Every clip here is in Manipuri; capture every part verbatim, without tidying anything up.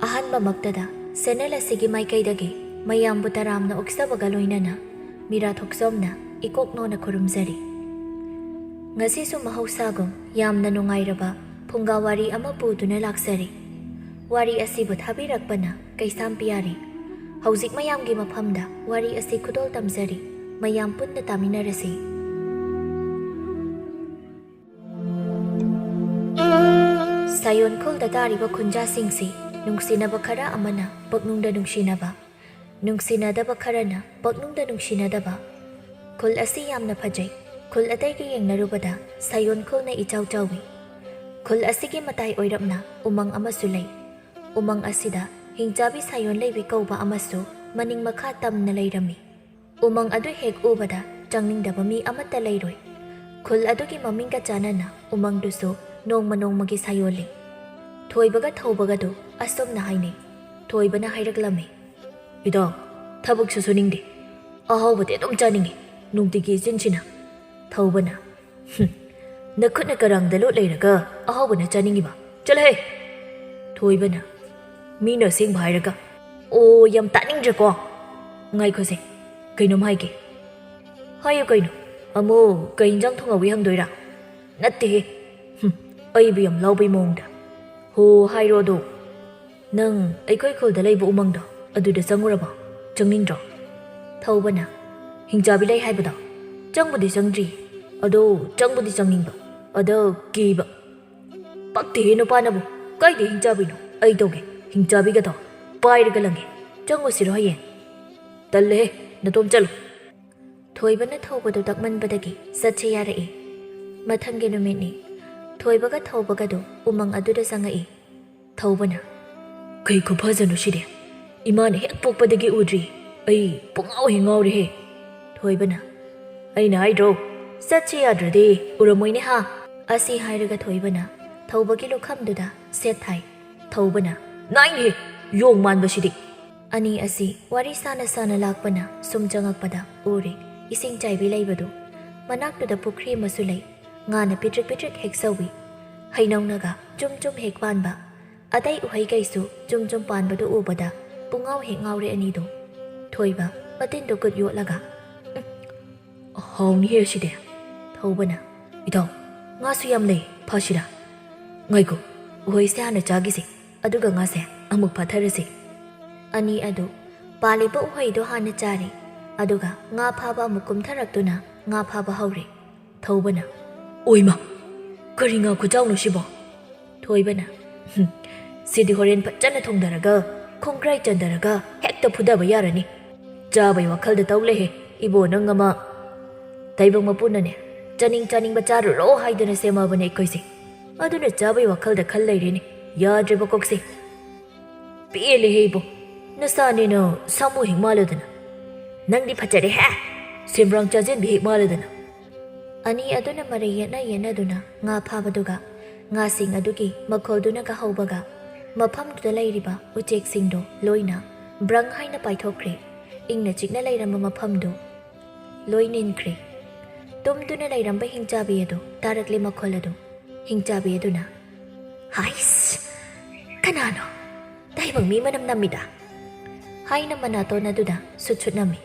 ꯑꯍꯥꯟꯕꯃꯛꯇꯗ ꯆꯦꯅꯦꯜ ꯑꯁꯤꯒꯤ ꯃꯥꯏꯀꯩꯗꯒꯤ ꯃꯌꯥꯝꯕꯨ ꯇꯔꯥꯝꯅ ꯑꯣꯛꯆꯕꯒ ꯂꯣꯏꯅꯅ ꯃꯤꯔꯥ ꯊꯣꯛꯆꯣꯝꯅ ꯏꯀꯣꯛ ꯅꯣꯟꯅ ꯈꯨꯔꯨꯝꯖꯔꯤ꯫ ꯉꯁꯤꯁꯨ ꯃꯍꯧꯁꯥꯒꯨꯝ ꯌꯥꯝꯅ ꯅꯨꯡꯉꯥꯏꯔꯕ ꯐꯨꯡꯒꯥ ꯋꯥꯔꯤ ꯑꯃ ꯄꯨꯗꯨꯅ ꯂꯥꯛꯆꯔꯤ꯫ ꯋꯥꯔꯤ ꯑꯁꯤꯕꯨ ꯊꯥꯕꯤꯔꯛꯄꯅ ꯀꯩꯁꯥꯝ ꯄꯤꯌꯥꯔꯤ꯫ ꯍꯧꯖꯤꯛ ꯃꯌꯥꯝꯒꯤ ꯃꯐꯝꯗ ꯋꯥꯔꯤ ꯑꯁꯤ ꯈꯨꯗꯣꯜ ꯇꯝꯖꯔꯤ꯫ ꯃꯌꯥꯝ ꯄꯨꯟꯅ ꯇꯥꯃꯤꯟꯅꯔꯁꯤ꯫ ꯁꯥꯌꯣꯟꯈꯣꯜꯗ ꯇꯥꯔꯤꯕ ꯈꯨꯟꯖꯥꯁꯤꯡꯁꯤ ꯅꯨꯡꯁꯤꯅꯕ ꯈꯔ ꯑꯃꯅ ꯄꯛꯅꯨꯡꯗ ꯅꯨꯡꯁꯤꯅꯕ, ꯅꯨꯡꯁꯤꯅꯗꯕ ꯈꯔꯅ ꯄꯛꯅꯨꯡꯗ ꯅꯨꯡꯁꯤꯅꯗꯕ꯫ ꯈꯨꯜ ꯑꯁꯤ ꯌꯥꯝꯅ ꯐꯖꯩ꯫ ꯈꯨꯜ ꯑꯇꯩꯒ ꯌꯦꯡꯅꯔꯨꯕꯗ ꯁꯥꯌꯣꯟꯈꯣꯜꯅ ꯏꯆꯥꯎ ꯆꯥꯎꯏ꯫ ꯈꯨꯜ ꯑꯁꯤꯒꯤ ꯃꯇꯥꯏ ꯑꯣꯏꯔꯞꯅ ꯎꯃꯪ ꯑꯃꯁꯨ ꯂꯩ꯫ ꯎꯃꯪ ꯑꯁꯤꯗ ꯍꯤꯡꯆꯥꯕꯤ ꯁꯥꯌꯣꯟ ꯂꯩꯕꯤ ꯀꯧꯕ ꯑꯃꯁꯨ ꯃꯅꯤꯡ ꯃꯈꯥ ꯇꯝꯅ ꯂꯩꯔꯝꯃꯤ꯫ ꯎꯃꯪ ꯑꯗꯨ ꯍꯦꯛ ꯎꯕꯗ ꯆꯪꯅꯤꯡꯗꯕ ꯃꯤ ꯑꯃꯠꯇ ꯂꯩꯔꯣꯏ꯫ ꯈꯨꯜ ꯑꯗꯨꯒꯤ ꯃꯃꯤꯡꯒ ꯆꯥꯟꯅꯅ ꯎꯃꯪꯗꯨꯁꯨ ꯅꯣꯡꯃ ꯅꯣꯡꯃꯒꯤ ꯁꯥꯌꯣꯜꯂꯤ꯫ ꯊꯣꯏꯕꯒ ꯊꯧꯕꯒꯗꯨ ꯑꯁꯨꯝꯅ ꯍꯥꯏꯅꯩ꯫ ꯊꯣꯏꯕꯅ ꯍꯥꯏꯔꯛꯂꯝꯃꯤ, "ꯏꯗꯣ, ꯊꯕꯛꯁꯨ ꯁꯨꯅꯤꯡꯗꯦ, ꯑꯍꯥꯎꯕꯗꯤ ꯑꯗꯨꯝ ꯆꯥꯅꯤꯡꯉꯤ, ꯅꯨꯡꯇꯤꯒꯤ ꯏꯆꯤꯟꯁꯤꯅ꯫" ꯊꯧꯕꯅ, "ꯍꯨꯝ, ꯅꯈꯨꯠꯅ ꯀꯔꯥꯡꯗ ꯂꯣꯠ ꯂꯩꯔꯒ ꯑꯍꯥꯎꯕꯅ ꯆꯥꯅꯤꯡꯉꯤꯕ? ꯆꯠꯂꯍꯦ!" ꯊꯣꯏꯕꯅ, "ꯃꯤꯅ ꯑꯁꯦꯡꯕ ꯍꯥꯏꯔꯒ꯫ ꯑꯣ, ꯌꯥꯝ ꯇꯥꯅꯤꯡꯗ꯭ꯔꯦꯀꯣ꯫ ꯉꯥꯏꯈꯣꯁꯦ, ꯀꯩꯅꯣꯝ ꯍꯥꯏꯒꯦ꯫" "ꯍꯥꯏꯌꯨ ꯀꯩꯅꯣ꯫ ꯑꯃꯨꯛ ꯀꯩ ꯏꯟꯖꯥꯡ ꯊꯣꯡꯍꯧꯏ ꯍꯪꯗꯣꯏꯔꯥ?" "ꯅꯠꯇꯦꯍꯦ꯫ ꯍꯨꯝ, ꯑꯩꯕꯨ ꯌꯥꯝ ꯂꯥꯎꯕꯩ ꯃꯑꯣꯡꯗ꯫ ꯍꯣ, ꯍꯥꯏꯔꯣ ꯑꯗꯣ꯫ ꯅꯪ ꯑꯩꯈꯣꯏ ꯈꯨꯜꯗ ꯂꯩꯕ ꯎꯃꯪꯗꯣ ꯑꯗꯨꯗ ꯆꯪꯉꯨꯔꯕꯣ? ꯆꯪꯅꯤꯡꯗ꯭ꯔꯣ?" ꯊꯧꯕꯅ, "ꯍꯤꯡꯆꯥꯕꯤ ꯂꯩ ꯍꯥꯏꯕꯗꯣ? ꯆꯪꯕꯨꯗꯤ ꯆꯪꯗ꯭ꯔꯤ꯫ ꯑꯗꯣ ꯆꯪꯕꯨꯗꯤ ꯆꯪꯅꯤꯡꯕ꯫ ꯑꯗꯣ ꯀꯤꯕ꯫" "ꯄꯛꯇꯦꯍꯦ ꯅꯨꯄꯥꯅꯕꯨ꯫ ꯀꯥꯏꯗꯩ ꯍꯤꯡꯆꯥꯕꯤꯅꯣ? ꯑꯩ ꯇꯧꯒꯦ꯫ ꯍꯤꯡꯆꯥꯕꯤꯒꯗꯣ ꯄꯥꯏꯔꯒ ꯂꯪꯒꯦ꯫ ꯆꯪꯉꯨꯁꯤꯔꯣ ꯍꯌꯦꯡ?" "ꯇꯜꯂꯦꯍꯦ, ꯅꯇꯣꯝ ꯆꯠꯂꯨ꯫" ꯊꯣꯏꯕꯅ ꯊꯧꯕꯗꯨ ꯇꯛꯃꯟꯕꯗꯒꯤ ꯆꯠꯁꯦ ꯌꯥꯔꯛꯏ꯫ ꯃꯊꯪꯒꯤ ꯅꯨꯃꯤꯠꯅꯤ꯫ ꯊꯣꯏꯕꯒ ꯊꯧꯕꯒꯗꯨ ꯎꯃꯪ ꯑꯗꯨꯗ ꯆꯪꯉꯛꯏ꯫ ꯊꯧꯕꯅ, "ꯀꯩ ꯈꯨꯐꯖꯅꯣ ꯁꯤꯗꯤ! ꯏꯃꯥꯅ ꯍꯦꯛ ꯄꯣꯛꯄꯗꯒꯤ ꯎꯗ꯭ꯔꯤ꯫ ꯑꯩ ꯄꯨꯡꯉꯥꯎ ꯍꯦꯛ ꯉꯥꯎꯔꯦꯍꯦ!" ꯊꯣꯏꯕꯅ, "ꯑꯩꯅ ꯍꯥꯏꯗ꯭ꯔꯣ, ꯆꯠꯁꯤ ꯌꯥꯗ꯭ꯔꯗꯤ ꯎꯔꯝꯃꯣꯏꯅꯦ ꯍꯥ?" ꯑꯁꯤ ꯍꯥꯏꯔꯒ ꯊꯣꯏꯕꯅ ꯊꯧꯕꯒꯤ ꯂꯨꯈꯝꯗꯨꯗ ꯁꯦꯠ ꯊꯥꯏ꯫ ꯊꯧꯕꯅ, "ꯅꯥꯏꯅꯦꯍꯦ, ꯌꯣꯡ ꯃꯥꯟꯕꯁꯤꯗꯤ!" ꯑꯅꯤ ꯑꯁꯤ ꯋꯥꯔꯤ ꯁꯥꯅ ꯁꯥꯅ ꯂꯥꯛꯄꯅ ꯁꯨꯝ ꯆꯪꯉꯛꯄꯗ ꯎꯔꯦ ꯏꯁꯤꯡ ꯆꯥꯏꯕꯤ ꯂꯩꯕꯗꯨ꯫ ꯃꯅꯥꯛꯇꯨꯗ ꯄꯨꯈ꯭ꯔꯤ ꯑꯃꯁꯨ ꯂꯩ꯫ ꯉꯥꯅ ꯄꯤꯗ꯭ꯔꯤꯛ ꯄꯤꯗ꯭ꯔꯤꯛ ꯍꯦꯛ ꯁꯧꯏ꯫ ꯍꯩꯅꯧꯅꯒ ꯆꯨꯝ ꯆꯨꯝ ꯍꯦꯛ ꯄꯥꯟꯕ꯫ ꯑꯇꯩ ꯎꯍꯩꯈꯩꯁꯨ ꯆꯨꯝ ꯆꯨꯝ ꯄꯥꯟꯕꯗꯨ ꯎꯕꯗ ꯄꯨꯡꯉꯥꯎ ꯍꯦꯛ ꯉꯥꯎꯔꯦ ꯑꯅꯤꯗꯣ꯫ ꯊꯣꯏꯕ ꯃꯇꯤꯟꯗꯨ ꯀꯨꯠ ꯌꯣꯠꯂꯒ, "ꯎꯝ, ꯍꯥꯎꯅꯤꯍꯦ ꯁꯤꯗꯤ"꯫ ꯊꯧꯕꯅ, "ꯏꯇꯥꯎ, ꯉꯥꯁꯨ ꯌꯥꯝ ꯂꯩ, ꯐꯥꯁꯤꯔꯥ?" "ꯉꯥꯏꯈꯣ, ꯎꯍꯩꯁꯦ ꯍꯥꯟꯅ ꯆꯥꯈꯤꯁꯦ, ꯑꯗꯨꯒ ꯉꯥꯁꯦ ꯑꯃꯨꯛ ꯐꯥꯊꯔꯁꯤ"꯫ ꯑꯅꯤ ꯑꯗꯨ ꯄꯥꯜꯂꯤꯕ ꯎꯍꯩꯗꯣ ꯍꯥꯟꯅ ꯆꯥꯔꯦ, ꯑꯗꯨꯒ ꯉꯥ ꯐꯥꯕ ꯑꯃꯨꯛ ꯀꯨꯝꯊꯔꯛꯇꯨꯅ ꯉꯥ ꯐꯥꯕ ꯍꯧꯔꯦ꯫ ꯊꯧꯕꯅ, "ꯑꯣꯏꯃ, ꯀꯔꯤ ꯉꯥ ꯈꯨꯆꯥꯎꯅꯣ ꯁꯤꯕꯣ?" ꯊꯣꯏꯕꯅ, "ꯍꯨꯝ, ꯁꯤꯗꯤ ꯍꯣꯔꯦꯟ ꯐꯖꯅ ꯊꯣꯡꯗꯔꯒ, ꯈꯣꯡꯒ꯭ꯔꯥꯏ ꯆꯟꯗꯔꯒ ꯍꯦꯛꯇ ꯐꯨꯗꯕ ꯌꯥꯔꯅꯤ꯫ ꯆꯥꯕꯩ ꯋꯥꯈꯜꯗ ꯇꯧ ꯂꯩꯍꯦ, ꯏꯕꯣ ꯅꯪ ꯑꯃ꯫ ꯇꯥꯏꯕꯪ ꯃꯄꯨꯅꯅꯦ, ꯆꯥꯅꯤꯡ ꯆꯥꯅꯤꯡꯕ ꯆꯥꯔꯨꯔꯣ ꯍꯥꯏꯗꯅ ꯁꯦꯝꯃꯕꯅꯦ ꯑꯩꯈꯣꯏꯁꯦ꯫ ꯑꯗꯨꯅ ꯆꯥꯕꯩ ꯋꯥꯈꯜꯗ ꯈꯜ ꯂꯩꯔꯦꯅꯦ꯫ ꯌꯥꯗ꯭ꯔꯦꯕ ꯀꯣꯛꯁꯦ꯫ ꯄꯦꯜꯂꯦꯍꯦ ꯏꯕꯣ, ꯅꯁꯥꯅꯦꯅ ꯁꯥꯃꯨ ꯍꯦꯛ ꯃꯥꯜꯂꯗꯅ꯫ ꯅꯪꯗꯤ ꯐꯖꯔꯦꯍꯦ, ꯁꯦꯝꯕ꯭ꯔꯥꯡ ꯆꯥꯖꯦꯟꯕꯤ ꯍꯦꯛ ꯃꯥꯜꯂꯗꯅ"꯫ ꯑꯅꯤ ꯑꯗꯨꯅ ꯃꯔꯩ ꯌꯦꯠꯅ ꯌꯦꯠꯅꯗꯨꯅ ꯉꯥ ꯐꯥꯕꯗꯨꯒ ꯉꯥꯁꯤꯡ ꯑꯗꯨꯒꯤ ꯃꯈꯣꯜꯗꯨꯅꯒ ꯍꯧꯕꯒ ꯃꯐꯝꯗꯨꯗ ꯂꯩꯔꯤꯕ ꯎꯆꯦꯛꯁꯤꯡꯗꯣ ꯂꯣꯏꯅ ꯕ꯭ꯔꯪ ꯍꯥꯏꯅ ꯄꯥꯏꯊꯣꯛꯈ꯭ꯔꯦ꯫ ꯏꯪꯅ ꯆꯤꯛꯅ ꯂꯩꯔꯝꯕ ꯃꯐꯝꯗꯨ ꯂꯣꯏ ꯅꯤꯟꯈ꯭ꯔꯦ꯫ ꯇꯨꯝꯗꯨꯅ ꯂꯩꯔꯝꯕ ꯍꯤꯡꯆꯥꯕꯤ ꯑꯗꯨ ꯇꯥꯔꯛꯂꯦ ꯃꯈꯣꯜ ꯑꯗꯨ꯫ ꯍꯤꯡꯆꯥꯕꯤ ꯑꯗꯨꯅ, "ꯍꯥꯏꯁ! ꯀꯅꯥꯅꯣ? ꯇꯥꯏꯕꯪ ꯃꯤ ꯃꯅꯝ ꯅꯝꯃꯤꯗ!" ꯍꯥꯏꯅ ꯃꯅꯥꯇꯣꯟ ꯑꯗꯨꯗ ꯁꯨꯠ ꯁꯨꯠ ꯅꯝꯃꯤ꯫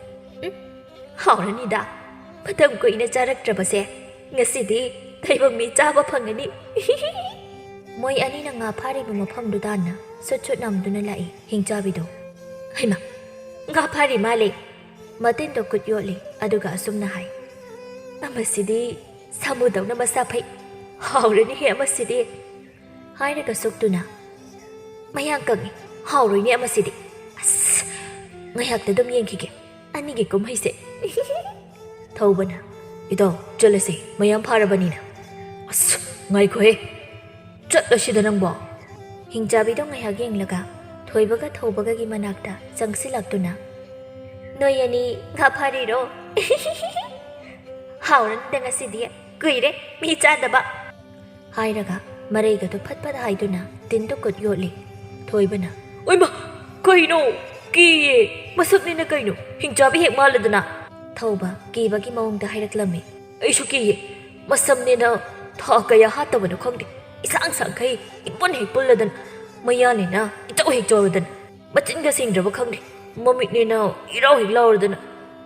"ꯎꯝ, ꯍꯥꯎꯔꯅꯤꯗ! ꯃꯇꯝ ꯀꯨꯏꯅ ꯆꯥꯔꯛꯇ꯭ꯔꯕꯁꯦ ꯉꯁꯤꯗꯤ ꯇꯥꯏꯕꯪ ꯃꯤ ꯆꯥꯕ ꯐꯪꯒꯅꯤ!" ꯃꯣꯏ ꯑꯅꯤꯅ ꯉꯥ ꯐꯥꯔꯤꯕ ꯃꯐꯝꯗꯨ ꯇꯥꯟꯅ ꯁꯨꯠ ꯁꯨꯠ ꯅꯝꯗꯨꯅ ꯂꯥꯛꯏ ꯍꯤꯡꯆꯥꯕꯤꯗꯣ꯫ "ꯍꯩꯃꯥ! ꯉꯥ ꯐꯥꯔꯤ ꯃꯥꯜꯂꯦ!" ꯃꯇꯤꯟꯗꯣ ꯀꯨꯠ ꯌꯣꯠꯂꯤ, ꯑꯗꯨꯒ ꯑꯁꯨꯝꯅ ꯍꯥꯏ, "ꯑꯃꯁꯤꯗꯤ ꯁꯥꯃꯨꯗꯧꯅ ꯃꯁꯥ ꯐꯩ꯫ ꯍꯥꯎꯔꯅꯤꯍꯦ ꯑꯃꯁꯤꯗꯤ!" ꯍꯥꯏꯔꯒ ꯁꯨꯛꯇꯨꯅ, "ꯃꯌꯥꯡ ꯀꯪꯉꯤ, ꯍꯥꯎꯔꯣꯏꯅꯦ ꯑꯃꯁꯤꯗꯤ꯫ ꯑꯁ, ꯉꯥꯏꯍꯥꯛꯇ ꯑꯗꯨꯝ ꯌꯦꯡꯈꯤꯒꯦ ꯑꯅꯤꯒꯤ ꯀꯨꯝꯍꯩꯁꯦ"꯫ ꯊꯧꯕꯅ, "ꯏꯇꯥꯎ, ꯆꯠꯂꯁꯦ, ꯃꯌꯥꯝ ꯐꯥꯔꯕꯅꯤꯅ"꯫ "ꯑꯁ, ꯉꯥꯏꯈꯣꯍꯦ, ꯆꯠꯂꯁꯤꯗ ꯅꯪꯕꯣ!" ꯍꯤꯡꯆꯥꯕꯤꯗꯣ ꯉꯥꯏꯍꯥꯛ ꯌꯦꯡꯂꯒ ꯊꯣꯏꯕꯒ ꯊꯧꯕꯒꯒꯤ ꯃꯅꯥꯛꯇ ꯆꯪꯁꯤꯜꯂꯛꯇꯨꯅ, "ꯅꯣꯏ ꯑꯅꯤ ꯉꯥ ꯐꯥꯔꯤꯔꯣ? ꯍꯥꯎꯔꯅꯤꯗ ꯉꯁꯤꯗꯤ, ꯀꯨꯏꯔꯦ ꯃꯤ ꯆꯥꯗꯕ!" ꯍꯥꯏꯔꯒ ꯃꯔꯩꯒꯗꯣ ꯐꯠ ꯐꯠ ꯍꯥꯏꯗꯨꯅ ꯇꯤꯟꯗꯨ ꯀꯨꯠ ꯌꯣꯠꯂꯤ꯫ ꯊꯣꯏꯕꯅ, "ꯑꯣꯏꯃ! ꯀꯩꯅꯣ? ꯀꯤꯌꯦ! ꯃꯁꯛꯅꯦꯅ ꯀꯩꯅꯣ? ꯍꯤꯡꯆꯥꯕꯤ ꯍꯦꯛ ꯃꯥꯜꯂꯗꯅ!" ꯊꯧꯕ ꯀꯤꯕꯒꯤ ꯃꯑꯣꯡꯗ ꯍꯥꯏꯔꯛꯂꯝꯃꯤ꯫ "ꯑꯩꯁꯨ ꯀꯤꯌꯦ꯫ ꯃꯁꯝꯅꯦꯅ ꯊꯥ ꯀꯌꯥ ꯍꯥꯠꯇꯕꯅꯣ ꯈꯪꯗꯦ, ꯏꯁꯥꯡ ꯁꯥꯡꯈꯩ ꯏꯄꯨꯟ ꯍꯦꯛ ꯄꯨꯜꯂꯗꯅ꯫ ꯃꯌꯥꯅꯤꯅ ꯏꯆꯧ ꯍꯦꯛ ꯆꯧꯔꯗꯅ, ꯃꯆꯤꯟꯒ ꯁꯦꯡꯗ꯭ꯔꯕ ꯈꯪꯗꯦ꯫ ꯃꯃꯤꯠꯅꯤꯅ ꯏꯔꯥꯎ ꯍꯦꯛ ꯂꯥꯎꯔꯗꯅ,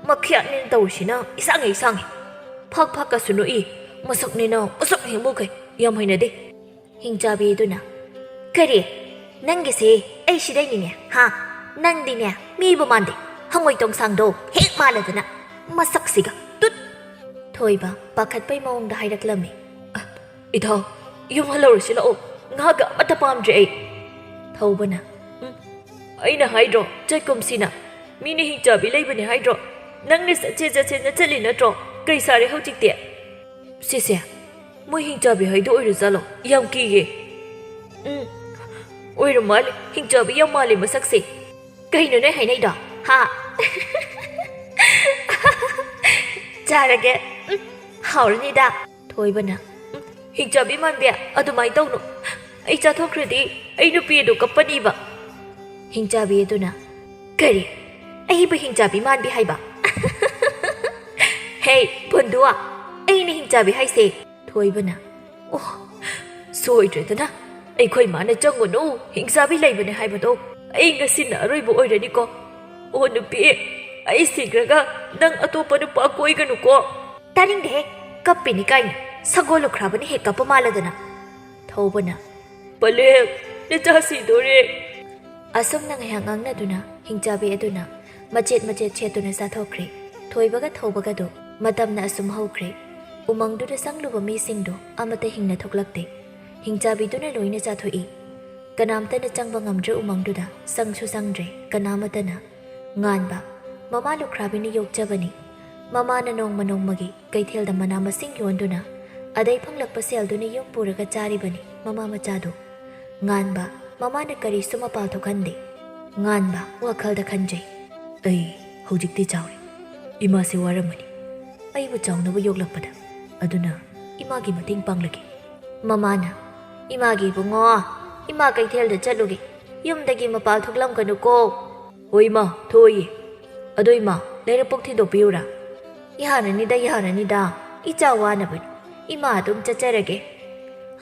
ꯃꯈ꯭ꯌꯥꯠꯅꯤꯅ ꯇꯧꯔꯤꯁꯤꯅ ꯏꯁꯥꯡ ꯍꯦꯛ ꯁꯥꯡꯉꯤ꯫ ꯐꯛ ꯐꯛꯀꯁꯨ ꯅꯣꯛꯏ, ꯃꯁꯛꯅꯤꯅ ꯃꯁꯛ ꯍꯦꯛ ꯃꯨꯈꯩ꯫ ꯌꯥꯝ ꯍꯩꯅꯗꯦ꯫ ꯍꯤꯡꯆꯥꯕꯤ ꯑꯗꯨꯅ, "ꯀꯔꯤ? ꯅꯪꯒꯤꯁꯦ ꯑꯩ ꯁꯤꯗꯩꯅꯤꯅꯦ, ꯍꯥ? ꯅꯪꯗꯤꯅꯦ ꯃꯤꯕꯨ ꯃꯥꯟꯗꯦ, ꯍꯪꯉꯣꯏ ꯇꯣꯡꯁꯥꯡꯗꯣ ꯍꯦꯛ ꯃꯥꯜꯂꯗꯅ, ꯃꯁꯛꯁꯤꯒ, ꯇꯨꯠ!" ꯊꯣꯏꯕ ꯄꯥꯈꯠꯄꯩ ꯃꯑꯣꯡꯗ ꯍꯥꯏꯔꯛꯂꯝꯃꯤ꯫ "ꯑ, ꯏꯊꯧ, ꯌꯨꯝ ꯍꯜꯂꯧꯔꯁꯤ ꯂꯥꯛꯑꯣ, ꯉꯥꯒ ꯑꯃꯠꯇ ꯄꯥꯝꯗ꯭ꯔꯦ ꯑꯩ꯫" ꯊꯧꯕꯅ, "ꯎꯝ, ꯑꯩꯅ ꯍꯥꯏꯗ꯭ꯔꯣ, ꯆꯠꯀꯨꯝꯁꯤꯅ, ꯃꯤꯅ ꯍꯤꯡꯆꯥꯕꯤ ꯂꯩꯕꯅꯦ ꯍꯥꯏꯗ꯭ꯔꯣ? ꯅꯪꯅ ꯆꯠꯁꯦ ꯆꯠꯁꯦꯅ ꯆꯠꯂꯤ ꯅꯠꯇ꯭ꯔꯣ? ꯀꯩ ꯁꯥꯔꯦ ꯍꯧꯖꯤꯛꯇꯤ?" "ꯁꯤꯁꯦ, ꯃꯣꯏ ꯍꯤꯡꯆꯥꯕꯤ ꯍꯥꯏꯗꯣ ꯑꯣꯏꯔꯖꯥꯠꯂꯣ? ꯌꯥꯝ ꯀꯤꯌꯦ꯫" "ꯎꯝ, ꯑꯣꯏꯔ ꯃꯥꯜꯂꯦ, ꯍꯤꯡꯆꯥꯕꯤ ꯌꯥꯝ ꯃꯥꯜꯂꯦ ꯃꯁꯛꯁꯦ꯫" "ꯀꯩꯅꯣ ꯅꯣꯏ ꯍꯥꯏꯅꯩꯗꯣ, ꯍꯥ?" "ꯆꯥꯔꯒꯦ꯫ ꯎꯝ, ꯍꯥꯎꯔꯅꯤꯗ꯫" ꯊꯣꯏꯕꯅ, "ꯎꯝ, ꯍꯤꯡꯆꯥꯕꯤ ꯃꯥꯟꯕꯤ, ꯑꯗꯨꯃꯥꯏꯅ ꯇꯧꯅꯨ꯫ ꯑꯩ ꯆꯥꯊꯣꯛꯈ꯭ꯔꯗꯤ ꯑꯩ ꯅꯨꯄꯤ ꯑꯗꯨ ꯀꯞꯄꯅꯤꯕ꯫" ꯍꯤꯡꯆꯥꯕꯤ ꯑꯗꯨꯅ, "ꯀꯔꯤ? ꯑꯩꯕꯨ ꯍꯤꯡꯆꯥꯕꯤ ꯃꯥꯟꯕꯤ ꯍꯥꯏꯕ? ꯍꯦ, ꯐꯨꯟꯗꯨꯋꯥ, ꯑꯩꯅ ꯍꯤꯡꯆꯥꯕꯤ ꯍꯥꯏꯁꯦ꯫" ꯊꯣꯏꯕꯅ, "ꯑꯣ, ꯁꯣꯏꯗ꯭ꯔꯦꯗꯅ, ꯑꯩꯈꯣꯏ ꯃꯥꯅ ꯆꯪꯉꯨꯅꯨ, ꯍꯤꯡꯆꯥꯕꯤ ꯂꯩꯕꯅꯦ ꯍꯥꯏꯕꯗꯣ꯫ ꯑꯩ ꯉꯁꯤꯅ ꯑꯔꯣꯏꯕ ꯑꯣꯏꯔꯅꯤꯀꯣ꯫ ꯑꯣ ꯅꯨꯄꯤ, ꯑꯩ ꯁꯤꯈ꯭ꯔꯒ ꯅꯪ ꯑꯇꯣꯞꯄ ꯅꯨꯄꯥ ꯀꯣꯏꯒꯅꯨꯀꯣ꯫" "ꯇꯥꯅꯤꯡꯗꯦꯍꯦ, ꯀꯞꯄꯤꯅꯤ ꯀꯥꯏꯅ, ꯁꯒꯣꯜ ꯂꯨꯈ꯭ꯔꯥꯕꯅ ꯍꯦꯛ ꯀꯞꯄ ꯃꯥꯜꯂꯗꯅ꯫" ꯊꯧꯕꯅ, "ꯄꯂꯦꯝ, ꯅꯆꯥ ꯁꯤꯗꯣꯔꯦ꯫" ꯑꯁꯨꯝꯅ ꯉꯥꯏꯍꯥꯛ ꯉꯥꯡꯅꯗꯨꯅ ꯍꯤꯡꯆꯥꯕꯤ ꯑꯗꯨꯅ ꯃꯆꯦꯠ ꯃꯆꯦꯠ ꯁꯦꯠꯇꯨꯅ ꯆꯥꯊꯣꯛꯈ꯭ꯔꯦ꯫ ꯊꯣꯏꯕꯒ ꯊꯧꯕꯒꯗꯣ ꯃꯇꯝꯅ ꯑꯁꯨꯝ ꯍꯧꯈ꯭ꯔꯦ꯫ ꯎꯃꯪꯗꯨꯗ ꯆꯪꯂꯨꯕ ꯃꯤꯁꯤꯡꯗꯣ ꯑꯃꯠꯇ ꯍꯤꯡꯅ ꯊꯣꯛꯂꯛꯇꯦ꯫ ꯍꯤꯡꯆꯥꯕꯤꯗꯨꯅ ꯂꯣꯏꯅ ꯆꯥꯊꯣꯛꯏ꯫ ꯀꯅꯥꯝꯇꯅ ꯆꯪꯕ ꯉꯝꯗ꯭ꯔꯦ ꯎꯃꯪꯗꯨꯗ, ꯆꯪꯁꯨ ꯆꯪꯗ꯭ꯔꯦ ꯀꯅꯥꯃꯠꯇꯅ꯫ ꯉꯥꯟꯕ, ꯃꯃꯥ ꯂꯨꯈ꯭ꯔꯥꯕꯤꯅ ꯌꯣꯛꯆꯕꯅꯤ꯫ ꯃꯃꯥꯅ ꯅꯣꯡꯃ ꯅꯣꯡꯃꯒꯤ ꯀꯩꯊꯦꯜꯗ ꯃꯅꯥ ꯃꯁꯤꯡ ꯌꯣꯟꯗꯨꯅ, ꯑꯗꯩ ꯐꯪꯂꯛꯄ ꯁꯦꯜꯗꯨꯅ ꯌꯨꯝ ꯄꯨꯔꯒ ꯆꯥꯔꯤꯕꯅꯤ ꯃꯃꯥ ꯃꯆꯥꯗꯨ꯫ ꯉꯥꯟꯕ, ꯃꯃꯥꯅ ꯀꯔꯤꯁꯨ ꯃꯄꯥꯜ ꯊꯣꯛꯍꯟꯗꯦ꯫ ꯉꯥꯟꯕ, ꯋꯥꯈꯜꯗ ꯈꯟꯖꯩ, "ꯑꯩ ꯍꯧꯖꯤꯛꯇꯤ ꯆꯥꯎꯔꯦ꯫ ꯏꯃꯥꯁꯦ ꯋꯥꯔꯝꯃꯅꯤ, ꯑꯩꯕꯨ ꯆꯥꯎꯅꯕ ꯌꯣꯛꯂꯛꯄꯗ꯫ ꯑꯗꯨꯅ ꯏꯃꯥꯒꯤ ꯃꯇꯦꯡ ꯄꯥꯡꯂꯒꯦ꯫" ꯃꯃꯥꯅ, "ꯏꯃꯥꯒꯤ ꯏꯕꯨꯡꯉꯣ, ꯏꯃꯥ ꯀꯩꯊꯦꯜꯗ ꯆꯠꯂꯨꯒꯦ, ꯌꯨꯝꯗꯒꯤ ꯃꯄꯥꯜ ꯊꯣꯛꯂꯝꯒꯅꯨꯀꯣ꯫" "ꯍꯣꯏ ꯏꯃꯥ, ꯊꯣꯛꯑꯣꯏꯌꯦ꯫ ꯑꯗꯣ ꯏꯃꯥ, ꯂꯩꯔꯛꯄꯣꯛ ꯊꯤꯟꯗꯣꯛꯄꯤꯌꯨꯔꯥ?" "ꯌꯥꯔꯅꯤꯗ, ꯌꯥꯔꯅꯤꯗ, ꯏꯆꯥ ꯋꯥꯅꯕꯅꯤ, ꯏꯃꯥ ꯑꯗꯨꯝ ꯆꯠꯆꯔꯒꯦ,"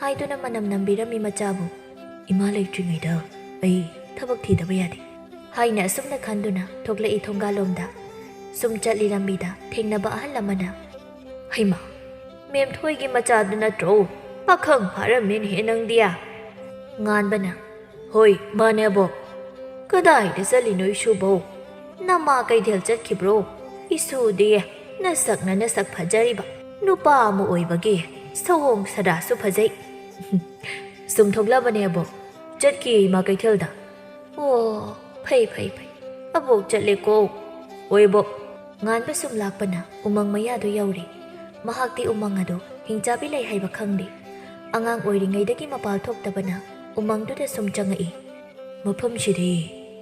ꯍꯥꯏꯗꯨꯅ ꯃꯅꯝ ꯅꯝꯕꯤꯔꯝꯃꯤ ꯃꯆꯥꯕꯨ꯫ "ꯏꯃꯥ ꯂꯩꯇ꯭ꯔꯤꯉꯩꯗ ꯑꯩ ꯊꯕꯛ ꯊꯤꯗꯕ ꯌꯥꯗꯦ" ꯍꯥꯏꯅ ꯑꯁꯨꯝꯅ ꯈꯟꯗꯨꯅ ꯊꯣꯛꯂꯛꯏ ꯊꯣꯡꯒꯥꯜꯂꯣꯝꯗ꯫ ꯁꯨꯝ ꯆꯠꯂꯤ ꯂꯝꯕꯤꯗ ꯊꯦꯡꯅꯕ ꯑꯍꯜ ꯑꯃꯅ, "ꯍꯩꯃꯥ, ꯃꯦꯝꯊꯣꯏꯒꯤ ꯃꯆꯥꯗꯨ ꯅꯠꯇ꯭ꯔꯣ? ꯄꯥꯈꯪ ꯐꯥꯔꯝꯃꯦꯅꯦꯍꯦ ꯅꯪꯗꯤ!" ꯉꯥꯟꯕꯅ, "ꯍꯣꯏ, ꯃꯥꯅꯦ ꯑꯕꯣꯛ꯫ ꯀꯗꯥꯏꯗ ꯆꯠꯂꯤꯅꯣ ꯏꯁꯨꯕꯧ? ꯅꯃꯥ ꯀꯩꯊꯦꯜ ꯆꯠꯈꯤꯕ꯭ꯔꯣ? ꯏꯁꯨꯗꯤ ꯅꯁꯛꯅ ꯅꯁꯛ ꯐꯖꯔꯤꯕ, ꯅꯨꯄꯥ ꯑꯃ ꯑꯣꯏꯕꯒꯤ ꯁꯑꯣꯡ ꯁꯥꯗꯥꯁꯨ ꯐꯖꯩ꯫" "ꯁꯨꯝ ꯊꯣꯛꯂꯕꯅꯦ ꯑꯕꯣꯛ, ꯆꯠꯈꯤꯌꯦ ꯏꯃꯥ ꯀꯩꯊꯦꯜꯗ꯫" "ꯑꯣ, ꯐꯩ ꯐꯩ ꯐꯩ, ꯑꯕꯣꯛ ꯆꯠꯂꯦꯀꯣ꯫" "ꯍꯣꯏ ꯑꯕꯣꯛ꯫" ꯉꯥꯟꯕ ꯁꯨꯝ ꯂꯥꯛꯄꯅ ꯎꯃꯪ ꯃꯌꯥꯗꯨ ꯌꯧꯔꯦ꯫ ꯃꯍꯥꯛꯇꯤ ꯎꯃꯪ ꯑꯗꯨ ꯍꯤꯡꯆꯥꯕꯤ ꯂꯩ ꯍꯥꯏꯕ ꯈꯪꯗꯦ꯫ ꯑꯉꯥꯡ ꯑꯣꯏꯔꯤꯉꯩꯗꯒꯤ ꯃꯄꯥꯜ ꯊꯣꯛꯇꯕꯅ ꯎꯃꯪꯗꯨꯗ ꯁꯨꯝ ꯆꯪꯉꯛꯏ꯫ "ꯃꯐꯝꯁꯤꯗꯤ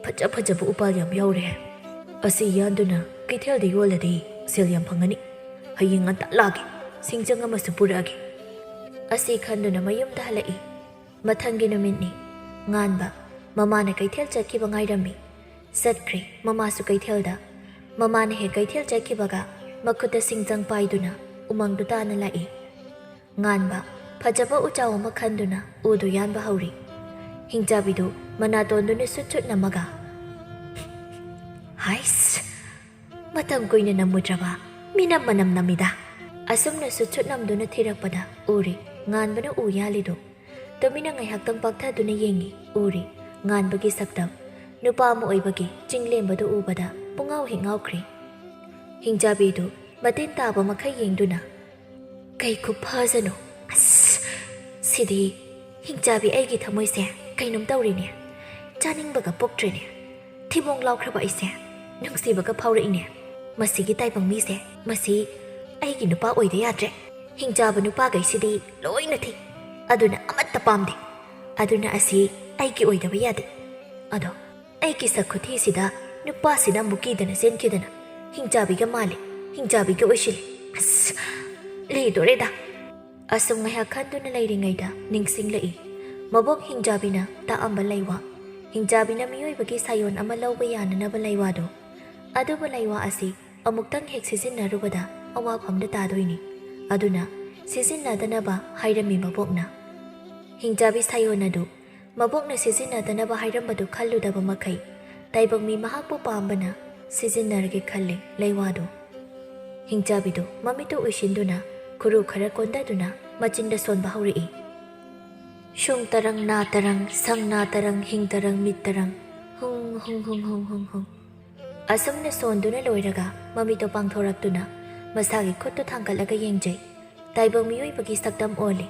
ꯐꯖ ꯐꯖꯕ ꯎꯄꯥꯜ ꯌꯥꯝ ꯌꯥꯎꯔꯦ꯫ ꯑꯁꯤ ꯌꯥꯟꯗꯨꯅ ꯀꯩꯊꯦꯜꯗ ꯌꯣꯜꯂꯗꯤ ꯁꯦꯜ ꯌꯥꯝ ꯐꯪꯒꯅꯤ꯫ ꯍꯌꯦꯡ ꯉꯟꯇꯥ ꯂꯥꯛꯀꯦ, ꯁꯤꯡꯖꯪ ꯑꯃꯁꯨ ꯄꯨꯔꯛꯑꯒꯦ꯫" ꯑꯁꯤ ꯈꯟꯗꯨꯅ ꯃꯌꯨꯝꯗ ꯍꯜꯂꯛꯏ꯫ ꯃꯊꯪꯒꯤ ꯅꯨꯃꯤꯠꯅꯤ꯫ ꯉꯥꯟꯕ ꯃꯃꯥꯅ ꯀꯩꯊꯦꯜ ꯆꯠꯈꯤꯕ ꯉꯥꯏꯔꯝꯃꯤ꯫ ꯆꯠꯈ꯭ꯔꯦ ꯃꯃꯥꯁꯨ ꯀꯩꯊꯦꯜꯗ꯫ ꯃꯃꯥꯅ ꯍꯦꯛ ꯀꯩꯊꯦꯜ ꯆꯠꯈꯤꯕꯒ ꯃꯈꯨꯠꯇ ꯁꯤꯡꯖꯪ ꯄꯥꯏꯗꯨꯅ ꯎꯃꯪꯗꯨ ꯇꯥꯅ ꯂꯥꯛꯏ꯫ ꯉꯥꯟꯕ ꯐꯖꯕ ꯎꯆꯥꯎ ꯑꯃ ꯈꯟꯗꯨꯅ ꯎꯗꯨ ꯌꯥꯟꯕ ꯍꯧꯔꯤ꯫ ꯍꯤꯡꯆꯥꯕꯤꯗꯨ ꯃꯅꯥꯇꯣꯟꯗꯨꯅ ꯁꯨꯠ ꯁꯨꯠ ꯅꯝꯃꯒ, "ꯍꯥꯏꯁ, ꯃꯇꯝ ꯀꯨꯏꯅ ꯅꯝꯃꯨꯗ꯭ꯔꯕ ꯃꯤꯅꯝ ꯃꯅꯝ ꯅꯝꯃꯤꯗ꯫" ꯑꯁꯨꯝꯅ ꯁꯨꯠ ꯁꯨꯠ ꯅꯝꯗꯨꯅ ꯊꯤꯔꯛꯄꯗ ꯎꯔꯤ ꯉꯥꯟꯕꯅ ꯎ ꯌꯥꯜꯂꯤꯗꯨ꯫ ꯇꯨꯃꯤꯟꯅ ꯉꯥꯏꯍꯥꯛꯇꯪ ꯄꯥꯛꯊꯗꯨꯅ ꯌꯦꯡꯉꯤ꯫ ꯎꯔꯤ ꯉꯥꯟꯕꯒꯤ ꯁꯛꯇꯝ꯫ ꯅꯨꯄꯥ ꯑꯃ ꯑꯣꯏꯕꯒꯤ ꯆꯤꯡꯂꯦꯝꯕꯗꯨ ꯎꯕꯗ ꯄꯨꯡꯉꯥꯎ ꯍꯦꯛ ꯉꯥꯎꯈ꯭ꯔꯦ꯫ ꯍꯤꯡꯆꯥꯕꯤꯗꯨ ꯃꯇꯤꯟ ꯇꯥꯕ ꯃꯈꯩ ꯌꯦꯡꯗꯨꯅ, "ꯀꯩ ꯈꯨꯐꯖꯅꯣ! ꯑꯁ, ꯁꯤꯗꯤ ꯍꯤꯡꯆꯥꯕꯤ ꯑꯩꯒꯤ ꯊꯃꯣꯏꯁꯦ ꯀꯩꯅꯣꯝ ꯇꯧꯔꯤꯅꯦ꯫ ꯆꯥꯅꯤꯡꯕꯒ ꯄꯣꯛꯇ꯭ꯔꯦꯅꯦ꯫ ꯊꯤꯕꯣꯡ ꯂꯥꯎꯈ꯭ꯔꯕ ꯑꯩꯁꯦ ꯅꯨꯡꯁꯤꯕꯒ ꯐꯥꯎꯔꯛꯏꯅꯦ꯫ ꯃꯁꯤꯒꯤ ꯇꯥꯏꯕꯪ ꯃꯤꯁꯦ, ꯃꯁꯤ ꯑꯩꯒꯤ ꯅꯨꯄꯥ ꯑꯣꯏꯗ ꯌꯥꯗ꯭ꯔꯦ꯫ ꯍꯤꯡꯆꯥꯕ ꯅꯨꯄꯥꯈꯩꯁꯤꯗꯤ ꯂꯣꯏꯅ ꯊꯤ, ꯑꯗꯨꯅ ꯑꯃꯠꯇ ꯄꯥꯝꯗꯦ꯫ ꯑꯗꯨꯅ ꯑꯁꯤ ꯑꯩꯒꯤ ꯑꯣꯏꯗꯕ ꯌꯥꯗꯦ꯫ ꯑꯗꯣ ꯑꯩꯒꯤ ꯁꯛ ꯈꯨꯊꯤꯁꯤꯗ ꯅꯨꯄꯥꯁꯤꯅ ꯑꯃꯨꯛ ꯀꯤꯗꯅ ꯆꯦꯟꯈꯤꯗꯅ ꯍꯤꯡꯆꯥꯕꯤꯒ ꯃꯥꯜꯂꯦ, ꯍꯤꯡꯆꯥꯕꯤꯒ ꯑꯣꯏꯁꯤꯜꯂꯦ꯫ ꯑꯁ, ꯂꯤꯗꯣꯔꯦꯗ꯫" ꯑꯁꯨꯝ ꯉꯥꯏꯍꯥꯛ ꯈꯟꯗꯨꯅ ꯂꯩꯔꯤꯉꯩꯗ ꯅꯤꯡꯁꯤꯡꯂꯛꯏ꯫ ꯃꯕꯣꯛ ꯍꯤꯡꯆꯥꯕꯤꯅ ꯇꯥꯛꯑꯝꯕ ꯂꯩꯋꯥ꯫ ꯍꯤꯡꯆꯥꯕꯤꯅ ꯃꯤꯑꯣꯏꯕꯒꯤ ꯁꯥꯌꯣꯟ ꯑꯃ ꯂꯧꯕ ꯌꯥꯅꯅꯕ ꯂꯩꯋꯥꯗꯣ꯫ ꯑꯗꯨꯕꯨ ꯂꯩꯋꯥ ꯑꯁꯤ ꯑꯃꯨꯛꯇꯪ ꯍꯦꯛ ꯁꯤꯖꯤꯟꯅꯔꯨꯕꯗ ꯑꯋꯥꯐꯝꯗ ꯇꯥꯗꯣꯏꯅꯤ꯫ ꯑꯗꯨꯅ ꯁꯤꯖꯤꯟꯅꯗꯅꯕ ꯍꯥꯏꯔꯝꯃꯤ ꯃꯕꯣꯛꯅ꯫ ꯍꯤꯡꯆꯥꯕꯤ ꯁꯥꯌꯣꯟ ꯑꯗꯨ ꯃꯕꯣꯛꯅ ꯁꯤꯖꯤꯟꯅꯗꯅꯕ ꯍꯥꯏꯔꯝꯕꯗꯨ ꯈꯜꯂꯨꯗꯕ ꯃꯈꯩ ꯇꯥꯏꯕꯪꯃꯤ ꯃꯍꯥꯛꯄꯨ ꯄꯥꯝꯕꯅ ꯁꯤꯖꯤꯟꯅꯔꯒꯦ ꯈꯜꯂꯦ ꯂꯩꯋꯥꯗꯨ꯫ ꯍꯤꯡꯆꯥꯕꯤꯗꯨ ꯃꯃꯤꯠꯇꯨ ꯎꯏꯁꯤꯟꯗꯨꯅ ꯈꯨꯔꯨ ꯈꯔ ꯀꯣꯟꯗꯗꯨꯅ ꯃꯆꯤꯟꯗ ꯁꯣꯟꯕ ꯍꯧꯔꯛꯏ꯫ ꯁꯨꯡ ꯇꯔꯪ ꯅꯥ ꯇꯔꯪ ꯁꯪ ꯅꯥ ꯇꯔꯪ ꯍꯤꯡ ꯇꯔꯪ ꯃꯤꯠ ꯇꯔꯪ ꯍꯨꯡ ꯍꯨꯡ ꯍꯨꯡ ꯍꯨꯡ ꯍꯨꯡ ꯍꯨꯡ꯫ ꯑꯁꯨꯝꯅ ꯁꯣꯟꯗꯨꯅ ꯂꯣꯏꯔꯒ ꯃꯃꯤꯠꯇꯣ ꯄꯥꯡꯊꯣꯔꯛꯇꯨꯅ ꯃꯁꯥꯒꯤ ꯈꯨꯠꯇꯨ ꯊꯥꯡꯒꯠꯂꯒ ꯌꯦꯡꯖꯩ꯫ ꯇꯥꯏꯕꯪ ꯃꯤꯑꯣꯏꯕꯒꯤ ꯁꯛꯇꯝ ꯑꯣꯜꯂꯤ꯫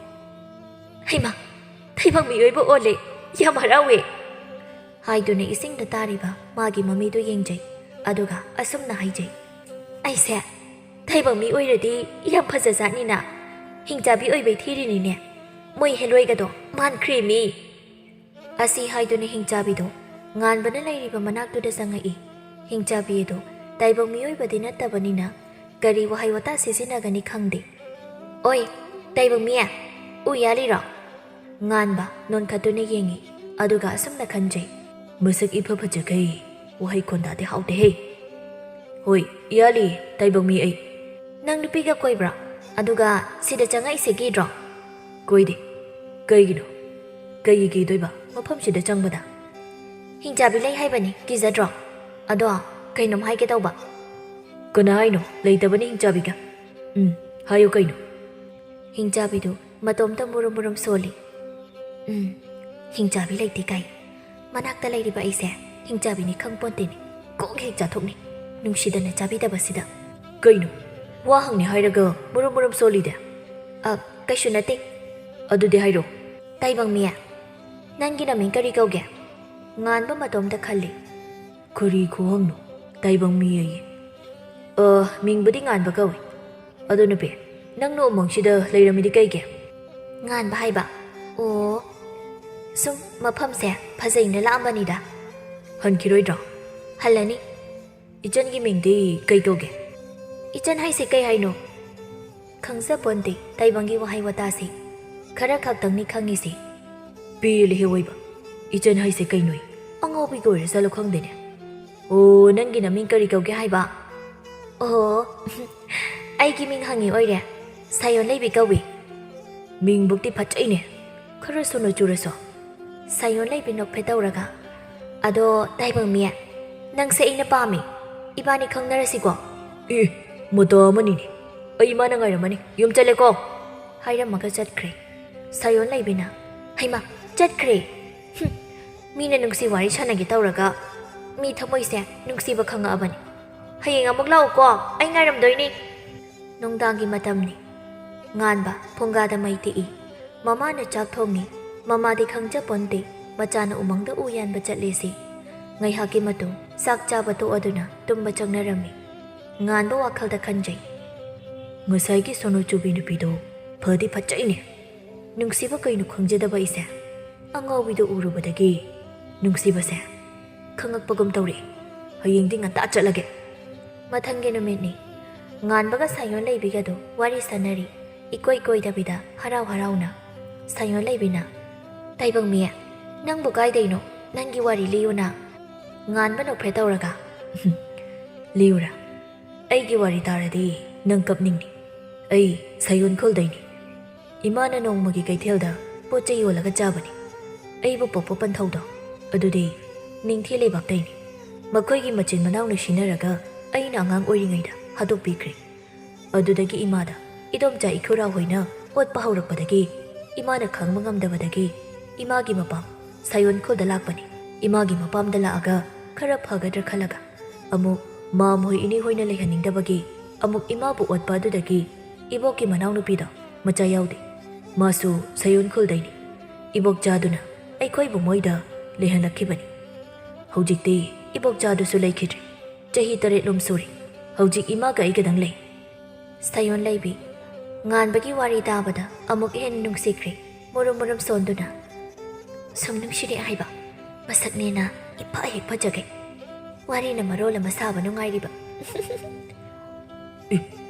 "ꯍꯩꯃꯥ! ꯇꯥꯏꯕꯪ ꯃꯤꯑꯣꯏꯕ ꯑꯣꯜꯂꯦ! ꯌꯥꯝ ꯍꯔꯥꯎꯋꯦ!" ꯍꯥꯏꯗꯨꯅ ꯏꯁꯤꯡꯗ ꯇꯥꯔꯤꯕ ꯃꯥꯒꯤ ꯃꯃꯤꯗꯨ ꯌꯦꯡꯖꯩ꯫ ꯑꯗꯨꯒ ꯑꯁꯨꯝꯅ ꯍꯥꯏꯖꯩ, "ꯑꯩꯁꯦ ꯇꯥꯏꯕꯪ ꯃꯤ ꯑꯣꯏꯔꯗꯤ ꯌꯥꯝ ꯐꯖꯖꯥꯠꯅꯤꯅ꯫ ꯍꯤꯡꯆꯥꯕꯤ ꯑꯣꯏꯕꯩ ꯊꯤꯔꯤꯅꯤꯅꯦ꯫ ꯃꯣꯏ ꯍꯦꯂꯣꯏꯒꯗꯣ ꯃꯥꯟꯈ꯭ꯔꯦ ꯃꯤ!" ꯑꯁꯤ ꯍꯥꯏꯗꯨꯅ ꯍꯤꯡꯆꯥꯕꯤꯗꯣ ꯉꯥꯟꯕꯅ ꯂꯩꯔꯤꯕ ꯃꯅꯥꯛꯇꯨꯗ ꯆꯪꯉꯛꯏ꯫ ꯍꯤꯡꯆꯥꯕꯤ ꯑꯗꯨ ꯇꯥꯏꯕꯪ ꯃꯤꯑꯣꯏꯕꯗꯤ ꯅꯠꯇꯕꯅꯤꯅ ꯀꯔꯤ ꯋꯥꯍꯩ ꯋꯥꯇꯥ ꯁꯤꯖꯤꯟꯅꯒꯅꯤ ꯈꯪꯗꯦ꯫ "ꯑꯣꯏ, ꯇꯥꯏꯕꯪ ꯃꯤ, ꯎ ꯌꯥꯜꯂꯤꯔꯣ?" ꯉꯥꯟꯕ ꯅꯣꯟꯈꯠꯇꯨꯅ ꯌꯦꯡꯉꯤ꯫ ꯑꯗꯨꯒ ꯑꯁꯨꯝꯅ ꯈꯟꯖꯩ, "ꯃꯁꯛ ꯏꯐ ꯐꯖꯈꯩ, ꯋꯥꯍꯩ ꯈꯣꯟꯗꯥꯗꯤ ꯍꯥꯎꯇꯦꯍꯦ꯫ ꯍꯣꯏ, ꯌꯥꯜꯂꯤ, ꯇꯥꯏꯕꯪ ꯃꯤ ꯑꯩ꯫ ꯅꯪ ꯅꯨꯄꯤꯒ ꯀꯣꯏꯕ꯭ꯔꯣ? ꯑꯗꯨꯒ ꯁꯤꯗ ꯆꯪꯉꯛꯏꯁꯦ ꯀꯤꯗ꯭ꯔꯣ?" "ꯀꯣꯏꯗꯦ꯫ ꯀꯩꯒꯤꯅꯣ? ꯀꯩꯒꯤ ꯀꯤꯗꯣꯏꯕ ꯃꯐꯝꯁꯤꯗ ꯆꯪꯕꯗ?" "ꯍꯤꯡꯆꯥꯕꯤ ꯂꯩ ꯍꯥꯏꯕꯅꯤ, ꯀꯤꯖꯗ꯭ꯔꯣ? ꯑꯗꯣ ꯀꯩꯅꯣꯝ ꯍꯥꯏꯒꯦ ꯇꯧꯕ꯫" "ꯀꯅꯥ ꯍꯥꯏꯅꯣ ꯂꯩꯇꯕꯅꯤ ꯍꯤꯡꯆꯥꯕꯤꯒ?" "ꯎꯝ, ꯍꯥꯏꯌꯨ ꯀꯩꯅꯣ?" ꯍꯤꯡꯆꯥꯕꯤꯗꯨ ꯃꯇꯣꯝꯇ ꯃꯨꯔꯨꯝ ꯃꯨꯔꯨꯝ ꯁꯣꯜꯂꯤ꯫ "ꯎꯝ, ꯍꯤꯡꯆꯥꯕꯤ ꯂꯩꯇꯦ ꯀꯥꯏ꯫ ꯃꯅꯥꯛꯇ ꯂꯩꯔꯤꯕ ꯑꯩꯁꯦ ꯍꯤꯡꯆꯥꯕꯤꯅꯤ ꯈꯪ ꯄꯣꯟꯇꯦꯅꯦ꯫ ꯀꯣꯛ ꯍꯦꯛ ꯆꯥꯊꯣꯛꯅꯤ, ꯅꯨꯡꯁꯤꯗꯅ ꯆꯥꯕꯤꯗꯕꯁꯤꯗ꯫" "ꯀꯩꯅꯣ? ꯋꯥ ꯍꯪꯅꯤ ꯍꯥꯏꯔꯒ ꯃꯨꯔꯨꯝ ꯃꯨꯔꯨꯝ ꯁꯣꯜꯂꯤꯗꯦ?" "ꯑ, ꯀꯩꯁꯨ ꯅꯠꯇꯦ꯫" "ꯑꯗꯨꯗꯤ ꯍꯥꯏꯔꯣ꯫" "ꯇꯥꯏꯕꯪ ꯃꯤ, ꯅꯪꯒꯤ ꯅꯃꯤꯡ ꯀꯔꯤ ꯀꯧꯒꯦ?" ꯉꯥꯟꯕ ꯃꯇꯣꯝꯇ ꯈꯜꯂꯤ꯫ "ꯀꯔꯤ ꯈꯨꯍꯪꯅꯣ? ꯇꯥꯏꯕꯪ ꯃꯤ ꯑꯌꯦ꯫" "ꯑ, ꯃꯤꯡꯕꯨꯗꯤ ꯉꯥꯟꯕ ꯀꯧꯏ꯫ ꯑꯗꯣ ꯅꯨꯄꯤ, ꯅꯪꯅ ꯎꯃꯪꯁꯤꯗ ꯂꯩꯔꯝꯃꯤꯗꯤ ꯀꯩꯒꯤ?" "ꯉꯥꯟꯕ ꯍꯥꯏꯕ? ꯑꯣ, ꯁꯨꯝ ꯃꯐꯝꯁꯦ ꯐꯖꯩꯅ ꯂꯥꯛꯑꯝꯕꯅꯤꯗ꯫" "ꯍꯟꯈꯤꯔꯣꯏꯗ꯭ꯔꯣ?" "ꯍꯜꯂꯅꯤ꯫" "ꯏꯆꯟꯒꯤ ꯃꯤꯡꯗꯤ ꯀꯩ ꯀꯧꯒꯦ?" "ꯏꯆꯟ ꯍꯥꯏꯁꯦ ꯀꯩ ꯍꯥꯏꯅꯣ?" ꯈꯪꯖꯄꯣꯟꯇꯦ ꯇꯥꯏꯕꯪꯒꯤ ꯋꯥꯍꯩ ꯋꯥꯇꯥꯁꯦ꯫ ꯈꯔ ꯈꯛꯇꯪꯅꯤ ꯈꯪꯉꯤꯁꯦ꯫ "ꯄꯦꯜꯂꯦꯍꯦ ꯑꯣꯏꯕ꯫ ꯏꯆꯟ ꯍꯥꯏꯁꯦ ꯀꯩꯅꯣ? ꯑꯉꯥꯎꯕꯤꯒ ꯑꯣꯏꯔ ꯆꯠꯂꯣ ꯈꯪꯗꯦꯅꯦ꯫ ꯑꯣ, ꯅꯪꯒꯤ ꯅꯃꯤꯡ ꯀꯔꯤ ꯀꯧꯒꯦ ꯍꯥꯏꯕ?" "ꯑꯣ, ꯑꯩꯒꯤ ꯃꯤꯡ ꯍꯪꯉꯤ ꯑꯣꯏꯔꯦ꯫ ꯁꯥꯌꯣꯟ ꯂꯩꯕꯤ ꯀꯧꯏ꯫" "ꯃꯤꯡꯕꯨꯛꯇꯤ ꯐꯖꯩꯅꯦ꯫ ꯈꯔ ꯁꯨꯅ ꯆꯨꯔꯁꯨ?" ꯁꯥꯌꯣꯟ ꯂꯩꯕꯤ ꯅꯣꯛꯐꯦꯠ ꯇꯧꯔꯒ, "ꯑꯗꯣ ꯇꯥꯏꯕꯪꯃꯤ, ꯅꯪꯁꯦ ꯑꯩꯅ ꯄꯥꯝꯃꯤ꯫ ꯏꯕꯥꯅꯤ ꯈꯪꯅꯔꯁꯤꯀꯣ?" "ꯑꯦ, ꯃꯇꯥ ꯑꯃꯅꯤꯅꯦ꯫ ꯑꯩ ꯏꯃꯥꯅ ꯉꯥꯏꯔꯝꯃꯅꯤ꯫ ꯌꯨꯝ ꯆꯠꯂꯦꯀꯣ?" ꯍꯥꯏꯔꯝꯃꯒ ꯆꯠꯈ꯭ꯔꯦ꯫ ꯁꯥꯌꯣꯟ ꯂꯩꯕꯤꯅ, "ꯍꯩꯃꯥ, ꯆꯠꯈ꯭ꯔꯦ? ꯍꯨꯝ, ꯃꯤꯅ ꯅꯨꯡꯁꯤ ꯋꯥꯔꯤ ꯁꯥꯟꯅꯒꯦ ꯇꯧꯔꯒ ꯃꯤ ꯊꯃꯣꯏꯁꯦ ꯅꯨꯡꯁꯤꯕ ꯈꯪꯉꯛꯑꯕꯅꯤ꯫ ꯍꯌꯦꯡ ꯑꯃꯨꯛ ꯂꯥꯛꯎꯀꯣ, ꯑꯩ ꯉꯥꯏꯔꯝꯗꯣꯏꯅꯤ꯫" ꯅꯨꯡꯗꯥꯡꯒꯤ ꯃꯇꯝꯅꯤ꯫ ꯉꯥꯟꯕ ꯐꯨꯡꯒꯥꯗ ꯃꯩ ꯇꯤꯛꯏ꯫ ꯃꯃꯥꯅ ꯆꯥꯛ ꯊꯣꯡꯉꯤ꯫ ꯃꯃꯥꯗꯤ ꯈꯪꯖꯄꯣꯟꯇꯦ ꯃꯆꯥꯅ ꯎꯃꯪꯗ ꯎ ꯌꯥꯟꯕ ꯆꯠꯂꯦꯁꯤ꯫ ꯉꯥꯏꯍꯥꯛꯀꯤ ꯃꯇꯨꯡ ꯆꯥꯛ ꯆꯥꯕ ꯇꯣꯛꯑꯗꯨꯅ ꯇꯨꯝꯕ ꯆꯪꯅꯔꯝꯃꯤ꯫ ꯉꯥꯟꯕ ꯋꯥꯈꯜꯗ ꯈꯟꯖꯩ, "ꯉꯁꯥꯏꯒꯤ ꯁꯣꯅꯣ ꯆꯨꯕꯤ ꯅꯨꯄꯤꯗꯣ ꯐꯗꯤ ꯐꯠꯆꯩꯅꯦ꯫ ꯅꯨꯡꯁꯤꯕ ꯀꯩꯅꯣ ꯈꯪꯖꯗꯕ ꯑꯩꯁꯦ꯫ ꯑꯉꯥꯎꯕꯤꯗꯣ ꯎꯔꯨꯕꯗꯒꯤ ꯅꯨꯡꯁꯤꯕꯁꯦ ꯈꯪꯉꯛꯄꯒꯨꯝ ꯇꯧꯔꯛꯑꯦ꯫ ꯍꯌꯦꯡꯗꯤ ꯉꯟꯇꯥ ꯆꯠꯂꯒꯦ꯫" ꯃꯊꯪꯒꯤ ꯅꯨꯃꯤꯠꯅꯤ꯫ ꯉꯥꯟꯕꯒ ꯁꯥꯌꯣꯟ ꯂꯩꯕꯤꯒꯗꯨ ꯋꯥꯔꯤ ꯁꯥꯟꯅꯔꯤ꯫ ꯏꯀꯣꯏ ꯀꯣꯏꯗꯕꯤꯗ ꯍꯔꯥꯎ ꯍꯔꯥꯎꯅ꯫ ꯁꯥꯌꯣꯟ ꯂꯩꯕꯤꯅ, "ꯇꯥꯏꯕꯪꯃꯤ, ꯅꯪꯕꯨ ꯀꯥꯏꯗꯩꯅꯣ? ꯅꯪꯒꯤ ꯋꯥꯔꯤ ꯂꯤꯌꯨꯅ꯫" ꯉꯥꯟꯕ ꯅꯣꯛꯐꯦꯠ ꯇꯧꯔꯒ, "ꯂꯤꯌꯨꯔꯥ? ꯑꯩꯒꯤ ꯋꯥꯔꯤ ꯇꯥꯔꯗꯤ ꯅꯪ ꯀꯞꯅꯤꯡꯅꯤ꯫ ꯑꯩ ꯁꯥꯌꯣꯟ ꯈꯨꯜꯗꯩꯅꯤ꯫ ꯏꯃꯥꯅ ꯅꯣꯡꯃꯒꯤ ꯀꯩꯊꯦꯜꯗ ꯄꯣꯠ ꯆꯩ ꯌꯣꯜꯂꯒ ꯆꯥꯕꯅꯤ꯫ ꯑꯩꯕꯨ ꯄꯣꯛꯄ ꯄꯟꯊꯧꯗꯣ ꯑꯗꯨꯗꯤ ꯅꯤꯡꯊꯤ ꯂꯩꯕꯥꯛꯇꯩꯅꯤ꯫ ꯃꯈꯣꯏꯒꯤ ꯃꯆꯤꯟ ꯃꯅꯥꯎ ꯅꯨꯡꯁꯤꯅꯔꯒ ꯑꯩꯅ ꯑꯉꯥꯡ ꯑꯣꯏꯔꯤꯉꯩꯗ ꯍꯥꯠꯇꯣꯛꯄꯤꯈ꯭ꯔꯦ꯫ ꯑꯗꯨꯗꯒꯤ ꯏꯃꯥꯗ ꯏꯗꯣꯝꯆꯥ ꯏꯈꯨꯔꯥ ꯍꯣꯏꯅ ꯑꯣꯠꯄ ꯍꯧꯔꯛꯄꯗꯒꯤ ꯏꯃꯥꯅ ꯈꯥꯡꯕ ꯉꯝꯗꯕꯗꯒꯤ ꯏꯃꯥꯒꯤ ꯃꯄꯥꯝ ꯁꯥꯌꯣꯟ ꯈꯨꯜꯗ ꯂꯥꯛꯄꯅꯤ꯫ ꯏꯃꯥꯒꯤ ꯃꯄꯥꯝꯗ ꯂꯥꯛꯑꯒ ꯈꯔ ꯐꯒꯗ꯭ꯔꯥ ꯈꯜꯂꯒ ꯑꯃꯨꯛ ꯃꯥꯝ ꯍꯣꯏ ꯏꯅꯦ ꯍꯣꯏꯅ ꯂꯩꯍꯟꯅꯤꯡꯗꯕꯒꯤ ꯑꯃꯨꯛ ꯏꯃꯥꯕꯨ ꯑꯣꯠꯄ ꯑꯗꯨꯗꯒꯤ ꯏꯕꯣꯛꯀꯤ ꯃꯅꯥꯎꯅꯨꯄꯤꯗꯣ ꯃꯆꯥ ꯌꯥꯎꯗꯦ꯫ ꯃꯥꯁꯨ ꯁꯥꯌꯣꯟ ꯈꯨꯜꯗꯩꯅꯤ꯫ ꯏꯕꯣꯛꯆꯥꯗꯨꯅ ꯑꯩꯈꯣꯏꯕꯨ ꯃꯣꯏꯗ ꯂꯩꯍꯜꯂꯛꯈꯤꯕꯅꯤ꯫ ꯍꯧꯖꯤꯛꯇꯤ ꯏꯕꯣꯛꯆꯥꯗꯨꯁꯨ ꯂꯩꯈꯤꯗ꯭ꯔꯦ꯫ ꯆꯍꯤ ꯇꯔꯦꯠꯂꯣꯝ ꯁꯨꯔꯦ꯫ ꯍꯧꯖꯤꯛ ꯏꯃꯥꯒ ꯑꯩꯒꯗꯪ ꯂꯩ꯫" ꯁꯥꯌꯣꯟ ꯂꯩꯕꯤ ꯉꯥꯟꯕꯒꯤ ꯋꯥꯔꯤ ꯇꯥꯕꯗ ꯑꯃꯨꯛ ꯍꯦꯟꯅ ꯅꯨꯡꯁꯤꯈ꯭ꯔꯦ꯫ ꯃꯨꯔꯨꯝ ꯃꯨꯔꯨꯝ ꯁꯣꯟꯗꯨꯅ, "ꯁꯨꯝ ꯅꯨꯡꯁꯤꯔꯦ ꯍꯥꯏꯕ꯫ ꯃꯁꯛꯅꯦꯅ ꯏꯐ ꯍꯦꯛ ꯐꯖꯒꯩ꯫ ꯋꯥꯔꯤꯅ ꯃꯔꯣꯜ ꯑꯃ ꯁꯥꯕ ꯅꯨꯡꯉꯥꯏꯔꯤꯕ꯫" "ꯑꯦ,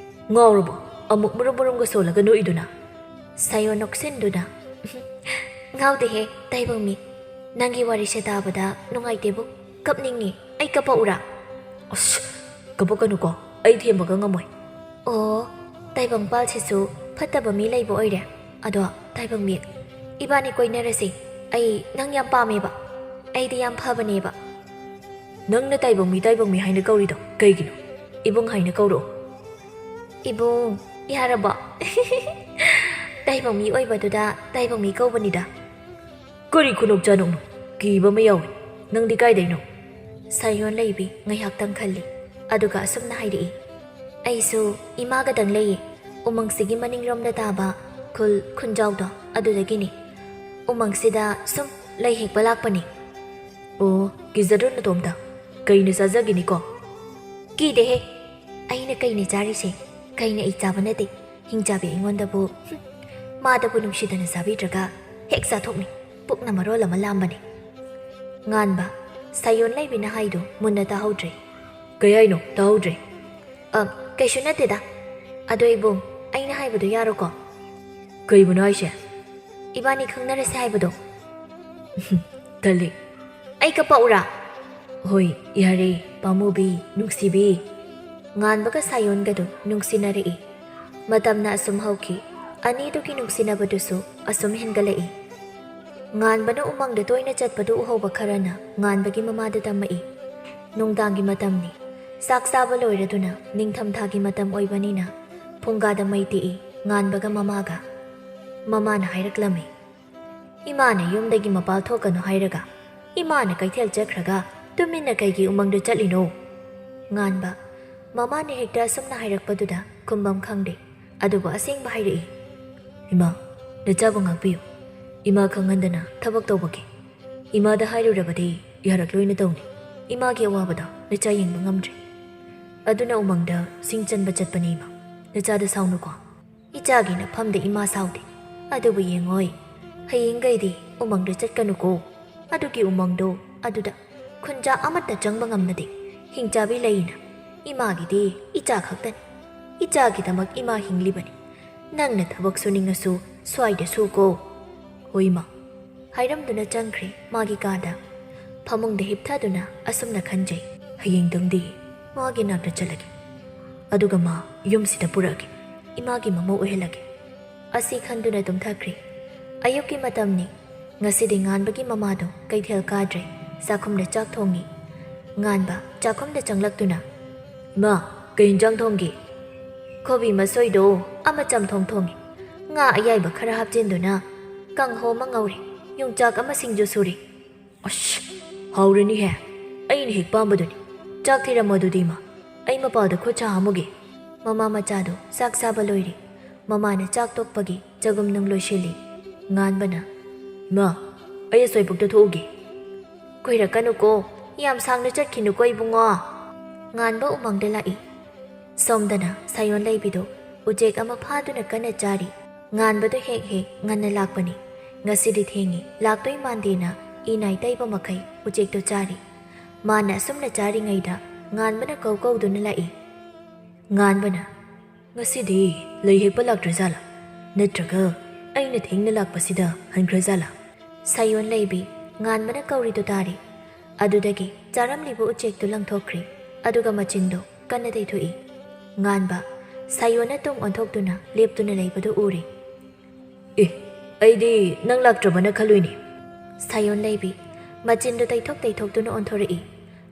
ꯉꯥꯎꯔꯕꯣ? ꯑꯃꯨꯛ ꯃꯨꯔꯨꯝ ꯃꯨꯔꯨꯝꯒ ꯁꯣꯜꯂꯒ ꯅꯣꯛꯏꯗꯨꯅ?" ꯁꯥꯌꯣꯟ ꯅꯣꯛꯁꯤꯟꯗꯨꯅ, "ꯉꯥꯎꯗꯦꯍꯦ, ꯇꯥꯏꯕꯪꯃꯤ꯫ ꯅꯪꯒꯤ ꯋꯥꯔꯤꯁꯦ ꯇꯥꯕꯗ ꯅꯨꯡꯉꯥꯏꯇꯦꯕꯨ꯫ ꯀꯞꯅꯤꯡꯉꯤ꯫ ꯑꯩ ꯀꯞꯄꯛꯎꯔꯥ?" "ꯑꯁ, ꯀꯞꯄꯛꯀꯅꯨꯀꯣ, ꯑꯩ ꯊꯦꯝꯕꯒ ꯉꯝꯃꯣꯏ꯫" "ꯑꯣ, ꯇꯥꯏꯕꯪꯄꯥꯜꯁꯤꯁꯨ ꯐꯠꯇꯕ ꯃꯤ ꯂꯩꯕ ꯑꯣꯏꯔꯦ꯫ ꯑꯗꯣ ꯇꯥꯏꯕꯪꯃꯤ, ꯏꯕꯥꯅꯤ ꯀꯣꯏꯅꯔꯁꯤ꯫ ꯑꯩ ꯅꯪ ꯌꯥꯝ ꯄꯥꯝꯃꯦꯕ꯫ ꯑꯩꯗꯤ ꯌꯥꯝ ꯐꯕꯅꯦꯕ꯫ ꯅꯪꯅ ꯇꯥꯏꯕꯪꯃꯤ, ꯇꯥꯏꯕꯪꯃꯤ ꯍꯥꯏꯅ ꯀꯧꯔꯤꯗꯣ ꯀꯩꯒꯤꯅꯣ? ꯏꯕꯨꯡ ꯍꯥꯏꯅ ꯀꯧꯔꯛꯑꯣ꯫ ꯏꯕꯨꯡ, ꯌꯥꯔꯕꯣ? ꯇꯥꯏꯕꯪꯃꯤ ꯑꯣꯏꯕꯗꯨꯗ ꯇꯥꯏꯕꯪꯃꯤ ꯀꯧꯕꯅꯤꯗ꯫ ꯀꯔꯤ ꯈꯨꯅꯣꯛ ꯆꯥꯅꯣꯛꯅꯣ? ꯀꯤꯕ ꯑꯃ ꯌꯥꯎꯏ꯫ ꯅꯪꯗꯤ ꯀꯥꯏꯗꯩꯅꯣ? ꯁꯥꯌꯣꯟ ꯂꯩꯕꯤ ꯉꯥꯏꯍꯥꯛꯇꯪ ꯈꯜꯂꯤ, ꯑꯗꯨꯒ ꯑꯁꯨꯝꯅ ꯍꯥꯏꯔꯛꯏ, ꯑꯩꯁꯨ ꯏꯃꯥꯒꯗꯪ ꯂꯩꯌꯦ꯫ ꯎꯃꯪꯁꯤꯒꯤ ꯃꯅꯤꯡꯔꯣꯝꯗ ꯇꯥꯕ ꯈꯨꯜ ꯈꯨꯟꯖꯥꯎꯗꯣ ꯑꯗꯨꯗꯒꯤꯅꯤ꯫ ꯎꯃꯪꯁꯤꯗ ꯁꯨꯝ ꯂꯩ ꯍꯦꯛꯄ ꯂꯥꯛꯄꯅꯤ꯫ ꯑꯣ, ꯀꯤꯖꯗ꯭ꯔꯣ ꯅꯇꯣꯝꯇ? ꯀꯩꯅ ꯆꯥꯖꯒꯤꯅꯤꯀꯣ? ꯀꯤꯗꯦꯍꯦ꯫ ꯑꯩꯅ ꯀꯩꯅ ꯆꯥꯔꯤꯁꯦ? ꯀꯩꯅ ꯑꯩ ꯆꯥꯕ ꯅꯠꯇꯦ꯫ ꯍꯤꯡꯆꯥꯕꯤ ꯑꯩꯉꯣꯟꯗꯕꯨ, ꯍꯨꯝ, ꯃꯥꯗꯕꯨ ꯅꯨꯡꯁꯤꯗꯅ ꯆꯥꯕꯤꯗ꯭ꯔꯒ ꯍꯦꯛ ꯆꯥꯊꯣꯛꯅꯤ꯫ ꯄꯨꯛꯅ ꯃꯔꯣꯜ ꯑꯃ ꯂꯥꯝꯕꯅꯦ꯫ ꯉꯥꯟꯕ, ꯁꯥꯌꯣꯟ ꯂꯩꯕꯤꯅ ꯍꯥꯏꯗꯨ ꯃꯨꯟꯅ ꯇꯥꯍꯧꯗ꯭ꯔꯦ꯫ ꯀꯩ ꯍꯥꯏꯅꯣ? ꯇꯥꯍꯧꯗ꯭ꯔꯦ꯫ ꯑ, ꯀꯩꯁꯨ ꯅꯠꯇꯦꯗ꯫ ꯑꯗꯣ ꯏꯕꯨꯡ, ꯑꯩꯅ ꯍꯥꯏꯕꯗꯣ ꯌꯥꯔꯣꯀꯣ? ꯀꯩꯕꯨꯅꯣ ꯍꯥꯏꯁꯦ? ꯏꯕꯥꯅꯤ ꯈꯪꯅꯔꯁꯦ ꯍꯥꯏꯕꯗꯣ꯫ ꯇꯜꯂꯤ꯫ ꯑꯩ ꯀꯞꯄꯛꯎꯔꯥ? ꯍꯣꯏ, ꯌꯥꯔꯦ, ꯄꯥꯝꯃꯨꯕꯤ, ꯅꯨꯡꯁꯤꯕꯤ꯫ ꯉꯥꯟꯕꯒ ꯁꯥꯌꯣꯟꯒꯗꯨ ꯅꯨꯡꯁꯤꯅꯔꯛꯏ꯫ ꯃꯇꯝꯅ ꯑꯁꯨꯝ ꯍꯧꯈꯤ꯫ ꯑꯅꯤꯗꯨꯒꯤ ꯅꯨꯡꯁꯤꯅꯕꯗꯨꯁꯨ ꯑꯁꯨꯝ ꯍꯦꯟꯒꯠꯂꯛꯏ꯫ ꯉꯥꯟꯕꯅ ꯎꯃꯪꯗ ꯇꯣꯏꯅ ꯆꯠꯄꯗꯨ ꯎꯍꯧꯕ ꯈꯔꯅ ꯉꯥꯟꯕꯒꯤ ꯃꯃꯥꯗ ꯇꯝꯃꯛꯏ꯫ ꯅꯨꯡꯗꯥꯡꯒꯤ ꯃꯇꯝꯅꯤ꯫ ꯆꯥꯛ ꯆꯥꯕ ꯂꯣꯏꯔꯗꯨꯅ ꯅꯤꯡꯊꯝꯊꯥꯒꯤ ꯃꯇꯝ ꯑꯣꯏꯕꯅꯤꯅ ꯐꯨꯡꯒꯥꯗ ꯃꯩ ꯇꯤꯛꯏ ꯉꯥꯟꯕꯒ ꯃꯃꯥꯒ꯫ ꯃꯃꯥꯅ ꯍꯥꯏꯔꯛꯂꯝꯃꯤ, "ꯏꯃꯥꯅ ꯌꯨꯝꯗꯒꯤ ꯃꯄꯥꯜ ꯊꯣꯛꯀꯅꯨ ꯍꯥꯏꯔꯒ ꯏꯃꯥꯅ ꯀꯩꯊꯦꯜ ꯆꯠꯈ꯭ꯔꯒ ꯇꯨꯃꯤꯟꯅ ꯀꯩꯒꯤ ꯎꯃꯪꯗ ꯆꯠꯂꯤꯅꯣ?" ꯉꯥꯟꯕ, ꯃꯃꯥꯅ ꯍꯦꯛꯇ ꯑꯁꯨꯝꯅ ꯍꯥꯏꯔꯛꯄꯗꯨꯗ ꯈꯨꯝꯕꯝ ꯈꯪꯗꯦ꯫ ꯑꯗꯨꯕꯨ ꯑꯁꯦꯡꯕ ꯍꯥꯏꯔꯛꯏ꯫ "ꯏꯃꯥ, ꯅꯆꯥꯕꯨ ꯉꯥꯛꯄꯤꯌꯨ꯫ ꯏꯃꯥ ꯈꯪꯍꯟꯗꯅ ꯊꯕꯛ ꯇꯧꯕꯒꯤ꯫ ꯏꯃꯥꯗ ꯍꯥꯏꯔꯨꯔꯕꯗꯤ ꯌꯥꯔꯛꯂꯣꯏꯅ ꯇꯧꯅꯤ꯫ ꯏꯃꯥꯒꯤ ꯑꯋꯥꯕꯗ ꯅꯆꯥ ꯌꯦꯡꯕ ꯉꯝꯗ꯭ꯔꯦ꯫ ꯑꯗꯨꯅ ꯎꯃꯪꯗ ꯁꯤꯡ ꯆꯟꯕ ꯆꯠꯄꯅꯤ ꯏꯃꯥ꯫ ꯅꯆꯥꯗ ꯁꯥꯎꯅꯨꯀꯣ꯫ ꯏꯆꯥꯒꯤ ꯅꯐꯝꯗ ꯏꯃꯥ ꯁꯥꯎꯗꯦ꯫ ꯑꯗꯨꯕꯨ ꯌꯦꯡꯉꯣꯏ, ꯍꯌꯦꯡꯈꯩꯗꯤ ꯎꯃꯪꯗ ꯆꯠꯀꯅꯨꯀꯣ꯫ ꯑꯗꯨꯒꯤ ꯎꯃꯪꯗꯣ ꯑꯗꯨꯗ ꯈꯨꯟꯖꯥ ꯑꯃꯠꯇ ꯆꯪꯕ ꯉꯝꯅꯗꯦ꯫ ꯍꯤꯡꯆꯥꯕꯤ ꯂꯩꯅ ꯏꯃꯥꯒꯤꯗꯤ ꯏꯆꯥ ꯈꯛꯇꯅꯤ꯫ ꯏꯆꯥꯒꯤꯗꯃꯛ ꯏꯃꯥ ꯍꯤꯡꯂꯤꯕꯅꯤ꯫ ꯅꯪꯅ ꯊꯕꯛ ꯁꯨꯅꯤꯡꯉꯁꯨ ꯁ꯭ꯋꯥꯏꯗ ꯁꯨꯀꯣ꯫" "ꯍꯣꯏ ꯏꯃꯥ꯫" ꯍꯥꯏꯔꯝꯗꯨꯅ ꯆꯪꯈ꯭ꯔꯦ ꯃꯥꯒꯤ ꯀꯥꯗ꯫ ꯐꯃꯨꯡꯗ ꯍꯤꯞꯊꯗꯨꯅ ꯑꯁꯨꯝꯅ ꯈꯟꯖꯩ꯫ "ꯍꯌꯦꯡꯗꯪꯗꯤ ꯃꯥꯒꯤ ꯅꯥꯛꯇ ꯆꯠꯂꯒꯦ꯫ ꯑꯗꯨꯒ ꯃꯥ ꯌꯨꯝꯁꯤꯗ ꯄꯨꯔꯛꯑꯒꯦ꯫ ꯏꯃꯥꯒꯤ ꯃꯃꯧ ꯑꯣꯏꯍꯜꯂꯒꯦ꯫" ꯑꯁꯤ ꯈꯟꯗꯨꯅ ꯇꯨꯝꯊꯈ꯭ꯔꯦ꯫ ꯑꯌꯨꯛꯀꯤ ꯃꯇꯝꯅꯤ꯫ ꯉꯁꯤꯗꯤ ꯉꯥꯟꯕꯒꯤ ꯃꯃꯥꯗꯣ ꯀꯩꯊꯦꯜ ꯀꯥꯗ꯭ꯔꯦ, ꯆꯥꯛꯈꯨꯝꯗ ꯆꯥꯛ ꯊꯣꯡꯉꯤ꯫ ꯉꯥꯟꯕ ꯆꯥꯛꯈꯨꯝꯗ ꯆꯪꯂꯛꯇꯨꯅ, "ꯏꯃꯥ, ꯀꯩ ꯏꯟꯖꯥꯡ ꯊꯣꯡꯒꯦ?" "ꯀꯣꯕꯤ ꯃꯁꯣꯏꯗꯣ ꯑꯃ ꯆꯝꯊꯣꯡ ꯊꯣꯡꯉꯤ, ꯉꯥ ꯑꯌꯥꯏꯕ ꯈꯔ ꯍꯥꯞꯆꯤꯟꯗꯨꯅ ꯀꯥꯡꯍꯧ ꯑꯃ ꯉꯧꯔꯦ, ꯌꯣꯡꯆꯥꯛ ꯑꯃ ꯁꯤꯡꯖꯨ ꯁꯨꯔꯦ꯫" "ꯑꯁ, ꯍꯥꯎꯔꯅꯤꯍꯦ, ꯑꯩꯅ ꯍꯦꯛ ꯄꯥꯝꯕꯗꯨꯅꯤ꯫ ꯆꯥꯛ ꯊꯤꯔꯝꯃꯣ ꯑꯗꯨꯗꯤ, ꯏꯃꯥ, ꯑꯩ ꯃꯄꯥꯜꯗ ꯈꯨꯠ ꯁꯥ ꯍꯥꯝꯃꯨꯒꯦ꯫" ꯃꯃꯥ ꯃꯆꯥꯗꯣ ꯆꯥꯛ ꯆꯥꯕ ꯂꯣꯏꯔꯦ꯫ ꯃꯃꯥꯅ ꯆꯥꯛ ꯇꯣꯛꯄꯒꯤ ꯆꯒꯨꯝ ꯅꯨꯡ ꯂꯣꯏꯁꯤꯜꯂꯤ꯫ ꯉꯥꯟꯕꯅ, "ꯏꯃꯥ, ꯑꯩ ꯑꯁꯣꯏꯕꯨꯛꯇ ꯊꯣꯛꯎꯒꯦ꯫" "ꯀꯨꯏꯔꯛꯀꯅꯨꯀꯣ, ꯌꯥꯝ ꯁꯥꯡꯅ ꯆꯠꯈꯤꯅꯨꯀꯣ ꯏꯕꯨꯡꯉꯣ꯫" ꯉꯥꯟꯕ ꯎꯃꯪꯗ ꯂꯥꯛꯏ꯫ ꯁꯣꯝꯗꯅ ꯁꯥꯌꯣꯟ ꯂꯩꯕꯤꯗꯣ ꯎꯆꯦꯛ ꯑꯃ ꯐꯥꯗꯨꯅ ꯀꯟꯅ ꯆꯥꯔꯤ꯫ ꯉꯥꯟꯕꯗꯣ ꯍꯦꯛ ꯍꯦꯛ ꯉꯟꯅ ꯂꯥꯛꯄꯅꯤ꯫ ꯉꯁꯤꯗꯤ ꯊꯦꯡꯉꯤ, ꯂꯥꯛꯇꯣꯏ ꯃꯥꯟꯗꯦꯅ ꯏꯅꯥꯏ ꯇꯩꯕ ꯃꯈꯩ ꯎꯆꯦꯛꯇꯣ ꯆꯥꯔꯤ꯫ ꯃꯥꯅ ꯑꯁꯨꯝꯅ ꯆꯥꯔꯤꯉꯩꯗ ꯉꯥꯟꯕꯅ ꯀꯧ ꯀꯧꯗꯨꯅ ꯂꯥꯛꯏ꯫ ꯉꯥꯟꯕꯅ, "ꯉꯁꯤꯗꯤ ꯂꯩ ꯍꯦꯛꯄ ꯂꯥꯛꯇ꯭ꯔꯖꯥꯠꯂꯥ? ꯅꯠꯇ꯭ꯔꯒ ꯑꯩꯅ ꯊꯦꯡꯅ ꯂꯥꯛꯄꯁꯤꯗ ꯍꯟꯈ꯭ꯔꯖꯥꯠꯂꯥ?" ꯁꯥꯌꯣꯟ ꯂꯩꯕꯤ ꯉꯥꯟꯕꯅ ꯀꯧꯔꯤꯗꯨ ꯇꯥꯔꯤ꯫ ꯑꯗꯨꯗꯒꯤ ꯆꯥꯔꯝꯂꯤꯕ ꯎꯆꯦꯛꯇꯨ ꯂꯪꯊꯣꯛꯈ꯭ꯔꯦ꯫ ꯑꯗꯨꯒ ꯃꯆꯤꯟꯗꯣ ꯀꯟꯅ ꯇꯩꯊꯣꯛꯏ꯫ ꯉꯥꯟꯕ, ꯁꯥꯌꯣꯟꯅ ꯇꯨꯡ ꯑꯣꯟꯊꯣꯛꯇꯨꯅ ꯂꯦꯞꯇꯨꯅ ꯂꯩꯕꯗꯨ ꯎꯔꯦ꯫ "ꯑꯦ, ꯑꯩꯗꯤ ꯅꯪ ꯂꯥꯛꯇ꯭ꯔꯕꯅ ꯈꯜꯂꯨꯏꯅꯦ꯫" ꯁꯥꯌꯣꯟ ꯂꯩꯕꯤ ꯃꯆꯤꯟꯗꯨ ꯇꯩꯊꯣꯛ ꯇꯩꯊꯣꯛꯇꯨꯅ ꯑꯣꯟꯊꯣꯔꯛꯏ꯫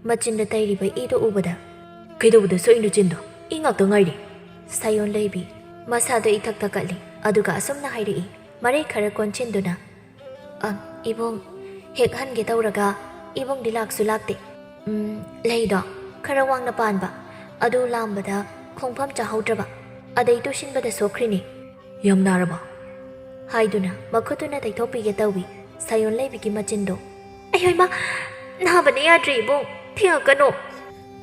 ꯃꯆꯤꯟꯗ ꯇꯩꯔꯤꯕ ꯏꯗꯣ ꯎꯕꯗ, "ꯀꯩꯗꯧꯕꯗ ꯁꯣꯛꯏꯅꯣ ꯆꯤꯟꯗꯣ? ꯏ ꯉꯥꯛꯇ ꯉꯥꯏꯔꯤ꯫" ꯁꯥꯌꯣꯟ ꯂꯩꯕꯤ ꯃꯁꯥꯗꯣ ꯏꯊꯛ ꯊꯛꯀꯠꯂꯤ, ꯑꯗꯨꯒ ꯑꯁꯨꯝꯅ ꯍꯥꯏꯔꯛꯏ, ꯃꯔꯩ ꯈꯔ ꯀꯣꯟꯁꯤꯟꯗꯨꯅ, "ꯑ, ꯏꯕꯨꯡ, ꯍꯦꯛ ꯍꯟꯒꯦ ꯇꯧꯔꯒ ꯏꯕꯨꯡꯗꯤ ꯂꯥꯛꯁꯨ ꯂꯥꯛꯇꯦ꯫ ꯎꯝ, ꯂꯩꯗꯣ ꯈꯔ ꯋꯥꯡꯅ ꯄꯥꯟꯕ, ꯑꯗꯨ ꯂꯥꯝꯕꯗ ꯈꯣꯡꯐꯝ ꯆꯥꯍꯧꯗ꯭ꯔꯕ, ꯑꯗꯩ ꯇꯨꯁꯤꯟꯕꯗ ꯁꯣꯛꯈ꯭ꯔꯤꯅꯤ꯫" "ꯌꯥꯝ ꯅꯥꯔꯕ?" ꯍꯥꯏꯗꯨꯅ ꯃꯈꯨꯠꯇꯨꯅ ꯇꯩꯊꯣꯛꯄꯤꯒꯦ ꯇꯧꯏ ꯁꯥꯌꯣꯟ ꯂꯩꯕꯤꯒꯤ ꯃꯆꯤꯟꯗꯣ꯫ "ꯑꯩꯍꯣꯏꯃ, ꯅꯥꯕꯅ ꯌꯥꯗ꯭ꯔꯦ ꯏꯕꯨꯡ, ꯊꯦꯡꯉꯛꯀꯅꯣ꯫"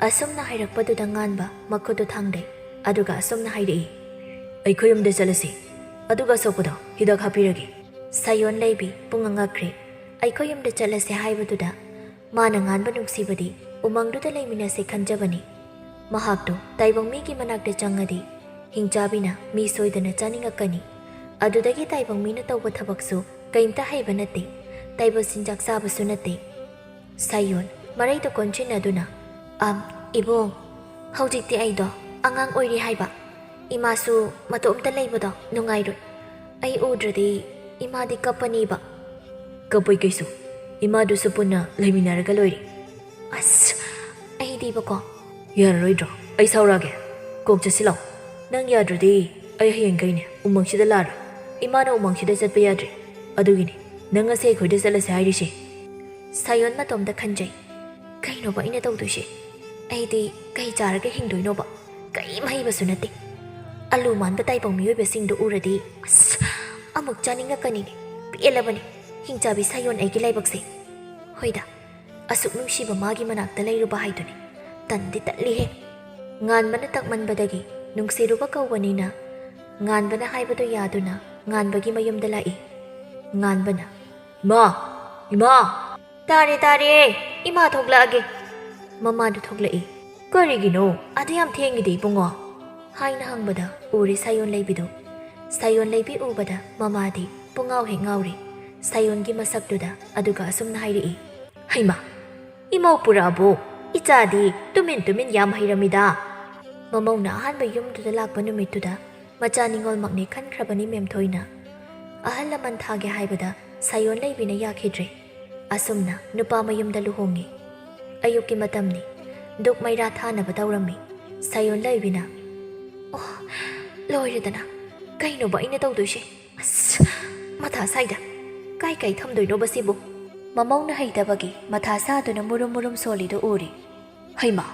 ꯑꯁꯨꯝꯅ ꯍꯥꯏꯔꯛꯄꯗꯨꯗ ꯉꯥꯟꯕ ꯃꯈꯨꯠꯇꯨ ꯊꯥꯡꯗꯩ, ꯑꯗꯨꯒ ꯑꯁꯨꯝꯅ ꯍꯥꯏꯔꯛꯏ, "ꯑꯩꯈꯣꯏ ꯌꯨꯝꯗ ꯆꯠꯂꯁꯤ, ꯑꯗꯨꯒ ꯑꯁꯣꯛꯄꯗꯣ ꯍꯤꯗꯥꯛ ꯍꯥꯞꯄꯤꯔꯒꯦ꯫" ꯁꯥꯌꯣꯟ ꯂꯩꯕꯤ ꯄꯨꯡꯉꯛ ꯉꯛꯈ꯭ꯔꯦ꯫ "ꯑꯩꯈꯣꯏ ꯌꯨꯝꯗ ꯆꯠꯂꯁꯦ" ꯍꯥꯏꯕꯗꯨꯗ ꯃꯥꯅ ꯉꯥꯟꯕ ꯅꯨꯡꯁꯤꯕꯗꯤ ꯎꯃꯪꯗꯨꯗ ꯂꯩꯃꯤꯟꯅꯁꯦ ꯈꯟꯖꯕꯅꯤ꯫ ꯃꯍꯥꯛꯇꯨ ꯇꯥꯏꯕꯪ ꯃꯤꯒꯤ ꯃꯅꯥꯛꯇ ꯆꯪꯉꯗꯤ ꯍꯤꯡꯆꯥꯕꯤꯅ ꯃꯤ ꯁꯣꯏꯗꯅ ꯆꯥꯅꯤꯡꯉꯛꯀꯅꯤ꯫ ꯑꯗꯨꯗꯒꯤ ꯇꯥꯏꯕꯪ ꯃꯤꯅ ꯇꯧꯕ ꯊꯕꯛꯁꯨ ꯀꯩꯝꯇ ꯍꯩꯕ ꯅꯠꯇꯦ, ꯇꯥꯏꯕꯪ ꯆꯤꯟꯖꯥꯛ ꯆꯥꯕꯁꯨ ꯅꯠꯇꯦ꯫ ꯁꯥꯌꯣꯟ ꯃꯔꯩꯗ ꯀꯣꯟꯁꯤꯟꯅꯗꯨꯅ, "ꯑꯝ, ꯏꯕꯨꯡ, ꯍꯧꯖꯤꯛꯇꯤ ꯑꯩꯗꯣ ꯑꯉꯥꯡ ꯑꯣꯏꯔꯤ ꯍꯥꯏꯕ꯫ ꯏꯃꯥꯁꯨ ꯃꯇꯣꯝꯇ ꯂꯩꯕꯗꯣ ꯅꯨꯡꯉꯥꯏꯔꯣꯏ꯫ ꯑꯩ ꯎꯗ꯭ꯔꯗꯤ ꯏꯃꯥꯗꯤ ꯀꯞꯄꯅꯤꯕ꯫" ꯀꯞꯄꯣꯏ ꯀꯩꯁꯨ꯫ ꯏꯃꯥꯗꯨꯁꯨ ꯄꯨꯟꯅ ꯂꯩꯃꯤꯟꯅꯔꯒ ꯂꯣꯏꯔꯦ꯫ ꯑꯁ, ꯑꯩꯗꯤꯕꯀꯣ꯫ ꯌꯥꯔꯔꯣꯏꯗ꯭ꯔꯣ? ꯑꯩ ꯁꯥꯎꯔꯛꯑꯒꯦ꯫ ꯀꯣꯛ ꯆꯠꯁꯤꯜꯂꯣ꯫ ꯅꯪ ꯌꯥꯗ꯭ꯔꯗꯤ ꯑꯩ ꯍꯌꯦꯡ ꯀꯩꯅꯦ ꯎꯃꯪꯁꯤꯗ ꯂꯥꯛꯑꯔꯣꯏ꯫ ꯏꯃꯥꯅ ꯎꯃꯪꯁꯤꯗ ꯆꯠꯄ ꯌꯥꯗ꯭ꯔꯦ꯫ ꯑꯗꯨꯒꯤꯅꯦ ꯅꯪ ꯉꯁꯤ ꯑꯩꯈꯣꯏꯗ ꯆꯠꯂꯁꯦ ꯍꯥꯏꯔꯤꯁꯦ꯫ ꯁꯥꯌꯣꯟ ꯃꯇꯣꯝꯇ ꯈꯟꯖꯩ꯫ ꯀꯩꯅꯣꯕ ꯑꯩꯅ ꯇꯧꯗꯣꯏꯁꯦ? ꯑꯩꯗꯤ ꯀꯩ ꯆꯥꯔꯒ ꯍꯤꯡꯗꯣꯏꯅꯣꯕ? ꯀꯔꯤꯝ ꯍꯩꯕꯁꯨ ꯅꯠꯇꯦ꯫ ꯑꯂꯨ ꯃꯥꯟꯕ ꯇꯥꯏꯕꯪ ꯃꯤꯑꯣꯏꯕꯁꯤꯡꯗꯣ ꯎꯔꯗꯤ ꯑꯁ ꯑꯃꯨꯛ ꯆꯥꯅꯤꯡꯉꯛꯀꯅꯤꯅꯦ꯫ ꯄꯦꯜꯂꯕꯅꯤ꯫ ꯍꯤꯡꯆꯥꯕꯤ ꯁꯥꯌꯣꯟ ꯑꯩꯒꯤ ꯂꯥꯏꯕꯛꯁꯦ꯫ ꯍꯣꯏꯗ, ꯑꯁꯨꯛ ꯅꯨꯡꯁꯤꯕ ꯃꯥꯒꯤ ꯃꯅꯥꯛꯇ ꯂꯩꯔꯨꯕ ꯍꯥꯏꯗꯨꯅꯤ꯫ ꯇꯟꯗꯤ ꯇꯠꯂꯤꯍꯦ꯫ ꯉꯥꯟꯕꯅ ꯇꯛꯃꯟꯕꯗꯒꯤ ꯅꯨꯡꯁꯤꯔꯨꯕ ꯀꯧꯕꯅꯤꯅ ꯉꯥꯟꯕꯅ ꯍꯥꯏꯕꯗꯣ ꯌꯥꯗꯨꯅ ꯉꯥꯟꯕꯒꯤ ꯃꯌꯨꯝꯗ ꯂꯥꯛꯏ꯫ ꯉꯥꯟꯕꯅ, "ꯏꯃꯥ! ꯏꯃꯥ!" "ꯇꯥꯔꯦ, ꯇꯥꯔꯦ꯫ ꯏꯃꯥ ꯊꯣꯛꯂꯛꯑꯒꯦ꯫" ꯃꯃꯥꯗꯨ ꯊꯣꯛꯂꯛꯏ꯫ "ꯀꯔꯤꯒꯤꯅꯣ ꯑꯗꯨ ꯌꯥꯝ ꯊꯦꯡꯉꯤꯗꯤ ꯏꯕꯨꯡꯉꯣ?" ꯍꯥꯏꯅ ꯍꯪꯕꯗ ꯎꯔꯦ ꯁꯥꯌꯣꯟ ꯂꯩꯕꯤꯗꯣ꯫ ꯁꯥꯌꯣꯟ ꯂꯩꯕꯤ ꯎꯕꯗ ꯃꯃꯥꯗꯤ ꯄꯨꯡꯉꯥꯎ ꯍꯦꯛ ꯉꯥꯎꯔꯦ꯫ ꯁꯥꯌꯣꯟꯒꯤ ꯃꯁꯛꯇꯨꯗ ꯑꯗꯨꯒ ꯑꯁꯨꯝꯅ ꯍꯥꯏꯔꯛꯏ꯫ "ꯍꯩꯃꯥ! ꯏꯃꯧ ꯄꯨꯔꯛꯑꯕꯣ? ꯏꯆꯥꯗꯤ ꯇꯨꯃꯤꯟ ꯇꯨꯃꯤꯟ ꯌꯥꯝ ꯍꯩꯔꯝꯃꯤꯗ꯫" ꯃꯃꯧꯅ ꯑꯍꯥꯟꯕ ꯌꯨꯝꯗꯨꯗ ꯂꯥꯛꯄ ꯅꯨꯃꯤꯠꯇꯨꯗ ꯃꯆꯥ ꯅꯤꯉꯣꯜꯃꯛꯅꯤ ꯈꯟꯈ꯭ꯔꯕꯅꯤ ꯃꯦꯝꯊꯣꯏꯅ꯫ ꯑꯍꯜ ꯂꯃꯟ ꯊꯥꯒꯦ ꯍꯥꯏꯕꯗ ꯁꯥꯌꯣꯟ ꯂꯩꯕꯤꯅ ꯌꯥꯈꯤꯗ꯭ꯔꯦ꯫ ꯑꯁꯨꯝꯅ ꯅꯨꯄꯥ ꯃꯌꯨꯝꯗ ꯂꯨꯍꯣꯡꯉꯤ꯫ ꯑꯌꯨꯛꯀꯤ ꯃꯇꯝꯅꯤ꯫ ꯗꯨꯛ ꯃꯩꯔꯥ ꯊꯥꯅꯕ ꯇꯧꯔꯝꯃꯤ꯫ ꯁꯥꯌꯣꯟ ꯂꯩꯕꯤꯅ, "ꯑꯣ, ꯂꯣꯏꯔꯦꯗꯅ꯫ ꯀꯩꯅꯣꯕ ꯑꯩꯅ ꯇꯧꯗꯣꯏꯁꯦ? ꯑꯁ, ꯃꯊꯥ ꯁꯥꯏꯗ꯫ ꯀꯥꯏ ꯀꯥꯏ ꯊꯝꯗꯣꯏꯅꯣꯕ ꯁꯤꯕꯨ?" ꯃꯃꯧꯅ ꯍꯩꯇꯕꯒꯤ ꯃꯊꯥ ꯁꯥꯗꯨꯅ ꯃꯨꯔꯨꯝ ꯃꯨꯔꯨꯝ ꯁꯣꯜꯂꯤꯗꯨ ꯎꯔꯦ꯫ "ꯍꯩꯃꯥ,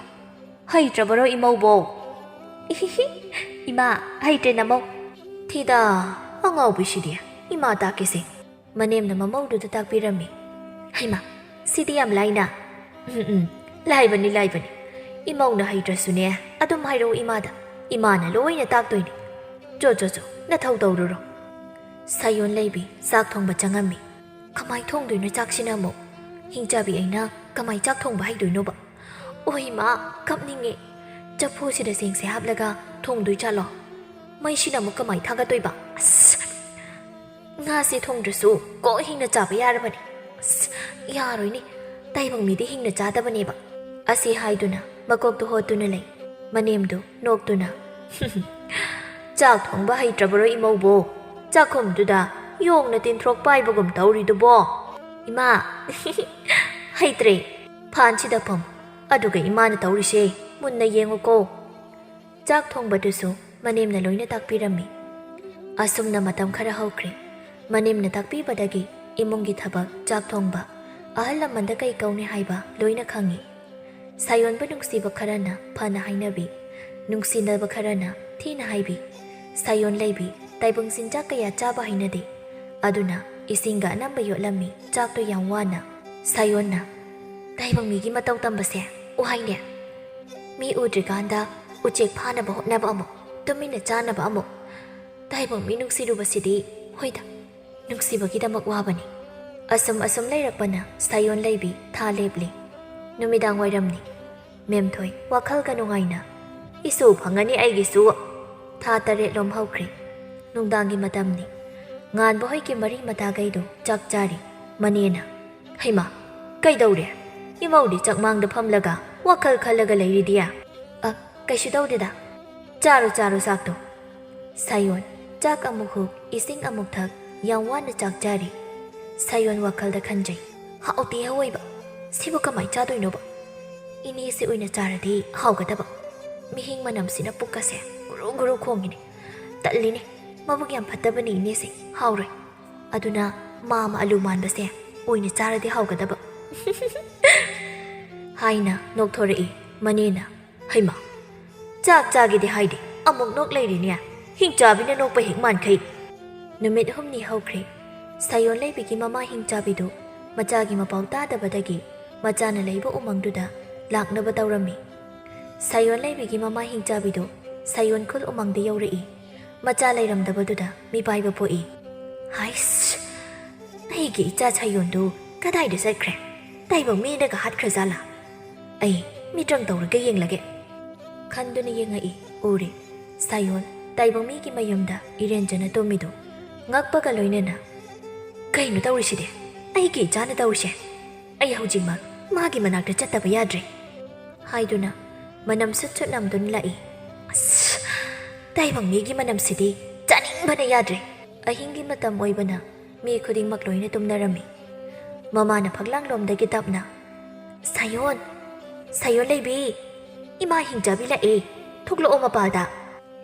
ꯍꯩꯇ꯭ꯔꯕꯔꯣ ꯏꯃꯧꯕꯣ?" "ꯏꯍꯤꯍꯤ, ꯏꯃꯥ, ꯍꯩꯇ꯭ꯔꯦ ꯅꯃꯧ꯫" "ꯊꯤꯗꯥ, ꯑꯉꯥꯎꯕꯤꯁꯤꯗꯤ꯫ ꯏꯃꯥ ꯇꯥꯛꯀꯦꯁꯦ꯫" ꯃꯅꯦꯝꯅ ꯃꯃꯧꯗꯨꯗ ꯇꯥꯛꯄꯤꯔꯝꯃꯤ꯫ "ꯍꯩꯃꯥ, ꯁꯤꯗꯤ ꯌꯥꯝ ꯂꯥꯏꯅ꯫" "ꯎꯝ, ꯎꯝ, ꯂꯥꯏꯕꯅꯤ, ꯂꯥꯏꯕꯅꯤ꯫ ꯏꯃꯧꯅ ꯍꯩꯇ꯭ꯔꯁꯨꯅꯦ, ꯑꯗꯨꯝ ꯍꯥꯏꯔꯛꯎ ꯏꯃꯥꯗ꯫ ꯏꯃꯥꯅ ꯂꯣꯏꯅ ꯇꯥꯛꯇꯣꯏꯅꯤ꯫ ꯆꯣ, ꯆꯣ, ꯆꯣ, ꯅꯊꯧ ꯇꯧꯔꯨꯔꯣ꯫" ꯁꯥꯌꯣꯟ ꯂꯩꯕꯤ ꯆꯥꯛ ꯊꯣꯡꯕ ꯆꯪꯉꯝꯃꯤ꯫ "ꯀꯃꯥꯏ ꯊꯣꯡꯗꯣꯏꯅꯣ ꯆꯥꯛꯁꯤꯅ ꯑꯃꯨꯛ? ꯍꯤꯡꯆꯥꯕꯤ ꯑꯩꯅ ꯀꯃꯥꯏ ꯆꯥꯛ ꯊꯣꯡꯕ ꯍꯩꯗꯣꯏꯅꯣꯕ? ꯑꯣꯏ ꯃꯥ, ꯀꯞꯅꯤꯡꯉꯦ꯫ ꯆꯐꯨꯁꯤꯗ ꯆꯦꯡꯁꯦ ꯍꯥꯞꯂꯒ ꯊꯣꯡꯗꯣꯏ ꯆꯥꯠꯂꯣ? ꯃꯩꯁꯤꯅ ꯑꯃꯨꯛ ꯀꯃꯥꯏ ꯊꯥꯒꯠꯇꯣꯏꯕ? ꯑꯁ! ꯉꯥꯁꯦ ꯊꯣꯡꯗ꯭ꯔꯁꯨ ꯀꯣ ꯍꯤꯡꯅ ꯆꯥꯕ ꯌꯥꯔꯕꯅꯤ꯫ ꯑꯁ! ꯌꯥꯔꯣꯏꯅꯦ꯫ ꯇꯥꯏꯕꯪ ꯃꯤꯗꯤ ꯍꯤꯡꯅ ꯆꯥꯗꯕꯅꯦꯕ꯫" ꯑꯁꯤ ꯍꯥꯏꯗꯨꯅ ꯃꯀꯣꯛꯇꯨ ꯍꯣꯠꯇꯨꯅ ꯂꯩ꯫ ꯃꯅꯦꯝꯗꯨ ꯅꯣꯛꯇꯨꯅ, "ꯆꯥꯛ ꯊꯣꯡꯕ ꯍꯩꯇ꯭ꯔꯕꯔꯣ ꯏꯃꯧꯕꯣ? ꯆꯥꯛꯈꯨꯝꯗꯨꯗ ꯌꯣꯡꯅ ꯇꯤꯟꯊ꯭ꯔꯣꯛ ꯄꯥꯏꯕꯒꯨꯝ ꯇꯧꯔꯤꯗꯨꯕꯣ?" "ꯏꯃꯥ!" "ꯍꯩꯇ꯭ꯔꯦ꯫ ꯐꯥꯟꯁꯤꯗ ꯐꯝ꯫ ꯑꯗꯨꯒ ꯏꯃꯥꯅ ꯇꯧꯔꯤꯁꯦ ꯃꯨꯟꯅ ꯌꯦꯡꯉꯨꯀꯣ꯫" ꯆꯥꯛ ꯊꯣꯡꯕꯗꯨꯁꯨ ꯃꯅꯦꯝꯅ ꯂꯣꯏꯅ ꯇꯥꯛꯄꯤꯔꯝꯃꯤ꯫ ꯑꯁꯨꯝꯅ ꯃꯇꯝ ꯈꯔ ꯍꯧꯈ꯭ꯔꯦ꯫ ꯃꯅꯦꯝꯅ ꯇꯥꯛꯄꯤꯕꯗꯒꯤ ꯏꯃꯨꯡꯒꯤ ꯊꯕꯛ, ꯆꯥꯛ ꯊꯣꯡꯕ, ꯑꯍꯜ ꯂꯃꯟꯗ ꯀꯩ ꯀꯧꯅꯤ ꯍꯥꯏꯕ ꯂꯣꯏꯅ ꯈꯪꯉꯤ꯫ ꯁꯥꯌꯣꯟꯕꯨ ꯅꯨꯡꯁꯤꯕ ꯈꯔꯅ ꯐꯅ ꯍꯥꯏꯅꯕꯤ, ꯅꯨꯡꯁꯤꯅꯕ ꯈꯔꯅ ꯊꯤꯅ ꯍꯥꯏꯕꯤ꯫ ꯁꯥꯌꯣꯟ ꯂꯩꯕꯤ ꯇꯥꯏꯕꯪ ꯆꯤꯟꯖꯥꯛ ꯀꯌꯥ ꯆꯥꯕ ꯍꯩꯅꯗꯦ꯫ ꯑꯗꯨꯅ ꯏꯁꯤꯡꯒ ꯑꯅꯝꯕ ꯌꯣꯠꯂꯝꯃꯤ ꯆꯥꯛꯇꯣ ꯌꯥꯝ ꯋꯥꯅ꯫ ꯁꯥꯌꯣꯟꯅ, "ꯇꯥꯏꯕꯪ ꯃꯤꯒꯤ ꯃꯇꯧ ꯇꯝꯕꯁꯦ ꯎꯍꯩꯅꯦ꯫ ꯃꯤ ꯎꯗ꯭ꯔꯤꯀꯥꯟꯗ ꯎꯆꯦꯛ ꯐꯥꯅꯕ ꯍꯣꯠꯅꯕ ꯑꯃꯨꯛ, ꯇꯨꯃꯤꯟꯅ ꯆꯥꯅꯕ ꯑꯃꯨꯛ꯫ ꯇꯥꯏꯕꯪ ꯃꯤ ꯅꯨꯡꯁꯤꯔꯨꯕꯁꯤꯗꯤ, ꯍꯣꯏꯗ, ꯅꯨꯡꯁꯤꯕꯒꯤꯗꯃꯛ ꯋꯥꯕꯅꯤ꯫" ꯑꯁꯨꯝ ꯑꯁꯨꯝ ꯂꯩꯔꯛꯄꯅ ꯁꯥꯌꯣꯟ ꯂꯩꯕꯤ ꯊꯥ ꯂꯦꯞꯂꯤ꯫ ꯅꯨꯃꯤꯗꯥꯡ ꯋꯥꯏꯔꯝꯅꯤ꯫ ꯃꯦꯝꯊꯣꯏ ꯋꯥꯈꯜꯒ ꯅꯨꯡꯉꯥꯏꯅ, "ꯏꯁꯨ ꯐꯪꯉꯅꯤ ꯑꯩꯒꯤꯁꯨ꯫" ꯊꯥ ꯇꯔꯦꯠꯂꯣꯝ ꯍꯧꯈ꯭ꯔꯦ꯫ ꯅꯨꯡꯗꯥꯡꯒꯤ ꯃꯇꯝꯅꯤ꯫ ꯉꯥꯟꯕ ꯍꯣꯏꯒꯤ ꯃꯔꯤ ꯃꯇꯥꯈꯩꯗꯣ ꯆꯥꯛ ꯆꯥꯔꯤ꯫ ꯃꯅꯦꯅ, "ꯍꯩꯃꯥ, ꯀꯩꯗꯧꯔꯦ? ꯏꯃꯧꯗꯤ ꯆꯥꯛꯃꯥꯡꯗ ꯐꯝꯂꯒ ꯋꯥꯈꯜ ꯈꯜꯂꯒ ꯂꯩꯔꯤꯗꯤꯌꯥ?" "ꯑ, ꯀꯩꯁꯨ ꯇꯧꯗꯦꯗ꯫ ꯆꯥꯔꯣ, ꯆꯥꯔꯣ ꯆꯥꯛꯇꯣ꯫" ꯁꯥꯌꯣꯟ ꯆꯥꯛ ꯑꯃꯨꯛ ꯍꯨꯛ, ꯏꯁꯤꯡ ꯑꯃꯨꯛ ꯊꯛ, ꯌꯥꯝ ꯋꯥꯅ ꯆꯥꯛ ꯆꯥꯔꯤ꯫ ꯁꯥꯌꯣꯟ ꯋꯥꯈꯜꯗ ꯈꯟꯖꯩ, "ꯍꯥꯎꯇꯦ ꯑꯋꯣꯏꯕ꯫ ꯁꯤꯕꯨ ꯀꯃꯥꯏ ꯆꯥꯗꯣꯏꯅꯣꯕ? ꯏꯅꯦꯁꯤ ꯑꯣꯏꯅ ꯆꯥꯔꯗꯤ ꯍꯥꯎꯒꯗꯕ꯫ ꯃꯤꯍꯤꯡ ꯃꯅꯝꯁꯤꯅ ꯄꯨꯛꯀꯁꯦ ꯒꯨꯔꯨ ꯒꯨꯔꯨ ꯈꯣꯡꯉꯤꯅꯦ꯫ ꯇꯜꯂꯤꯅꯦ꯫ ꯃꯕꯨꯛ ꯌꯥꯝ ꯐꯠꯇꯕꯅꯤ ꯏꯅꯦꯁꯦ꯫ ꯍꯥꯎꯔꯣꯏ꯫ ꯑꯗꯨꯅ ꯃꯥ ꯑꯃ ꯑꯂꯨ ꯃꯥꯟꯕꯁꯦ ꯑꯣꯏꯅ ꯆꯥꯔꯗꯤ ꯍꯥꯎꯒꯗꯕ꯫" ꯍꯥꯏꯅ ꯅꯣꯛꯊꯣꯔꯛꯏ꯫ ꯃꯅꯦꯅ, "ꯍꯩꯃꯥ, ꯆꯥꯛ ꯆꯥꯒꯦꯗꯤ ꯍꯥꯏꯗꯦ, ꯑꯃꯨꯛ ꯅꯣꯛ ꯂꯩꯔꯤꯅꯦ꯫ ꯍꯤꯡꯆꯥꯕꯤꯅ ꯅꯣꯛꯄ ꯍꯦꯛ ꯃꯥꯟꯈꯩ꯫" ꯅꯨꯃꯤꯠ ꯍꯨꯝꯅꯤ ꯍꯧꯈ꯭ꯔꯦ꯫ ꯁꯥꯌꯣꯟ ꯂꯩꯕꯤꯒꯤ ꯃꯃꯥ ꯍꯤꯡꯆꯥꯕꯤꯗꯨ ꯃꯆꯥꯒꯤ ꯃꯄꯥꯎ ꯇꯥꯗꯕꯗꯒꯤ ꯃꯆꯥꯅ ꯂꯩꯕ ꯎꯃꯪꯗꯨꯗ ꯂꯥꯛꯅꯕ ꯇꯧꯔꯝꯃꯤ꯫ ꯁꯥꯌꯣꯟ ꯂꯩꯕꯤꯒꯤ ꯃꯃꯥ ꯍꯤꯡꯆꯥꯕꯤꯗꯨ ꯁꯥꯌꯣꯟ ꯈꯨꯜ ꯎꯃꯪꯗ ꯌꯧꯔꯛꯏ꯫ ꯃꯆꯥ ꯂꯩꯔꯝꯗꯕꯗꯨꯗ ꯃꯤꯄꯥꯏꯕ ꯄꯣꯛꯏ꯫ "ꯍꯥꯏꯁ! ꯑꯩꯒꯤ ꯏꯆꯥ ꯁꯥꯌꯣꯟꯗꯨ ꯀꯗꯥꯏꯗ ꯆꯠꯈ꯭ꯔꯦ? ꯇꯥꯏꯕꯪ ꯃꯤꯅꯒ ꯍꯥꯠꯈ꯭ꯔꯖꯥꯠꯂꯥ? ꯑꯩ ꯃꯤꯇ꯭ꯔꯪ ꯇꯧꯔꯒ ꯌꯦꯡꯂꯒꯦ꯫" ꯈꯟꯗꯨꯅ ꯌꯦꯡꯉꯛꯏ꯫ ꯎꯔꯦ꯫ ꯁꯥꯌꯣꯟ ꯇꯥꯏꯕꯪ ꯃꯤꯒꯤ ꯃꯌꯨꯝꯗ ꯏꯔꯦꯟꯖꯅ ꯇꯨꯝꯃꯤꯗꯨ ꯉꯛꯄꯒ ꯂꯣꯏꯅꯅ, "ꯀꯩꯅꯣ ꯇꯧꯔꯤꯁꯤꯗꯤ? ꯑꯩꯒꯤ ꯏꯆꯥꯅ ꯇꯧꯔꯤꯁꯦ? ꯑꯩ ꯍꯧꯖꯤꯛꯃꯛ ꯃꯥꯒꯤ ꯃꯅꯥꯛꯇ ꯆꯠꯇꯕ ꯌꯥꯗ꯭ꯔꯦ," ꯍꯥꯏꯗꯨꯅ ꯃꯅꯝ ꯁꯨꯠ ꯁꯨꯠ ꯅꯝꯗꯨꯅ ꯂꯥꯛꯏ꯫ "ꯑꯁ! ꯇꯥꯏꯕꯪ ꯃꯤꯒꯤ ꯃꯅꯝꯁꯤꯗꯤ ꯆꯥꯅꯤꯡꯕꯅ ꯌꯥꯗ꯭ꯔꯦ!" ꯑꯍꯤꯡꯒꯤ ꯃꯇꯝ ꯑꯣꯏꯕꯅ ꯃꯤ ꯈꯨꯗꯤꯡꯃꯛ ꯂꯣꯏꯅ ꯇꯨꯝꯅꯔꯝꯃꯤ꯫ ꯃꯃꯥꯅ ꯐꯛꯂꯥꯡꯂꯣꯝꯗꯒꯤ ꯇꯞꯅ, "ꯁꯥꯌꯣꯟ, ꯁꯥꯌꯣꯟ ꯂꯩꯕꯤ, ꯏꯃꯥ ꯍꯤꯡꯆꯥꯕꯤ ꯂꯥꯛꯑꯦ, ꯊꯣꯛꯂꯛꯑꯣ ꯃꯄꯥꯜꯗ꯫"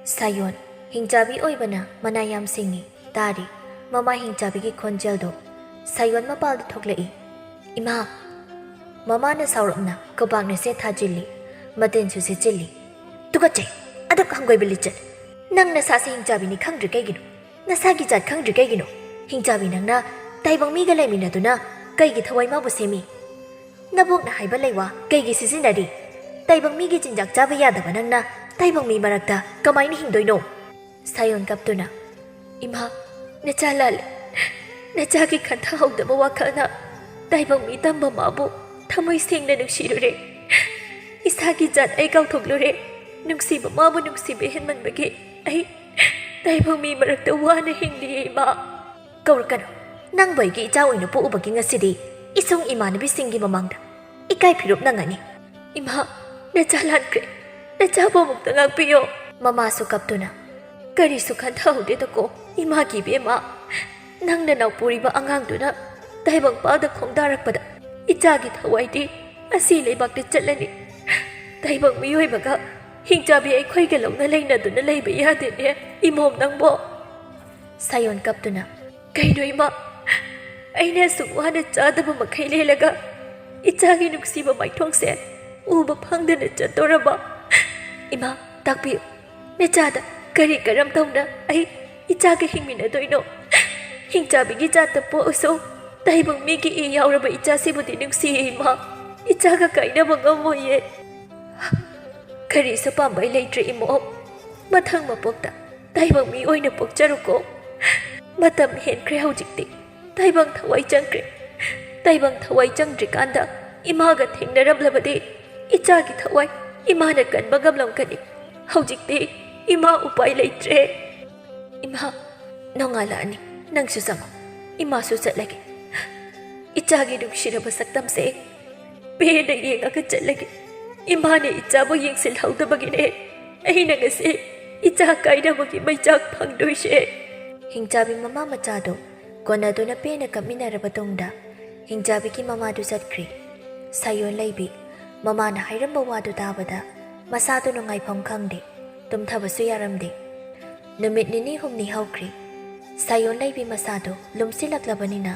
ꯁꯥꯌꯣꯟ, ꯍꯤꯡꯆꯥꯕꯤ ꯑꯣꯏꯕꯅ ꯃꯅꯥ ꯌꯥꯝ ꯁꯤꯡꯉꯤ, ꯇꯥꯔꯤ꯫ ꯃꯃꯥ ꯍꯤꯡꯆꯥꯕꯤꯒꯤ ꯈꯣꯟꯖꯦꯜꯗꯣ꯫ ꯁꯥꯌꯣꯟ ꯃꯄꯥꯜꯗ ꯊꯣꯛꯂꯛꯏ꯫ "ꯏꯃꯥ!" ꯃꯃꯥꯅ ꯁꯥꯎꯔꯞꯅ ꯈꯨꯕꯥꯛꯅ ꯁꯦꯠ ꯊꯥꯖꯤꯜꯂꯤ, ꯃꯇꯤꯟꯁꯨ ꯁꯤꯠꯆꯤꯜꯂꯤ꯫ "ꯇꯨꯀꯠꯆꯩ! ꯑꯗꯨꯛ ꯍꯪꯒꯣꯏꯕ ꯂꯤꯆꯠ! ꯅꯪ ꯅꯁꯥꯁꯦ ꯍꯤꯡꯆꯥꯕꯤꯅꯤ ꯈꯪꯗ꯭ꯔꯤ ꯀꯩꯒꯤꯅꯣ? ꯅꯁꯥꯒꯤ ꯖꯥꯠ ꯈꯪꯗ꯭ꯔꯤ ꯀꯩꯒꯤꯅꯣ? ꯍꯤꯡꯆꯥꯕꯤ ꯅꯪꯅ ꯇꯥꯏꯕꯪ ꯃꯤꯒ ꯂꯩꯃꯤꯟꯅꯗꯨꯅ ꯀꯩꯒꯤ ꯊꯋꯥꯏ ꯃꯥꯕꯨ ꯁꯦꯝꯃꯤ? ꯅꯕꯣꯛꯅ ꯍꯥꯏꯕ ꯂꯩꯋꯥ ꯀꯩꯒꯤ ꯁꯤꯖꯤꯟꯅꯔꯤ? ꯇꯥꯏꯕꯪ ꯃꯤꯒꯤ ꯆꯤꯟꯖꯥꯛ ꯆꯥꯕ ꯌꯥꯗꯕ ꯅꯪꯅ ꯇꯥꯏꯕꯪ ꯃꯤ ꯃꯔꯛꯇ ꯀꯃꯥꯏꯅ ꯍꯤꯡꯗꯣꯏꯅꯣ?" ꯁꯥꯌꯣꯟ ꯀꯞꯇꯨꯅ, "ꯏꯃꯥ, ꯅꯆꯥ ꯂꯥꯜꯂꯦ꯫ ꯅꯆꯥꯒꯤ ꯈꯟꯊꯍꯧꯗꯕ ꯋꯥꯈꯜꯅ ꯇꯥꯏꯕꯪ ꯃꯤ ꯇꯝꯕ ꯃꯥꯕꯨ ꯊꯃꯣꯏ ꯁꯦꯡꯅ ꯅꯨꯡꯁꯤꯔꯨꯔꯦ꯫ ꯏꯁꯥꯒꯤ ꯖꯥꯠ ꯑꯩ ꯀꯥꯎꯊꯣꯛꯂꯨꯔꯦ꯫ ꯅꯨꯡꯁꯤꯕ ꯃꯥꯕꯨ ꯅꯨꯡꯁꯤꯕ ꯍꯦꯟꯃꯟꯕꯒꯤ ꯑꯩ ꯇꯥꯏꯕꯪ ꯃꯤ ꯃꯔꯛꯇ ꯋꯥꯅ ꯍꯤꯡꯂꯤꯌꯦ, ꯏꯃꯥ꯫" "ꯀꯧꯔꯛꯀꯅꯨ꯫ ꯅꯪꯕꯨ ꯑꯩꯒꯤ ꯏꯆꯥ ꯑꯣꯏꯅ ꯄꯣꯛꯎꯕꯒꯤ ꯉꯁꯤꯗꯤ ꯏꯁꯨꯡ ꯏꯃꯥꯟꯅꯕꯤꯁꯤꯡꯒꯤ ꯃꯃꯥꯡꯗ ꯏꯀꯥꯏ ꯐꯤꯔꯨꯞ ꯅꯪꯉꯅꯤ꯫" "ꯏꯃꯥ, ꯅꯆꯥ ꯂꯥꯟꯈ꯭ꯔꯦ꯫ ꯅꯆꯥꯕꯨ ꯑꯃꯨꯛꯇ ꯉꯥꯛꯄꯤꯌꯣ꯫" ꯃꯃꯥꯁꯨ ꯀꯞꯇꯨꯅ, "ꯀꯔꯤꯁꯨ ꯈꯟꯊꯍꯧꯗꯦꯗꯀꯣ ꯏꯃꯥꯒꯤ ꯏꯕꯦꯝꯃ꯫ ꯅꯪ ꯅꯅꯥꯎ ꯄꯨꯔꯤꯕ ꯑꯉꯥꯡꯗꯨꯅ ꯇꯥꯏꯕꯪ ꯄꯥꯜꯗ ꯈꯣꯡꯗꯥꯔꯛꯄꯗ ꯏꯆꯥꯒꯤ ꯊꯋꯥꯏꯗꯤ ꯑꯁꯤ ꯂꯩꯕꯥꯛꯇ ꯆꯠꯂꯅꯤ꯫ ꯇꯥꯏꯕꯪ ꯃꯤꯑꯣꯏꯕꯒ ꯍꯤꯡꯆꯥꯕꯤ ꯑꯩꯈꯣꯏꯒ ꯂꯧꯅ ꯂꯩꯅꯗꯨꯅ ꯂꯩꯕ ꯌꯥꯗꯦꯅꯦ ꯏꯃꯣꯝ ꯅꯪꯕꯣ꯫" ꯁꯥꯌꯣꯟ ꯀꯞꯇꯨꯅ, "ꯀꯩꯅꯣ ꯏꯃꯥ? ꯑꯩꯅ ꯑꯁꯨꯛ ꯋꯥꯅ ꯆꯥꯗꯕ ꯃꯈꯩ ꯂꯦꯜꯂꯒ ꯏꯆꯥꯒꯤ ꯅꯨꯡꯁꯤꯕ ꯃꯥꯏꯊꯣꯡꯁꯦ ꯎꯕ ꯐꯪꯗꯅ ꯆꯠꯇꯣꯔꯕ? ꯏꯃꯥ, ꯇꯥꯛꯄꯤꯌꯨ, ꯅꯆꯥꯗ ꯀꯔꯤ ꯀꯔꯝ ꯇꯧꯅ ꯑꯩ ꯏꯆꯥꯒ ꯍꯤꯡꯃꯤꯟꯅꯗꯣꯏꯅꯣ? ꯍꯤꯡꯆꯥꯕꯤꯒꯤ ꯖꯥꯠꯇ ꯄꯣꯛꯑꯁꯨ ꯇꯥꯏꯕꯪ ꯃꯤꯒꯤ ꯏ ꯌꯥꯎꯔꯕ ꯏꯆꯥꯁꯤꯕꯨꯗꯤ ꯅꯨꯡꯁꯤꯌꯦ ꯏꯃꯥ꯫ ꯏꯆꯥꯒ ꯀꯥꯏꯅꯕ ꯉꯝꯃꯣꯏꯌꯦ꯫ ꯀꯔꯤꯁꯨ ꯄꯥꯝꯕꯩ ꯂꯩꯇ꯭ꯔꯦ ꯏꯃꯣꯝ꯫ ꯃꯊꯪ ꯃꯄꯣꯛꯇ ꯇꯥꯏꯕꯪ ꯃꯤ ꯑꯣꯏꯅ ꯄꯣꯛꯆꯔꯨꯀꯣ꯫ ꯃꯇꯝ ꯍꯦꯟꯈ꯭ꯔꯦ ꯍꯧꯖꯤꯛꯇꯤ꯫ ꯇꯥꯏꯕꯪ ꯊꯋꯥꯏ ꯆꯪꯈ꯭ꯔꯦ꯫ ꯇꯥꯏꯕꯪ ꯊꯋꯥꯏ ꯆꯪꯗ꯭ꯔꯤꯀꯥꯟꯗ ꯏꯃꯥꯒ ꯊꯦꯡꯅꯔꯝꯂꯕꯗꯤ ꯏꯆꯥꯒꯤ ꯊꯋꯥꯏ ꯏꯃꯥꯅ ꯀꯟꯕ ꯉꯝꯂꯝꯒꯅꯤ꯫ ꯍꯧꯖꯤꯛꯇꯤ ꯏꯃꯥ ꯎꯄꯥꯏ ꯂꯩꯇ꯭ꯔꯦ꯫ ꯏꯃꯥ, ꯅꯣꯡꯉꯥꯜꯂꯛꯑꯅꯤ꯫ ꯅꯪꯁꯨ ꯆꯪꯉꯣ꯫ ꯏꯃꯥꯁꯨ ꯆꯠꯂꯒꯦ꯫ ꯏꯆꯥꯒꯤ ꯅꯨꯡꯁꯤꯔꯕ ꯁꯛꯇꯝꯁꯦ ꯄꯦꯟꯅ ꯌꯦꯡꯉꯒ ꯆꯠꯂꯒꯦ꯫ ꯏꯃꯥꯅ ꯏꯆꯥꯕꯨ ꯌꯦꯡꯁꯤꯜꯍꯧꯗꯕꯒꯤꯅꯦ ꯑꯩꯅ ꯉꯁꯤ ꯏꯆꯥ ꯀꯥꯏꯅꯕꯒꯤ ꯃꯩꯆꯥꯛ ꯐꯪꯗꯣꯏꯁꯦ꯫" ꯍꯤꯡꯆꯥꯕꯤ ꯃꯃꯥ ꯃꯆꯥꯗꯨ ꯀꯣꯟꯅꯗꯨꯅ ꯄꯦꯟꯅ ꯀꯞꯃꯤꯟꯅꯔꯕ ꯇꯨꯡꯗ ꯍꯤꯡꯆꯥꯕꯤꯒꯤ ꯃꯃꯥꯗꯨ ꯆꯠꯈ꯭ꯔꯦ꯫ ꯁꯥꯌꯣꯟ ꯂꯩꯕꯤ ꯃꯃꯥꯅ ꯍꯥꯏꯔꯝꯕ ꯋꯥꯗꯨ ꯇꯥꯕꯗ ꯃꯁꯥꯗꯨ ꯅꯨꯡꯉꯥꯏꯐꯝ ꯈꯪꯗꯦ, ꯇꯨꯝꯊꯕꯁꯨ ꯌꯥꯔꯝꯗꯦ꯫ ꯅꯨꯃꯤꯠ ꯅꯤꯅꯤ ꯍꯨꯝꯅꯤ ꯍꯧꯈ꯭ꯔꯦ꯫ ꯁꯥꯌꯣꯟ ꯂꯩꯕꯤ ꯃꯁꯥꯗꯨ ꯂꯨꯝꯁꯤꯜꯂꯛꯂꯕꯅꯤꯅ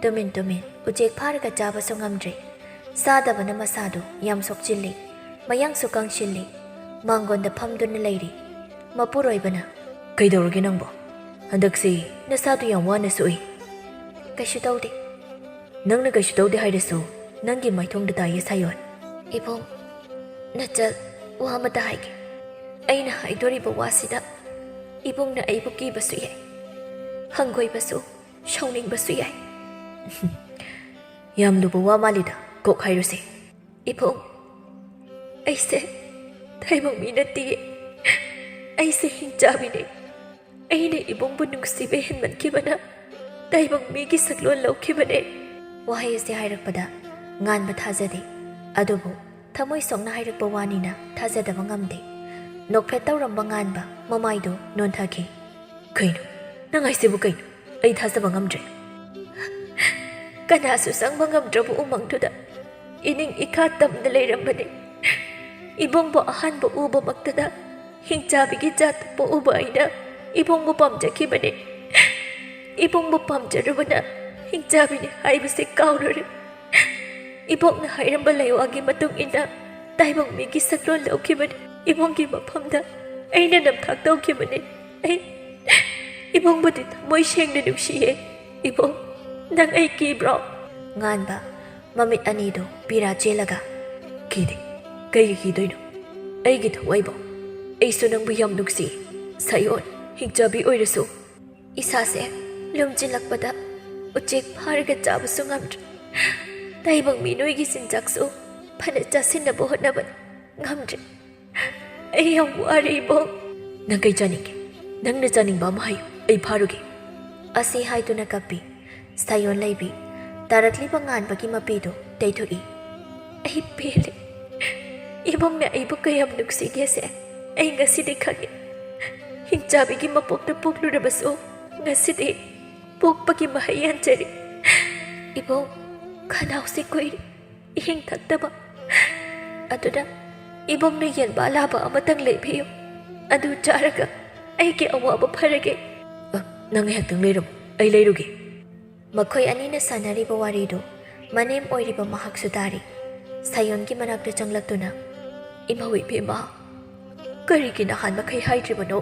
ꯇꯨꯃꯤꯟ ꯇꯨꯃꯤꯟ ꯎꯆꯦꯛ ꯐꯥꯔꯒ ꯆꯥꯕꯁꯨ ꯉꯝꯗ꯭ꯔꯦ꯫ ꯆꯥꯗꯕꯅ ꯃꯁꯥꯗꯨ ꯌꯥꯝ ꯁꯣꯛꯆꯤꯜꯂꯤ, ꯃꯌꯥꯡꯁꯨ ꯀꯪꯁꯤꯜꯂꯤ꯫ ꯃꯥꯡꯒꯣꯟꯗ ꯐꯝꯗꯨꯅ ꯂꯩꯔꯤ꯫ ꯃꯄꯨꯔꯣꯏꯕꯅ, "ꯀꯩꯗꯧꯔꯒꯦ ꯅꯪꯕꯣ? ꯍꯟꯗꯛꯁꯤ ꯅꯁꯥꯗꯨ ꯌꯥꯝ ꯋꯥꯅꯁꯨ ꯎꯏ꯫" "ꯀꯩꯁꯨ ꯇꯧꯗꯦ꯫" "ꯅꯪꯅ ꯀꯩꯁꯨ ꯇꯧꯗꯦ ꯍꯥꯏꯔꯁꯨ ꯅꯪꯒꯤ ꯃꯥꯏꯊꯣꯡꯗ ꯇꯥꯏꯌꯦ ꯁꯥꯌꯣꯟ꯫" "ꯏꯕꯨꯡ, ꯅꯆꯜ, ꯋꯥ ꯑꯃꯇ ꯍꯥꯏꯒꯦ꯫ ꯑꯩꯅ ꯍꯥꯏꯗꯣꯔꯤꯕ ꯋꯥꯁꯤꯗ ꯏꯕꯨꯡꯅ ꯑꯩꯕꯨ ꯀꯤꯕꯁꯨ ꯌꯥꯏ, ꯍꯪꯒꯣꯏꯕꯁꯨ, ꯁꯥꯎꯅꯤꯡꯕꯁꯨ ꯌꯥꯏ꯫" "ꯌꯥꯝ ꯂꯨꯕ ꯋꯥ ꯃꯥꯜꯂꯤꯗ, ꯀꯣꯛ ꯍꯥꯏꯔꯨꯁꯦ꯫" "ꯏꯕꯨꯡ, ꯑꯩꯁꯦ ꯇꯥꯏꯕꯪ ꯃꯤ ꯅꯠꯇꯤꯌꯦ꯫ ꯑꯩꯁꯦ ꯍꯤꯡꯆꯥꯕꯤꯅꯦ꯫ ꯑꯩꯅ ꯏꯕꯨꯡꯕꯨ ꯅꯨꯡꯁꯤꯕ ꯍꯦꯟꯃꯟꯈꯤꯕꯅ ꯇꯥꯏꯕꯪ ꯃꯤꯒꯤ ꯁꯛꯂꯣꯟ ꯂꯧꯈꯤꯕꯅꯦ꯫" ꯋꯥꯍꯩ ꯑꯁꯤ ꯍꯥꯏꯔꯛꯄꯗ ꯉꯥꯟꯕ ꯊꯥꯖꯗꯦ꯫ ꯑꯗꯨꯕꯨ ꯊꯃꯣꯏ ꯁꯣꯛꯅ ꯍꯥꯏꯔꯛꯄ ꯋꯥꯅꯤꯅ ꯊꯥꯖꯗꯕ ꯉꯝꯗꯦ꯫ ꯅꯣꯛꯐꯦꯠ ꯇꯧꯔꯝꯕ ꯉꯥꯟꯕ ꯃꯃꯥꯏꯗꯨ ꯅꯣꯟꯊꯈꯤ꯫ "ꯀꯩꯅꯣ? ꯅꯪ ꯍꯥꯏꯁꯤꯕꯨ ꯀꯩꯅꯣ? ꯑꯩ ꯊꯥꯖꯕ ꯉꯝꯗ꯭ꯔꯦ꯫" "ꯀꯅꯥꯁꯨ ꯆꯪꯕ ꯉꯝꯗ꯭ꯔꯕ ꯎꯃꯪꯗꯨꯗ ꯏꯅꯤꯡ ꯏꯈꯥ ꯇꯝꯅ ꯂꯩꯔꯝꯕꯅꯦ꯫ ꯏꯕꯨꯡꯕꯨ ꯑꯍꯥꯟꯕ ꯎꯕꯃꯛꯇꯗ ꯍꯤꯡꯆꯥꯕꯤꯒꯤ ꯖꯥꯠꯇ ꯄꯣꯛꯎꯕ ꯑꯩꯅ ꯏꯕꯨꯡꯕꯨ ꯄꯥꯝꯖꯈꯤꯕꯅꯦ꯫ ꯏꯕꯨꯡꯕꯨ ꯄꯥꯝꯖꯔꯨꯕꯅ ꯍꯤꯡꯆꯥꯕꯤꯅꯤ ꯍꯥꯏꯕꯁꯦ ꯀꯥꯎꯔꯨꯔꯦ꯫ ꯏꯕꯣꯛꯅ ꯍꯥꯏꯔꯝꯕ ꯂꯩꯋꯥꯒꯤ ꯃꯇꯨꯡ ꯏꯟꯅ ꯇꯥꯏꯕꯪ ꯃꯤꯒꯤ ꯁꯛꯂꯣꯟ ꯂꯧꯈꯤꯕꯅꯤ꯫ ꯏꯕꯨꯡꯒꯤ ꯃꯐꯝꯗ ꯑꯩꯅ ꯅꯝꯊꯥꯛ ꯇꯧꯈꯤꯕꯅꯤ꯫ ꯑꯩ ꯏꯕꯨꯡꯕꯨꯗꯤ ꯊꯃꯣꯏ ꯁꯦꯡꯅ ꯅꯨꯡꯁꯤꯌꯦ꯫ ꯏꯕꯨꯡ, ꯅꯪ ꯑꯩ ꯀꯤꯕ꯭ꯔꯣ?" ꯉꯥꯟꯕ ꯃꯃꯤꯠ ꯑꯅꯤꯗꯨ ꯄꯤꯔꯥ ꯆꯦꯜꯂꯒ, "ꯀꯤꯗꯦ꯫ ꯀꯩꯒꯤ ꯀꯤꯗꯣꯏꯅꯣ? ꯑꯩꯒꯤ ꯊꯋꯥꯏꯕꯨ꯫ ꯑꯩꯁꯨ ꯅꯪꯕꯨ ꯌꯥꯝ ꯅꯨꯡꯁꯤ꯫ ꯁꯥꯌꯣꯟ, ꯍꯤꯡꯆꯥꯕꯤ ꯑꯣꯏꯔꯁꯨ ꯏꯁꯥꯁꯦ ꯂꯨꯝꯁꯤꯜꯂꯛꯄꯗ ꯎꯆꯦꯛ ꯐꯥꯔꯒ ꯆꯥꯕꯁꯨ ꯉꯝꯗ꯭ꯔꯦ꯫ ꯇꯥꯏꯕꯪ ꯃꯤ ꯅꯣꯏꯒꯤ ꯆꯤꯟꯖꯥꯛꯁꯨ ꯐꯅ ꯆꯥꯁꯤꯟꯅꯕ ꯍꯣꯠꯅꯕꯅꯤ, ꯉꯝꯗ꯭ꯔꯦ꯫ ꯑꯩ ꯌꯥꯝ ꯋꯥꯔꯦ ꯏꯕꯣꯛ꯫" "ꯅꯪ ꯀꯩ ꯆꯥꯅꯤꯡꯒꯦ? ꯅꯪꯅ ꯆꯥꯅꯤꯡꯕ ꯑꯃ ꯍꯥꯏꯌꯨ, ꯑꯩ ꯐꯥꯔꯨꯒꯦ꯫" ꯑꯁꯤ ꯍꯥꯏꯗꯨꯅ ꯀꯞꯄꯤ꯫ ꯁꯥꯌꯣꯟ ꯂꯩꯕꯤ ꯇꯥꯔꯛꯂꯤꯕ ꯉꯥꯟꯕꯒꯤ ꯃꯄꯤꯗꯨ ꯇꯩꯊꯣꯛꯏ꯫ "ꯑꯩ ꯄꯦꯜꯂꯦ꯫ ꯏꯕꯨꯡꯅ ꯑꯩꯕꯨ ꯀꯌꯥꯝ ꯅꯨꯡꯁꯤꯒꯦꯁꯦ ꯑꯩ ꯉꯁꯤꯗꯤ ꯈꯪꯉꯦ꯫ ꯍꯤꯡꯆꯥꯕꯤꯒꯤ ꯃꯄꯣꯛꯇ ꯄꯣꯛꯂꯨꯔꯕꯁꯨ ꯉꯁꯤꯗꯤ ꯄꯣꯛꯄꯒꯤ ꯃꯍꯩ ꯌꯥꯟꯖꯔꯤ꯫" "ꯏꯕꯨꯡ, ꯈꯅꯥꯎꯁꯤ ꯀꯨꯏꯔꯦ ꯏꯍꯤꯡ ꯊꯛꯇꯕ꯫ ꯑꯗꯨꯅ ꯏꯕꯨꯡꯅ ꯌꯦꯟꯕꯥ ꯂꯥꯕ ꯑꯃꯇꯪ ꯂꯩꯕꯤꯌꯨ꯫ ꯑꯗꯨ ꯆꯥꯔꯒ ꯑꯩꯒꯤ ꯑꯋꯥꯕ ꯐꯔꯒꯦ꯫ ꯑ, ꯅꯪ ꯉꯥꯏꯍꯥꯛꯇꯪ ꯂꯩꯔꯝꯃꯨ, ꯑꯩ ꯂꯩꯔꯨꯒꯦ꯫ ꯃꯈꯣꯏ ꯑꯅꯤꯅ ꯁꯥꯟꯅꯔꯤꯕ ꯋꯥꯔꯤꯗꯨ ꯃꯅꯦꯝ ꯑꯣꯏꯔꯤꯕ ꯃꯍꯥꯛꯁꯨ ꯇꯥꯔꯤ꯫ ꯁꯥꯌꯣꯟꯒꯤ ꯃꯅꯥꯛꯇ ꯆꯪꯂꯛꯇꯨꯅ, "ꯏꯃꯧ ꯏꯕꯦꯝꯃ, ꯀꯔꯤꯒꯤ ꯅꯍꯥꯟ ꯃꯈꯩ ꯍꯥꯏꯗ꯭ꯔꯤꯕꯅꯣ?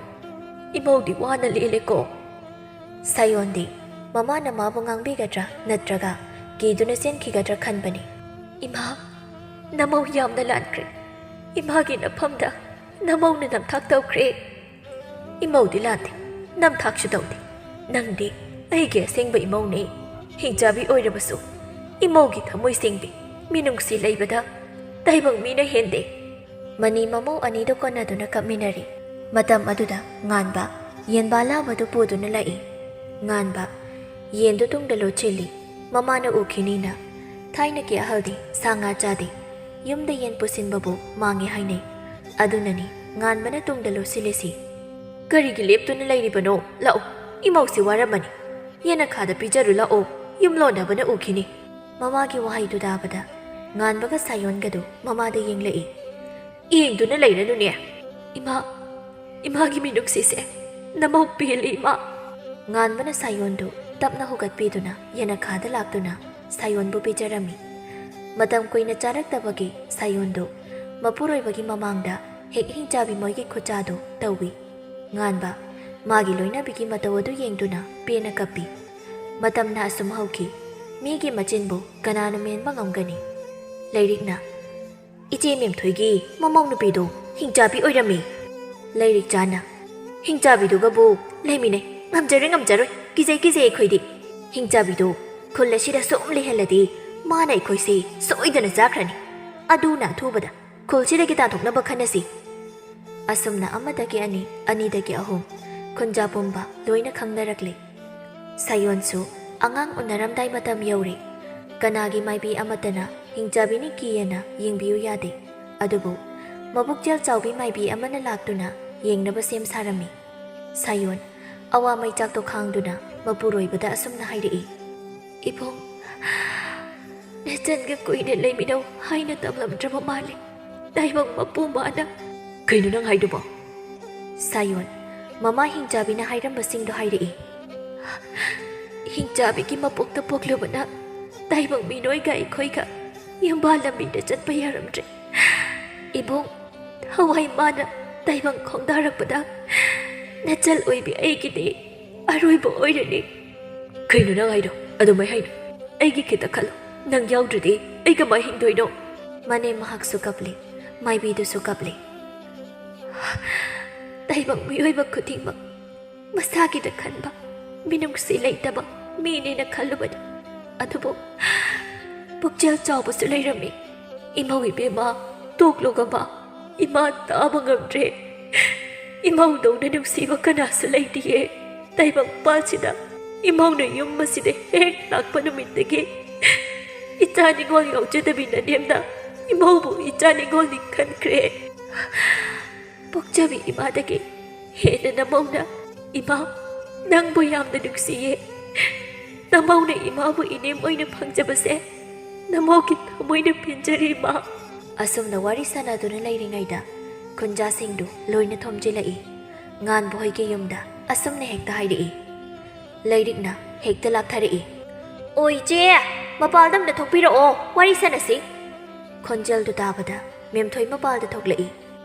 ꯏꯃꯧꯗꯤ ꯋꯥꯅ ꯂꯦꯜꯂꯦꯀꯣ?" ꯁꯥꯌꯣꯟꯗꯤ ꯃꯃꯥꯅ ꯃꯥꯕꯨ ꯉꯥꯡꯕꯤꯒꯗ꯭ꯔꯥ ꯅꯠꯇ꯭ꯔꯒ ꯀꯤꯗꯨꯅ ꯆꯦꯟꯈꯤꯒꯗ꯭ꯔꯥ ꯈꯟꯕꯅꯤ꯫ "ꯏꯃꯥ, ꯅꯃꯧ ꯌꯥꯝꯅ ꯂꯥꯟꯈ꯭ꯔꯦ꯫ ꯏꯃꯥꯒꯤ ꯅꯐꯝꯗ ꯅꯃꯧꯅ ꯅꯝꯊꯥꯛ ꯇꯧꯈ꯭ꯔꯦ꯫" "ꯏꯃꯧꯗꯤ ꯂꯥꯟꯗꯦ, ꯅꯝꯊꯥꯛꯁꯨ ꯇꯧꯗꯦ꯫ ꯅꯪꯗꯤ ꯑꯩꯒꯤ ꯑꯁꯦꯡꯕ ꯏꯃꯧꯅꯦ꯫ ꯍꯤꯡꯆꯥꯕꯤ ꯑꯣꯏꯔꯕꯁꯨ ꯏꯃꯧꯒꯤ ꯊꯃꯣꯏ ꯁꯦꯡꯕꯤ, ꯃꯤꯅꯨꯡꯁꯤ ꯂꯩꯕꯗ ꯇꯥꯏꯕꯪ ꯃꯤꯅ ꯍꯦꯟꯗꯦ꯫" ꯃꯅꯤ ꯃꯃꯧ ꯑꯅꯤꯗꯨ ꯀꯣꯟꯅꯗꯨꯅ ꯀꯞꯃꯤꯟꯅꯔꯤ꯫ ꯃꯇꯝ ꯑꯗꯨꯗ ꯉꯥꯟꯕ ꯌꯦꯟꯕꯥ ꯂꯥꯕꯗꯨ ꯄꯨꯗꯨꯅ ꯂꯥꯛꯏ꯫ ꯉꯥꯟꯕ ꯌꯦꯟꯗꯨ ꯇꯨꯡꯗ ꯂꯣꯠꯁꯤꯜꯂꯤ꯫ ꯃꯃꯥꯅ ꯎꯈꯤꯅꯤꯅ꯫ ꯊꯥꯏꯅꯒꯤ ꯑꯍꯜꯗꯤ ꯁꯥ ꯉꯥ ꯆꯥꯗꯦ꯫ ꯌꯨꯝꯗ ꯌꯦꯟ ꯄꯨꯁꯤꯟꯕꯕꯨ ꯃꯥꯡꯉꯦ ꯍꯥꯏꯅꯩ꯫ ꯑꯗꯨꯅꯅꯤ ꯉꯥꯟꯕꯅ ꯇꯨꯡꯗ ꯂꯣꯠꯁꯤꯜꯂꯤꯁꯤ꯫ "ꯀꯔꯤꯒꯤ ꯂꯦꯞꯇꯨꯅ ꯂꯩꯔꯤꯕꯅꯣ? ꯂꯥꯛꯑꯣ, ꯏꯃꯧꯁꯤ ꯋꯥꯔꯝꯃꯅꯤ꯫ ꯌꯦꯅꯈꯥꯗ ꯄꯤꯖꯔꯨ ꯂꯥꯛꯑꯣ, ꯌꯨꯝ ꯂꯣꯟꯅꯕꯅ ꯎꯈꯤꯅꯤ꯫" ꯃꯃꯥꯒꯤ ꯋꯥꯍꯩꯗꯨ ꯇꯥꯕꯗ ꯉꯥꯟꯕꯒ ꯁꯥꯌꯣꯟꯒꯗꯨ ꯃꯃꯥꯗ ꯌꯦꯡꯂꯛꯏ꯫ "ꯌꯦꯡꯗꯨꯅ ꯂꯩꯔꯅꯨꯅꯦ꯫" "ꯏꯃꯥ, ꯏꯃꯥꯒꯤ ꯃꯤꯅꯨꯡꯁꯤꯁꯦ ꯅꯃꯧ ꯄꯦꯜꯂꯤ, ꯏꯃꯥ꯫" ꯉꯥꯟꯕꯅ ꯁꯥꯌꯣꯟꯗꯨ ꯇꯞꯅ ꯍꯧꯒꯠꯄꯤꯗꯨꯅ ꯌꯦꯅꯈꯥꯗ ꯂꯥꯛꯇꯨꯅ ꯁꯥꯌꯣꯟꯕꯨ ꯄꯤꯖꯔꯝꯃꯤ꯫ ꯃꯇꯝ ꯀꯨꯏꯅ ꯆꯥꯔꯛꯇꯕꯒꯤ ꯁꯥꯌꯣꯟꯗꯨ ꯃꯄꯨꯔꯣꯏꯕꯒꯤ ꯃꯃꯥꯡꯗ ꯍꯦꯛ ꯍꯤꯡꯆꯥꯕꯤ ꯃꯣꯏꯒꯤ ꯈꯨꯠꯆꯥꯗꯨ ꯇꯧꯏ꯫ ꯉꯥꯟꯕ ꯃꯥꯒꯤ ꯂꯣꯏꯅꯕꯤꯒꯤ ꯃꯇꯧ ꯑꯗꯨ ꯌꯦꯡꯗꯨꯅ ꯄꯦꯟꯅ ꯀꯞꯄꯤ꯫ ꯃꯇꯝꯅ ꯑꯁꯨꯝ ꯍꯧꯈꯤ꯫ ꯃꯤꯒꯤ ꯃꯆꯤꯟꯕꯨ ꯀꯅꯥꯅ ꯃꯦꯟꯕ ꯉꯝꯒꯅꯤ? ꯂꯥꯏꯔꯤꯛꯅ, "ꯏꯆꯦ ꯃꯦꯝꯊꯣꯏꯒꯤ ꯃꯃꯧ ꯅꯨꯄꯤꯗꯨ ꯍꯤꯡꯆꯥꯕꯤ ꯑꯣꯏꯔꯝꯃꯤ꯫" ꯂꯥꯏꯔꯤꯛ ꯆꯥꯅ, "ꯍꯤꯡꯆꯥꯕꯤꯗꯨꯒꯕꯨ ꯂꯩꯃꯤꯟꯅꯩ꯫ ꯉꯝꯖꯔꯣꯏ, ꯉꯝꯖꯔꯣꯏ꯫ ꯀꯤꯖꯩ, ꯀꯤꯖꯩ ꯑꯩꯈꯣꯏꯗꯤ꯫ ꯍꯤꯡꯆꯥꯕꯤꯗꯨ ꯈꯨꯜ ꯑꯁꯤꯗ ꯁꯨꯝ ꯂꯩꯍꯜꯂꯗꯤ ꯃꯥꯅ ꯑꯩꯈꯣꯏꯁꯤ ꯁꯣꯏꯗꯅ ꯆꯥꯈ꯭ꯔꯅꯤ꯫ ꯑꯗꯨꯅ ꯑꯊꯨꯕꯗ ꯈꯨꯜꯁꯤꯗꯒꯤ ꯇꯥꯟꯊꯣꯛꯅꯕ ꯈꯟꯅꯁꯤ꯫" ꯑꯁꯨꯝꯅ ꯑꯃꯗꯒꯤ ꯑꯅꯤ, ꯑꯅꯤꯗꯒꯤ ꯑꯍꯨꯝ, ꯈꯨꯟꯖꯥ ꯄꯨꯝꯕ ꯂꯣꯏꯅ ꯈꯪꯅꯔꯛꯂꯦ꯫ ꯁꯥꯌꯣꯟꯁꯨ ꯑꯉꯥꯡ ꯎꯅꯔꯝꯗꯥꯏ ꯃꯇꯝ ꯌꯧꯔꯦ꯫ ꯀꯅꯥꯒꯤ ꯃꯥꯏꯕꯤ ꯑꯃꯠꯇꯅ ꯍꯤꯡꯆꯥꯕꯤꯅꯤ ꯀꯤꯌꯦꯅ ꯌꯦꯡꯕꯤꯌꯨ ꯌꯥꯗꯦ꯫ ꯑꯗꯨꯕꯨ ꯃꯕꯨꯛꯆꯦꯜ ꯆꯥꯎꯕꯤ ꯃꯥꯏꯕꯤ ꯑꯃꯅ ꯂꯥꯛꯇꯨꯅ ꯌꯦꯡꯅꯕ ꯁꯦꯝ ꯁꯥꯔꯝꯃꯤ꯫ ꯁꯥꯌꯣꯟ ꯑꯋꯥ ꯃꯩꯆꯥꯛꯇꯣ ꯈꯥꯡꯗꯨꯅ ꯃꯄꯨꯔꯣꯏꯕꯗ ꯑꯁꯨꯝꯅ ꯍꯥꯏꯔꯛꯏ, "ꯏꯕꯨꯡ, ꯏꯆꯟꯒ ꯀꯨꯏꯅ ꯂꯩꯃꯤꯟꯅꯧ ꯍꯥꯏꯅ ꯇꯝꯂꯝꯗ꯭ꯔꯕ ꯃꯥꯜꯂꯦ ꯇꯥꯏꯕꯪ ꯃꯄꯨ ꯃꯥꯅ꯫ "ꯀꯩꯅꯣ ꯅꯪ ꯍꯥꯏꯗꯨꯕꯣ?" ꯁꯥꯌꯣꯟ, ꯃꯃꯥ ꯍꯤꯡꯆꯥꯕꯤꯅ ꯍꯥꯏꯔꯝꯕꯁꯤꯡꯗꯣ ꯍꯥꯏꯔꯛꯏ꯫ "ꯍꯤꯡꯆꯥꯕꯤꯒꯤ ꯃꯄꯣꯛꯇ ꯄꯣꯛꯂꯨꯕꯅ ꯇꯥꯏꯕꯪ ꯃꯤꯅꯣꯏꯒ ꯑꯩꯈꯣꯏꯒ ꯌꯨꯝꯕꯥꯜ ꯂꯝꯕꯤꯗ ꯆꯠꯄ ꯌꯥꯔꯝꯗ꯭ꯔꯦ꯫ ꯏꯕꯨꯡ, ꯊꯋꯥꯏ ꯃꯥꯅ ꯇꯥꯏꯕꯪ ꯈꯣꯡꯗꯥꯔꯛꯄꯗ ꯅꯆꯜ ꯑꯣꯏꯕꯤ ꯑꯩꯒꯤꯗꯤ ꯑꯔꯣꯏꯕ ꯑꯣꯏꯔꯅꯤ꯫" "ꯀꯩꯅꯣ ꯅꯪ ꯍꯥꯏꯗꯣ? ꯑꯗꯨꯃꯥꯏ ꯍꯥꯏꯅꯣ? ꯑꯩꯒꯤ ꯈꯤꯇ ꯈꯜꯂꯣ꯫ ꯅꯪ ꯌꯥꯎꯗ꯭ꯔꯗꯤ ꯑꯩ ꯀꯃꯥꯏ ꯍꯤꯡꯗꯣꯏꯅꯣ?" ꯃꯅꯦꯝ ꯃꯍꯥꯛꯁꯨ ꯀꯞꯂꯤ, ꯃꯥꯏꯕꯤꯗꯨꯁꯨ ꯀꯞꯂꯤ꯫ "ꯇꯥꯏꯕꯪ ꯃꯤꯑꯣꯏꯕ ꯈꯨꯗꯤꯡꯃꯛ ꯃꯁꯥꯒꯤꯗ ꯈꯟꯕ, ꯃꯤꯅꯨꯡꯁꯤ ꯂꯩꯇꯕ ꯃꯤꯅꯦꯅ ꯈꯜꯂꯨꯕꯅꯤ꯫ ꯑꯗꯨꯕꯨ ꯄꯨꯛꯆꯦꯜ ꯆꯥꯎꯕꯁꯨ ꯂꯩꯔꯝꯃꯤ꯫ ꯏꯃꯧ ꯏꯕꯦꯝꯃ, ꯇꯣꯛꯂꯨꯒꯕ, ꯏꯃꯥ ꯇꯥꯕ ꯉꯝꯗ꯭ꯔꯦ꯫ ꯏꯃꯧꯗꯧꯅ ꯅꯨꯡꯁꯤꯕ ꯀꯅꯥꯁꯨ ꯂꯩꯇꯤꯌꯦ꯫ ꯇꯥꯏꯕꯪ ꯄꯥꯟꯁꯤꯗ ꯏꯃꯧꯅ ꯌꯨꯝ ꯑꯁꯤꯗ ꯍꯦꯛ ꯂꯥꯛꯄ ꯅꯨꯃꯤꯠꯇꯒꯤ ꯏꯆꯥ ꯅꯤꯉꯣꯜ ꯌꯥꯎꯖꯗꯕꯤ ꯅꯅꯦꯝꯅ ꯏꯃꯧꯕꯨ ꯏꯆꯥ ꯅꯤꯉꯣꯜꯅꯤ ꯈꯟꯈ꯭ꯔꯦ꯫ ꯄꯣꯛꯆꯕꯤ ꯏꯃꯥꯗꯒꯤ ꯍꯦꯟꯅ ꯅꯃꯧꯅ ꯏꯃꯥ ꯅꯪꯕꯨ ꯌꯥꯝꯅ ꯅꯨꯡꯁꯤꯌꯦ꯫ ꯅꯃꯧꯅ ꯏꯃꯥꯕꯨ ꯏꯅꯦꯝ ꯑꯣꯏꯅ ꯐꯪꯖꯕꯁꯦ ꯅꯃꯧꯒꯤ ꯊꯃꯣꯏꯅ ꯄꯦꯟꯖꯔꯦ ꯏꯃꯥ꯫" ꯑꯁꯨꯝꯅ ꯋꯥꯔꯤ ꯁꯥꯟꯅꯗꯨꯅ ꯂꯩꯔꯤꯉꯩꯗ ꯈꯨꯟꯖꯥꯁꯤꯡꯗꯨ ꯂꯣꯏꯅ ꯊꯣꯝꯖꯤꯜꯂꯛꯏ꯫ ꯉꯥꯟꯕ ꯍꯣꯏꯒꯤ ꯌꯨꯝꯗ ꯑꯁꯨꯝꯅ ꯍꯦꯛꯇ ꯍꯥꯏꯔꯛꯏ꯫ ꯂꯩꯔꯤꯛꯅ ꯍꯦꯛꯇ ꯂꯥꯛꯊꯔꯛꯏ꯫ "ꯑꯣ ꯏꯆꯦ, ꯃꯄꯥꯜꯗ ꯑꯝꯇ ꯊꯣꯛꯄꯤꯔꯛꯑꯣ, ꯋꯥꯔꯤ ꯁꯥꯟꯅꯁꯤ꯫" ꯈꯣꯟꯖꯦꯜꯗꯨ ꯇꯥꯕꯗ ꯃꯦꯝꯊꯣꯏ ꯃꯄꯥꯜꯗ ꯊꯣꯛꯂꯛꯏ꯫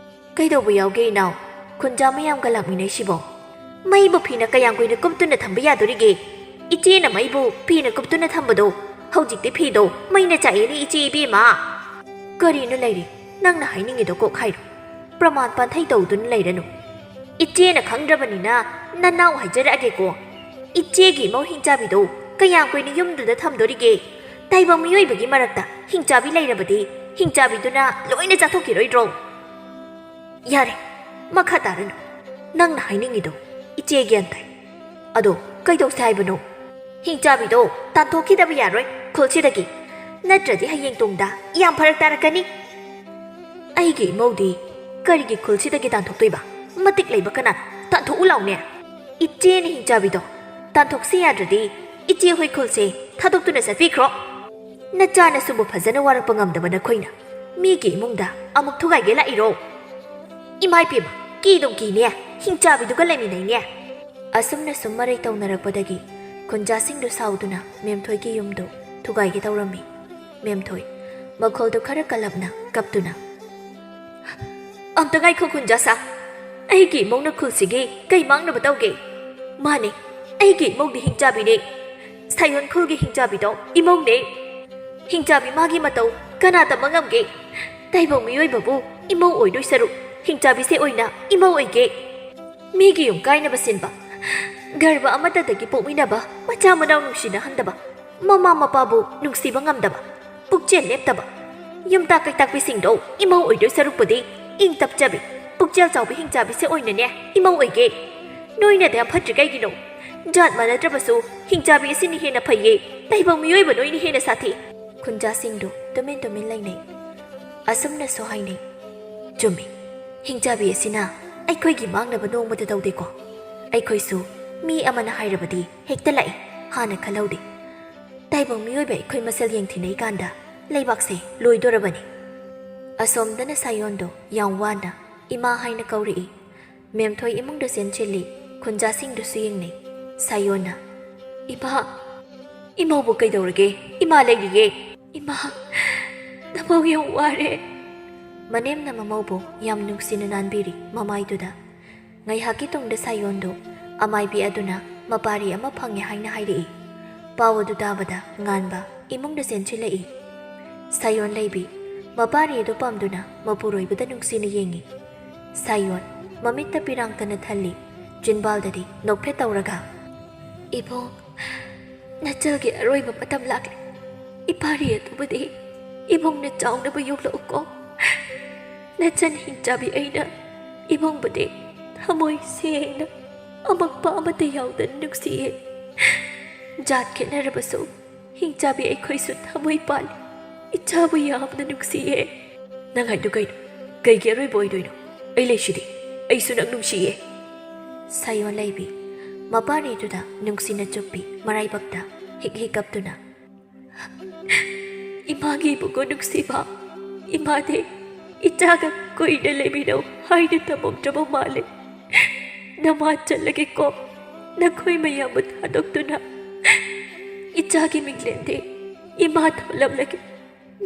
"ꯀꯩꯗꯧꯕ ꯌꯥꯎꯒꯦ ꯏꯅꯥꯎ? ꯈꯨꯟꯖꯥ ꯃꯌꯥꯝꯒ ꯂꯥꯛꯃꯤꯟꯅꯩꯁꯤꯕꯣ?" "ꯃꯩꯕꯨ ꯐꯤꯅ ꯀꯌꯥꯝ ꯀꯨꯏꯅ ꯀꯨꯞꯇꯨꯅ ꯊꯝꯕ ꯌꯥꯗꯣꯔꯤꯒꯦ? ꯏꯆꯦꯅ ꯃꯩꯕꯨ ꯐꯤꯅ ꯀꯨꯞꯇꯨꯅ ꯊꯝꯕꯗꯣ ꯍꯧꯖꯤꯛꯇꯤ ꯐꯤꯗꯣ ꯃꯩꯅ ꯆꯥꯛꯑꯦꯅꯦ ꯏꯆꯦ ꯏꯕꯦꯝꯃ꯫" "ꯀꯔꯤꯅꯣ ꯂꯩꯔꯤꯛ, ꯅꯪꯅ ꯍꯥꯏꯅꯤꯡꯉꯤꯗꯣ ꯀꯣꯛ ꯍꯥꯏꯔꯣ꯫ ꯄ꯭ꯔꯃꯥꯟ ꯄꯥꯟꯊꯩ ꯇꯧꯗꯨꯅ ꯂꯩꯔꯅꯨ꯫ ꯏꯆꯦꯅ ꯈꯪꯗ꯭ꯔꯕꯅꯤꯅ ꯅꯅꯥꯎ ꯍꯥꯏꯖꯔꯛꯑꯒꯦꯀꯣ꯫ ꯏꯆꯦꯒꯤ ꯏꯃꯧ ꯍꯤꯡꯆꯥꯕꯤꯗꯣ ꯀꯌꯥꯝ ꯀꯨꯏꯅ ꯌꯨꯝꯗꯨꯗ ꯊꯝꯗꯣꯔꯤꯒꯦ? ꯇꯥꯏꯕꯪ ꯃꯤꯑꯣꯏꯕꯒꯤ ꯃꯔꯛꯇ ꯍꯤꯡꯆꯥꯕꯤ ꯂꯩꯔꯕꯗꯤ ꯍꯤꯡꯆꯥꯕꯤꯗꯨꯅ ꯂꯣꯏꯅ ꯆꯥꯊꯣꯛꯈꯤꯔꯣꯏꯗ꯭ꯔꯣ?" "ꯌꯥꯔꯦ, ꯃꯈꯥ ꯇꯥꯔꯅꯨ꯫ ꯅꯪꯅ ꯍꯥꯏꯅꯤꯡꯉꯤꯗꯣ ꯏꯆꯦ ꯒ꯭ꯌꯥꯟ ꯇꯥꯏ꯫ ꯑꯗꯣ ꯀꯩꯗꯧꯁꯦ ꯍꯥꯏꯕꯅꯣ?" "ꯍꯤꯡꯆꯥꯕꯤꯗꯣ ꯇꯥꯟꯊꯣꯛꯈꯤꯗꯕ ꯌꯥꯔꯣꯏ ꯈꯨꯜꯁꯤꯗꯒꯤ꯫ ꯅꯠꯇ꯭ꯔꯗꯤ ꯍꯌꯦꯡ ꯇꯨꯡꯗ ꯌꯥꯝ ꯐꯔꯛ ꯇꯥꯔꯛꯀꯅꯤ꯫" "ꯑꯩꯒꯤ ꯏꯃꯧꯗꯤ ꯀꯔꯤꯒꯤ ꯈꯨꯜꯁꯤꯗꯒꯤ ꯇꯥꯟꯊꯣꯛꯇꯣꯏꯕ? ꯃꯇꯤꯛ ꯂꯩꯕ ꯀꯅꯥ? ꯇꯥꯟꯊꯣꯛꯎ ꯂꯥꯎꯅꯦ꯫ ꯏꯆꯦꯅ ꯍꯤꯡꯆꯥꯕꯤꯗꯣ ꯇꯥꯟꯊꯣꯛꯁꯤ ꯌꯥꯗ꯭ꯔꯗꯤ ꯏꯆꯦ ꯍꯣꯏ ꯈꯨꯜꯁꯦ ꯊꯥꯗꯣꯛꯇꯨꯅ ꯆꯠꯄꯤꯈ꯭ꯔꯣ꯫" ꯅꯆꯥꯅꯁꯨꯕꯨ ꯐꯖꯅ ꯋꯥꯔꯛꯄ ꯉꯝꯗꯕ ꯅꯈꯣꯏꯅ ꯃꯤꯒꯤ ꯏꯃꯨꯡꯗ ꯑꯃꯨꯛ ꯊꯨꯒꯥꯏꯒꯦ ꯂꯥꯛꯏꯔꯣ? ꯏꯃꯥ ꯏꯄꯦꯝꯃ, ꯀꯤꯗꯨꯝ ꯀꯤꯅꯦ, ꯍꯤꯡꯆꯥꯕꯤꯗꯨꯒ ꯂꯩꯃꯤꯟꯅꯩꯅꯦ꯫ ꯑꯁꯨꯝꯅ ꯁꯨꯝ ꯃꯔꯩ ꯇꯧꯅꯔꯛꯄꯗꯒꯤ ꯈꯨꯟꯖꯥꯁꯤꯡꯗꯨ ꯁꯥꯎꯗꯨꯅ ꯃꯦꯝꯊꯣꯏꯒꯤ ꯌꯨꯝꯗꯨ ꯊꯨꯒꯥꯏꯒꯦ ꯇꯧꯔꯝꯃꯤ꯫ ꯃꯦꯝꯊꯣꯏ, ꯃꯈꯣꯜꯗꯨ ꯈꯔ ꯀꯜꯂꯞꯅ ꯀꯞꯇꯨꯅ, "ꯑꯝꯇ ꯉꯥꯏꯈꯣ ꯈꯨꯟꯖꯥꯁꯥ, ꯑꯩꯒꯤ ꯏꯃꯧꯅ ꯈꯨꯜꯁꯤꯒꯤ ꯀꯩ ꯃꯥꯡꯅꯕ ꯇꯧꯒꯦ? ꯃꯥꯅꯦ, ꯑꯩꯒꯤ ꯏꯃꯧꯗꯤ ꯍꯤꯡꯆꯥꯕꯤꯅꯦ꯫ ꯁꯥꯌꯣꯟ ꯈꯨꯜꯒꯤ ꯍꯤꯡꯆꯥꯕꯤꯗꯣ ꯏꯃꯧꯅꯦ꯫ ꯍꯤꯡꯆꯥꯕꯤ ꯃꯥꯒꯤ ꯃꯇꯧ ꯀꯅꯥ ꯇꯝꯕ ꯉꯝꯒꯦ? ꯇꯥꯏꯕꯪ ꯃꯤꯑꯣꯏꯕꯕꯨ ꯏꯃꯧ ꯑꯣꯏꯗꯣꯏ ꯁꯔꯨꯛ ꯍꯤꯡꯆꯥꯕꯤꯁꯦ ꯑꯣꯏꯅ ꯏꯃꯧ ꯑꯣꯏꯒꯦ꯫ ꯃꯤꯒꯤ ꯌꯨꯝ ꯀꯥꯏꯅꯕ ꯁꯤꯟꯕ, ꯒꯔꯚ ꯑꯃꯠꯇꯗꯒꯤ ꯄꯣꯛꯃꯤꯟꯅꯕ ꯃꯆꯥ ꯃꯅꯥꯎ ꯅꯨꯡꯁꯤꯅꯍꯟꯗꯕ, ꯃꯃꯥ ꯃꯄꯥꯕꯨ ꯅꯨꯡꯁꯤꯕ ꯉꯝꯗꯕ, ꯄꯨꯛꯆꯦꯜ ꯂꯦꯞꯇꯕ, ꯌꯨꯝꯇꯥꯛ ꯀꯩꯇꯥꯛꯄꯤꯁꯤꯡꯗꯣ ꯏꯃꯧ ꯑꯣꯏꯗꯣꯏ ꯁꯔꯨꯛꯄꯨꯗꯤ ꯏꯪ ꯇꯞꯆꯕꯤ, ꯄꯨꯛꯆꯦꯜ ꯆꯥꯎꯕꯤ ꯍꯤꯡꯆꯥꯕꯤꯁꯦ ꯑꯣꯏꯅꯅꯦ ꯏꯃꯧ ꯑꯣꯏꯒꯦ꯫ ꯅꯣꯏꯅ ꯑꯗꯨꯌꯥꯝ ꯐꯠꯇ꯭ꯔꯤ ꯀꯩꯒꯤꯅꯣ? ꯖꯥꯠ ꯃꯥꯟꯅꯗ꯭ꯔꯕꯁꯨ ꯍꯤꯡꯆꯥꯕꯤ ꯑꯁꯤꯅ ꯍꯦꯟꯅ ꯐꯩꯌꯦ꯫ ꯇꯥꯏꯕꯪ ꯃꯤꯑꯣꯏꯕ ꯅꯣꯏꯅ ꯍꯦꯟꯅ ꯁꯥꯊꯤ꯫" ꯈꯨꯟꯖꯥꯁꯤꯡꯗꯨ ꯇꯨꯃꯤꯟ ꯇꯨꯃꯤꯟ ꯂꯩꯅꯩ꯫ ꯑꯁꯨꯝꯅꯁꯨ ꯍꯥꯏꯅꯩ, "ꯆꯨꯝꯃꯤ, ꯍꯤꯡꯆꯥꯕꯤ ꯑꯁꯤꯅ ꯑꯩꯈꯣꯏꯒꯤ ꯃꯥꯡꯅꯕ ꯅꯣꯡꯃꯇ ꯇꯧꯗꯦꯀꯣ꯫ ꯑꯩꯈꯣꯏꯁꯨ ꯃꯤ ꯑꯃꯅ ꯍꯥꯏꯔꯕꯗꯤ ꯍꯦꯛꯇ ꯂꯥꯛꯏ, ꯍꯥꯟꯅ ꯈꯜꯍꯧꯗꯦ꯫ ꯇꯥꯏꯕꯪ ꯃꯤꯑꯣꯏꯕ ꯑꯩꯈꯣꯏ ꯃꯁꯦꯜ ꯌꯦꯡꯊꯤꯅꯩ ꯀꯥꯟꯗ ꯂꯩꯕꯥꯛꯁꯦ ꯂꯣꯏꯗꯣꯔꯕꯅꯤ꯫" ꯑꯁꯣꯝꯗꯅ ꯁꯥꯌꯣꯟꯗꯣ ꯌꯥꯝ ꯋꯥꯅ ꯏꯃꯥ ꯍꯥꯏꯅ ꯀꯧꯔꯛꯏ꯫ ꯃꯦꯝꯊꯣꯏ ꯏꯃꯨꯡꯗ ꯆꯦꯟꯁꯤꯜꯂꯤ꯫ ꯈꯨꯟꯖꯥꯁꯤꯡꯗꯨꯁꯨ ꯌꯦꯡꯅꯩ꯫ ꯁꯥꯌꯣꯟꯅ, "ꯏꯃꯥ, ꯏꯃꯧꯕꯨ ꯀꯩꯗꯧꯔꯒꯦ? ꯏꯃꯥ ꯂꯩꯔꯤꯌꯦ꯫" "ꯏꯃꯥ, ꯅꯃꯧ ꯌꯥꯝ ꯋꯥꯔꯦ꯫" ꯃꯅꯦꯝꯅ ꯃꯃꯧꯕꯨ ꯌꯥꯝ ꯅꯨꯡꯁꯤꯅ ꯅꯥꯟꯕꯤꯔꯤ ꯃꯃꯥꯏꯗꯨꯗ꯫ ꯉꯥꯏꯍꯥꯛꯀꯤ ꯇꯨꯡꯗ ꯁꯥꯌꯣꯟꯗꯨ ꯑꯃꯥꯏꯕꯤ ꯑꯗꯨꯅ ꯃꯄꯥꯔꯤ ꯑꯃ ꯐꯪꯉꯦ ꯍꯥꯏꯅ ꯍꯥꯏꯔꯛꯏ꯫ ꯄꯥꯎ ꯑꯗꯨ ꯇꯥꯕꯗ ꯉꯥꯟꯕ ꯏꯃꯨꯡꯗ ꯆꯦꯟꯁꯤꯜꯂꯛꯏ꯫ ꯁꯥꯌꯣꯟ ꯂꯩꯕꯤ ꯃꯄꯥꯔꯤ ꯑꯗꯨ ꯄꯥꯝꯗꯨꯅ ꯃꯄꯨꯔꯣꯏꯕꯗ ꯅꯨꯡꯁꯤꯅ ꯌꯦꯡꯉꯤ꯫ ꯁꯥꯌꯣꯟ ꯃꯃꯤꯠꯇ ꯄꯤꯔꯥꯡꯇꯅ ꯊꯜꯂꯤ꯫ ꯆꯤꯟꯕꯥꯜꯗꯗꯤ ꯅꯣꯛꯐꯦꯠ ꯇꯧꯔꯒ, "ꯏꯕꯨꯡ, ꯅꯆꯜꯒꯤ ꯑꯔꯣꯏꯕ ꯃꯇꯝ ꯂꯥꯛꯂꯦ꯫ ꯏꯄꯥꯔꯤ ꯑꯗꯨꯕꯨꯗꯤ ꯏꯕꯨꯡꯅ ꯆꯥꯎꯅꯕ ꯌꯣꯛꯂꯛꯎꯀꯣ꯫ ꯅꯆꯟ ꯍꯤꯡꯆꯥꯕꯤ ꯑꯩꯅ ꯏꯕꯨꯡꯕꯨꯗꯤ ꯊꯃꯣꯏ ꯁꯦꯡꯅ ꯑꯃꯛꯄ ꯑꯃꯠꯇ ꯌꯥꯎꯗꯅ ꯅꯨꯡꯁꯤꯌꯦ꯫ ꯖꯥꯠ ꯈꯦꯠꯅꯔꯕꯁꯨ ꯍꯤꯡꯆꯥꯕꯤ ꯑꯩꯈꯣꯏꯁꯨ ꯊꯃꯣꯏ ꯄꯥꯜꯂꯤ꯫ ꯏꯆꯥꯕꯨ ꯌꯥꯝꯅ ꯅꯨꯡꯁꯤꯌꯦ꯫" "ꯅꯪ ꯍꯥꯏꯗꯨ ꯀꯩꯅꯣ? ꯀꯩꯒꯤ ꯑꯔꯣꯏꯕ ꯑꯣꯏꯗꯣꯏꯅꯣ? ꯑꯩ ꯂꯩꯁꯤꯗꯤ꯫ ꯑꯩꯁꯨ ꯅꯪ ꯅꯨꯡꯁꯤꯌꯦ꯫" ꯁꯥꯌꯣꯟ ꯂꯩꯕꯤ ꯃꯄꯥꯔꯤꯗꯨꯗ ꯅꯨꯡꯁꯤꯅ ꯆꯨꯞꯄꯤ ꯃꯔꯥꯏꯕꯛꯇ ꯍꯤꯛ ꯍꯤꯛ ꯀꯞꯇꯨꯅ꯫ ꯏꯃꯥꯒꯤ ꯏꯕꯨꯡꯉꯣ ꯅꯨꯡꯁꯤꯕ, ꯏꯃꯥꯗꯤ ꯏꯆꯥꯒ ꯀꯨꯏꯅ ꯂꯩꯃꯤꯟꯅꯧ ꯍꯥꯏꯅ ꯇꯝꯃꯝꯗ꯭ꯔꯕ ꯃꯥꯜꯂꯦ꯫ ꯅꯃꯥ ꯆꯠꯂꯒꯦꯀꯣ꯫ ꯅꯈꯣꯏ ꯃꯌꯥꯝꯕꯨ ꯊꯥꯗꯣꯛꯇꯨꯅ ꯏꯆꯥꯒꯤ ꯃꯤꯡꯂꯦꯟꯗꯤ ꯏꯃꯥ ꯊꯣꯜꯂꯝꯂꯒꯦ꯫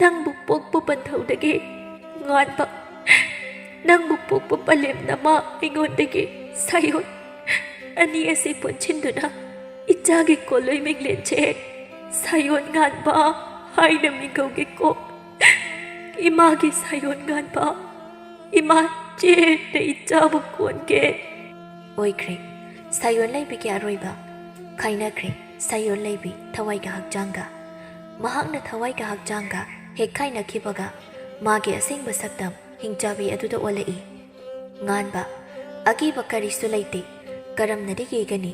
ꯅꯪꯕꯨ ꯄꯣꯛꯄ ꯄꯟꯊꯧꯗꯒꯤ ꯉꯥꯟꯕ, ꯅꯪꯕꯨ ꯄꯣꯛꯄ ꯄꯂꯦꯝ ꯅꯃꯥ ꯑꯩꯉꯣꯟꯗꯒꯤ ꯁꯥꯌꯣꯟ ꯑꯅꯤ ꯑꯁꯤ ꯄꯨꯟꯁꯤꯟꯗꯨꯅ ꯏꯆꯥꯒꯤ ꯀꯣꯂꯣꯏ ꯃꯤꯡꯂꯦꯟꯁꯦ ꯁꯥꯌꯣꯟ ꯉꯥꯟꯕ ꯍꯥꯏꯅ ꯃꯤꯡꯒꯧꯒꯦꯀꯣ꯫ ꯏꯃꯥꯒꯤ ꯁꯥꯌꯣꯟ ꯉꯥꯟꯕ, ꯏꯃꯥ ꯆꯦꯠꯅ ꯏꯆꯥꯕꯨ ꯀꯣꯟꯒꯦ꯫ ꯑꯣꯏꯈ꯭ꯔꯦ꯫ ꯁꯥꯌꯣꯟ ꯂꯩꯕꯤꯒꯤ ꯑꯔꯣꯏꯕ꯫ ꯈꯥꯏꯅꯈ꯭ꯔꯦ ꯁꯥꯌꯣꯟ ꯂꯩꯕꯤ ꯊꯋꯥꯏꯒ ꯍꯛꯆꯥꯡꯒ꯫ ꯃꯍꯥꯛꯅ ꯊꯋꯥꯏꯒ ꯍꯛꯆꯥꯡꯒ ꯍꯦꯛ ꯈꯥꯏꯅꯈꯤꯕꯒ ꯃꯥꯒꯤ ꯑꯁꯦꯡꯕ ꯁꯛꯇꯝ ꯍꯤꯡꯆꯥꯕꯤ ꯑꯗꯨꯗ ꯑꯣꯜꯂꯛꯏ꯫ ꯉꯥꯟꯕ, ꯑꯀꯤꯕ ꯀꯔꯤꯁꯨ ꯂꯩꯇꯦ꯫ ꯀꯔꯝꯅꯗꯤ ꯀꯤꯒꯅꯤ?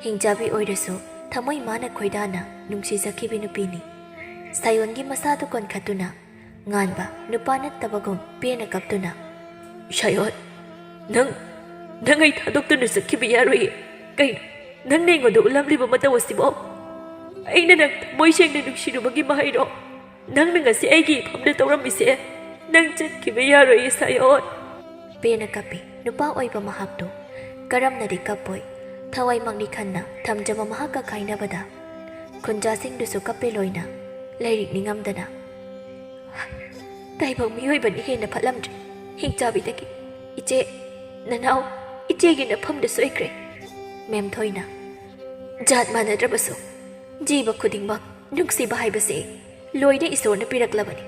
ꯍꯤꯡꯆꯥꯕꯤ ꯑꯣꯏꯔꯁꯨ ꯊꯃꯣꯏ ꯃꯥꯅ ꯈꯣꯏꯗꯥꯅ ꯅꯨꯡꯁꯤꯖꯈꯤꯕꯤ ꯅꯨꯄꯤꯅꯤ꯫ ꯁꯥꯌꯣꯟꯒꯤ ꯃꯁꯥꯗꯨ ꯀꯣꯟꯈꯠꯇꯨꯅ ꯉꯥꯟꯕ ꯅꯨꯄꯥ ꯅꯠꯇꯕꯒꯨꯝ ꯄꯦꯟꯅ ꯀꯞꯇꯨꯅ, "ꯁꯥꯌꯣꯟ, ꯅꯪ, ꯅꯪ ꯑꯩ ꯊꯥꯗꯣꯛꯇꯨꯅ ꯆꯠꯈꯤꯕ ꯌꯥꯔꯣꯏꯌꯦ꯫ ꯀꯩꯅꯣ, ꯅꯪꯅ ꯑꯩꯉꯣꯟꯗ ꯎꯠꯂꯝꯂꯤꯕ ꯃꯇꯧ ꯑꯁꯤꯕꯣ? ꯑꯩꯅ ꯅꯪ ꯊꯃꯣꯏ ꯁꯦꯡꯅ ꯅꯨꯡꯁꯤꯔꯨꯕꯒꯤ ꯃꯍꯩꯔꯣ? ꯅꯪꯅ ꯉꯁꯤ ꯑꯩꯒꯤ ꯏꯐꯝꯗ ꯇꯧꯔꯝꯃꯤꯁꯦ? ꯅꯪ ꯆꯠꯈꯤꯕ ꯌꯥꯔꯣꯏꯌꯦ ꯁꯥꯌꯣꯟ꯫" ꯄꯦꯟꯅ ꯀꯞꯄꯤ ꯅꯨꯄꯥ ꯑꯣꯏꯕ ꯃꯍꯥꯛꯇꯨ꯫ ꯀꯔꯝꯅꯗꯤ ꯀꯞꯄꯣꯏ? ꯊꯋꯥꯏꯃꯛꯅꯤ ꯈꯟꯅ ꯊꯝꯖꯕ ꯃꯍꯥꯛꯀ ꯀꯥꯏꯅꯕꯗ꯫ ꯈꯨꯟꯖꯥꯁꯤꯡꯗꯨꯁꯨ ꯀꯞꯄꯦ ꯂꯣꯏꯅ꯫ ꯂꯥꯏꯔꯤꯛ ꯅꯤꯡꯉꯝꯗꯅ꯫ ꯇꯥꯏꯕꯪ ꯃꯤꯑꯣꯏꯕꯅ ꯍꯦꯟꯅ ꯐꯠꯂꯝꯗ꯭ꯔꯦ ꯍꯤꯡꯆꯥꯕꯤꯗꯒꯤ꯫ ꯏꯆꯦ, ꯅꯅꯥꯎ, ꯏꯆꯦꯒꯤ ꯅꯐꯝꯗ ꯁꯣꯏꯈ꯭ꯔꯦ꯫ ꯃꯦꯝꯊꯣꯏꯅ, "ꯖꯥꯠ ꯃꯥꯟꯅꯗ꯭ꯔꯕꯁꯨ ꯖꯤꯕ ꯈꯨꯗꯤꯡꯃꯛ ꯅꯨꯡꯁꯤꯕ ꯍꯥꯏꯕꯁꯦ ꯂꯣꯏꯅ ꯏꯁꯣꯔꯅ ꯄꯤꯔꯛꯂꯕꯅꯤ꯫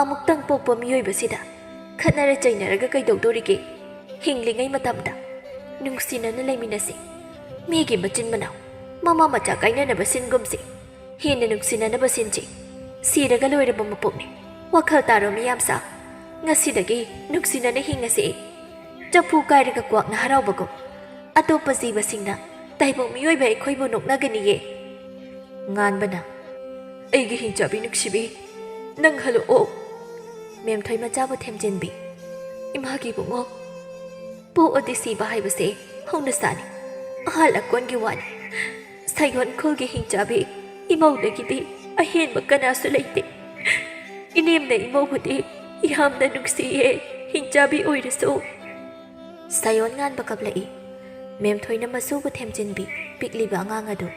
ꯑꯃꯨꯛꯇꯪ ꯄꯣꯛꯄ ꯃꯤꯑꯣꯏꯕꯁꯤꯗ ꯈꯠꯅꯔ ꯆꯩꯅꯔꯒ ꯀꯩꯗꯧꯗꯣꯔꯤꯒꯦ? ꯍꯤꯡꯂꯤꯉꯩ ꯃꯇꯝꯗ ꯅꯨꯡꯁꯤꯅꯅ ꯂꯩꯃꯤꯟꯅꯁꯤ꯫ ꯃꯤꯒꯤ ꯃꯆꯤꯟ ꯃꯅꯥꯎ, ꯃꯃꯥ ꯃꯆꯥ ꯀꯥꯏꯅꯅꯕ ꯁꯤꯟꯒꯨꯝꯁꯤ꯫ ꯍꯦꯟꯅ ꯅꯨꯡꯁꯤꯅꯅꯕ ꯁꯤꯟꯁꯤ꯫ ꯁꯤꯔꯒ ꯂꯣꯏꯔꯕ ꯃꯄꯣꯛꯅꯤ꯫ ꯋꯥꯈꯜ ꯇꯥꯔꯣ ꯃꯤꯌꯥꯝꯁꯥ꯫ ꯉꯁꯤꯗꯒꯤ ꯅꯨꯡꯁꯤꯅꯅ ꯍꯤꯡꯉꯁꯤ꯫ ꯆꯐꯨ ꯀꯥꯏꯔꯒ ꯀ꯭ꯋꯥꯛꯅ ꯍꯔꯥꯎꯕꯒꯨꯝ, ꯑꯇꯣꯞꯄ ꯖꯤꯕꯁꯤꯡꯅ ꯇꯥꯏꯕꯪ ꯃꯤꯑꯣꯏꯕ ꯑꯩꯈꯣꯏꯕꯨ ꯅꯣꯛꯅꯒꯅꯤꯌꯦ꯫" ꯉꯥꯟꯕꯅ, "ꯑꯩꯒꯤ ꯍꯤꯡꯆꯥꯕꯤ ꯅꯨꯡꯁꯤꯕꯤ, ꯅꯪ ꯍꯜꯂꯛꯑꯣ꯫" ꯃꯦꯝꯊꯣꯏ ꯃꯆꯥꯕꯨ ꯊꯦꯝꯖꯤꯟꯕꯤ, "ꯏꯃꯥꯒꯤ ꯏꯕꯨꯡꯉꯣ, ꯄꯣꯛꯑꯗꯤ ꯁꯤꯕ ꯍꯥꯏꯕꯁꯦ ꯍꯧꯅꯁꯥꯅꯤ, ꯑꯍꯜ ꯑꯀꯣꯟꯒꯤ ꯋꯥꯅꯤ꯫ ꯁꯥꯌꯣꯟ ꯈꯨꯜꯒꯤ ꯍꯤꯡꯆꯥꯕꯤ ꯏꯃꯧꯗꯒꯤꯗꯤ ꯑꯍꯦꯟꯕ ꯀꯅꯥꯁꯨ ꯂꯩꯇꯦ꯫ ꯏꯅꯦꯝꯅ ꯏꯃꯧꯕꯨꯗꯤ ꯌꯥꯝꯅ ꯅꯨꯡꯁꯤꯌꯦ, ꯍꯤꯡꯆꯥꯕꯤ ꯑꯣꯏꯔꯁꯨ꯫ ꯁꯥꯌꯣꯟ ꯉꯥꯟꯕ ꯀꯞꯂꯛꯏ꯫ ꯃꯦꯝꯊꯣꯏꯅ ꯃꯁꯨꯕꯨ ꯊꯦꯝꯖꯤꯟꯕꯤ ꯄꯤꯛꯂꯤꯕ ꯑꯉꯥꯡ ꯑꯗꯨ꯫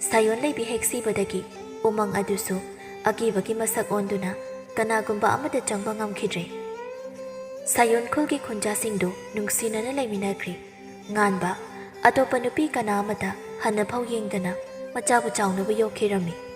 ꯁꯥꯌꯣꯟ ꯂꯩꯕꯤ ꯍꯦꯛ ꯁꯤꯕꯗꯒꯤ ꯎꯃꯪ ꯑꯗꯨꯁꯨ ꯑꯀꯤꯕꯒꯤ ꯃꯁꯛ ꯑꯣꯟꯗꯨꯅ ꯀꯅꯥꯒꯨꯝꯕ ꯑꯃꯗ ꯆꯪꯕ ꯉꯝꯈꯤꯗ꯭ꯔꯦ꯫ ꯁꯥꯌꯣꯟ ꯈꯨꯜꯒꯤ ꯈꯨꯟꯖꯥꯁꯤꯡꯗꯨ ꯅꯨꯡꯁꯤꯅꯅ ꯂꯩꯃꯤꯟꯅꯈ꯭ꯔꯤ꯫ ꯉꯥꯟꯕ ꯑꯇꯣꯞꯄ ꯅꯨꯄꯤ ꯀꯅꯥ ꯑꯃꯇ ꯍꯟꯅꯐꯥꯎ ꯌꯦꯡꯗꯅ ꯃꯆꯥꯕꯨ ꯆꯥꯎꯅꯕ ꯌꯣꯛꯈꯤꯔꯝꯃꯤ꯫